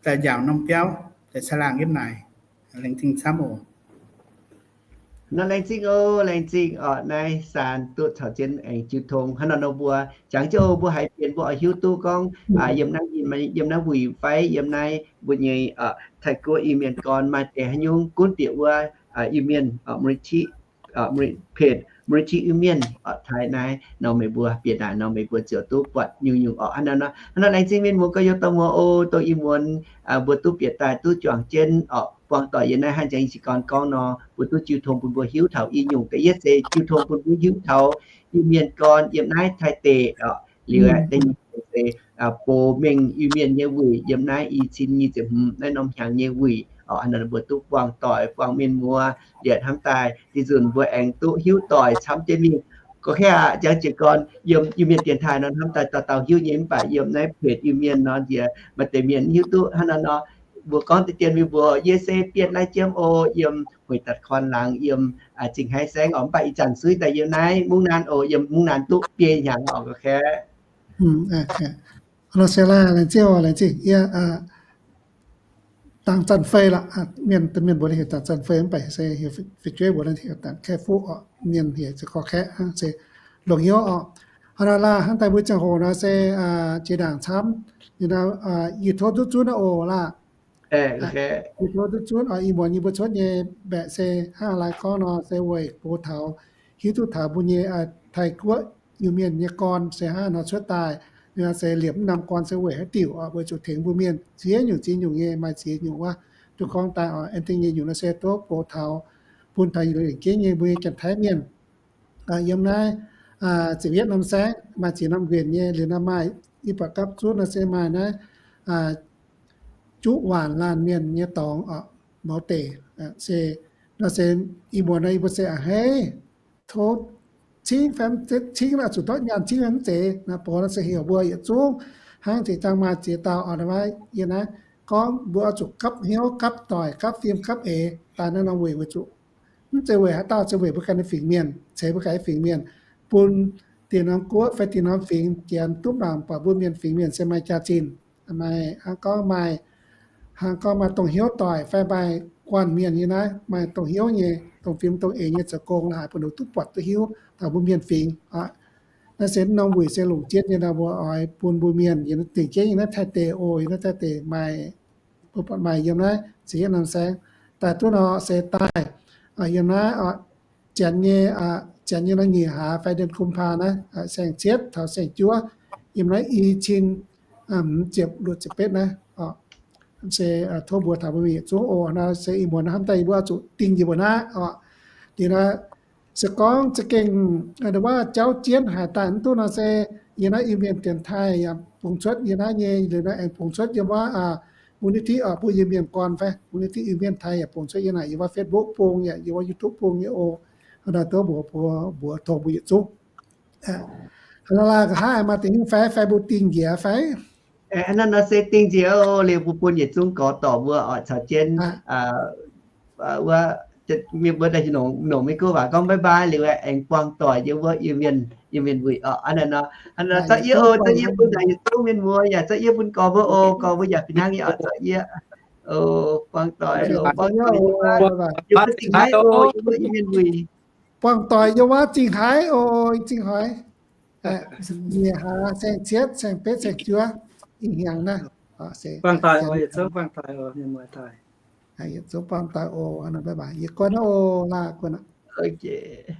daaih njaaux norm biauv, daaih caangh laangh yiem naaic. Laengz zingh camv oc. Nor laengz zingh oc, laengz zingh oc. Naaiv Saan duqv caux jienv aengx jiu tong hnangv nor nor mbuo jangx jienv oc, mbuo haiz fienx mbuo oix hiuv duqv gorngv yiem naaiv, yiem naaiv wuic fai yiem naaiv mbuo nyei Taiv-Guoqv Iu-Mienh gorn maaih deix haaix nyungc gunv bieqc wuov Iu-Mienh มูลนิธิ เพจ มูลนิธิ Iu-Mienh taaih naaiv nor, meih mbuo bieqc naaic nor meih mbuo ziouc duqv buatc nyungc-nyungc orqc. Hnangv nor, hnangv nor laengz zingh mienh muoz gorx-youz dorh muoz oc, dongh ih muonz mbuo duqv bieqc daaih duqv juangc jienv orqc, buangh doic yiem naaiv hnangv jangx yie jiez gorn gorngv nor, mbuo duqv jiu tong bun mbuo hiuv taux i nyungc. Da'yietv se jiu tong bun mbuo hiuv taux Iu-Mienh gorn yiem naaiv Taiv deic orqc. Liuz aeqv, da'nyeic se box mengh Iu-Mienh nyei wuic yiem naaiv i cin nyic ziepc hmz naaiv norm hnyangx nyei wuic orqc. Hnangv nor mbuo duqv buangh doic buangh mienh muoz liepc hnamv daaih, da'nzunc mbuo aengx duqv hiuv doic camv jienv mingh. Gorngv kaav aqv, jangx jiez gorn yiem Iu-Mienh dienx taaih nor hnamv daaih dauh dauh hiuv nyei, mv baac yiem naaiv เพจ Iu-Mienh nor nziex maaih deix mienh hiuv duqv hnangv nor nor. Mbuo gorngv deix dien mingh mbuox yie se Bienh Lai Jiem oc, yiem Hueic Datc Korn laangz, yiem Zingh Haiv Saengv orqc. Mv baac ih zanc suiv daaih yiem naaiv Mungv Naan oc, yiem Mungv Naan duqv biei hnyangx orqc. Gorngv kaav aqv, laengz zingh, laengz zingh yie. Dangc Zanc Fei lorqc, mienh, mienh mbuo heuc Dangc Zanc Fei mv baac se heuc fu'jueiv mbuo heuc Dangc Kaeqv Fuqv orqc. Mienh heuc se gorngv kaav aqv, se longx hnyouv orqc. Hnangv nor laah, hnangv daaih mbuo ziangh hoc nor se jiex ndaangc camv, yie tov duqv zunv oc laah. Yie tov duqv zunv oc. Ih muonz yie mbuo cuotv nyei mbaeqc se hnangv laai gorngv nor se weic gox taux, hiuv duqv taux mbuo nyei Taiv-Guoqv Iu-Mienh nyei gorn se hnangv nor cuotv daaih. Nor se liepc mv norm gorn se weic haaix diuc oc, weic zuqc tengx mbuo mienh ziex nyungc ziex nyungc nyei, maaih ziex nyungc wuov. Duqv gorngv daaih oc, aengx dingh nyei nyungc nor se duqv gox taux, bun taux yietc liuz yietc gengh nyei mbuo nyei Janx-Taiv mienh yiem naaiv ziepc yietv norm saengv maaih ziex norm nquenc nyei. Liuz nor maaih i buatc gapv zunv nor se maaih naaiv juqv waanc laanh mienh nyei dorngx oc, mouz deic. Se nor se ih muonz nor yie mbuo se a'hneiv tov cingv fai mv zeiz, cingv oix zuqc ndortv nyaanh cingv fai mv zeiz nor, box nor se heuc mbuo yietc zungv hnangv zinh zaangc maaih ziex dauh oc, naaiv yie naaiv gorngv mbuo oix zuqc gapv hnyouv gapv doic gapv fim gapv eix daaih naaiv norm weic, weic zuqc mv zeiz weic haaix dauh, se weic mbuo ganh nyei fingx mienh, ceix mbuo ganh nyei fingx mienh bun dieh norm guoqv fai dieh norm fingx Janx duqv mangc buatc mbuo mienh fingx mienh se maaih jaax-zinh. Maaih hnangv gorngv maaih, hnangv gorngv maaih dongh hnyouv doic fai maaih guanh mienh nyei naaiv, maaih dongh hnyouv nyei, dongh fim dongh eix nyei zoux gong la'haaix bun ninh duqv buatc duqv hiuv taux mbuo mienh fingx aqv. Naaiv se norm wuic se longc jienv nyei nor, mbuo oix bun mbuo mienh yiem dingc jienv yiem naaiv Taiv deic oc. Yiem naaiv Taiv deic maaih, mbuo buatc maaih yiem naaiv ziex yietv norm saengv daaih duqv nor se daaih yiem naaiv Janx nyei, Janx nyei nor nyic hlaax fai เดือนกุมภา naaiv, saeng-cietv taux saeng-juov, yiem naaiv i cin hmz ziepc luoqc ziepc betv naaiv. Se tov mbuo taux mbuo mienh yietc zungv oc. Nor se ih muonz hnamv daaih yie mbuo zuqc dingh njiec mbuo naaiv oc. Liuz nor se gorngv za'gengh wuov jauv jienv haaix daaih mv duqv nor se yiem naaiv Iu-Mienh Dienx Taaih yaac bungx cuotv yiem naaiv nyei. Liuz nor aengx bungx cuotv yiem wuov มูลนิธิ oc, mbuo Iu-Mienh gorn fai มูลนิธิ Iu-Mienh Taaih yaac bungx cuotv yiem naaic, yiem wuov Facebook bung yaac yiem wuov YouTube bung nyei oc. Hnangv naaiv dongh mbuox mbuox tov mbuo yietc zungv. Hnangv naaiv laaix nqa'haav maaih deix nyungc fai, fai mbuo dingh njiec fai? Hnangv naaiv nor se dingh njiec oc. Liuz mbuo bun yietc zungv gorx dorc mbuo oix caux jienv wuov, mienh mbuo daaih nongc, nongc maiv gunv waac gorngv bye bye liuz aengx buangh doic yiem wuov Iu-Mienh, Iu-Mienh wuic oc. Hnangv naaiv nor, hnangv naaiv nor zorqv yie oc, zorqv yie bun naaic yietc zungv mienh mbuo yaac zorqv yie bun gorx mbuo oc. Gorx mbuo yaac fih hnangv nyei oc, zorqv yie oc. Buangh doic oc, buangh doic, yie mbuo zingh haiv oc, yie mbuo Iu-Mienh wuic. Buangh doic yiem wuov zingh haiv oc, zingh haiv. Nyic hlaax, saeng-cietv, saeng-betv, saeng-juov, ih hnyangx naaiv. Buangh doic oc, yietc zungv buangh doic oc, mienh muoz daaih. Yietc zungv buangh doic oc, bye bye, yie guon oc, laah guon aqv.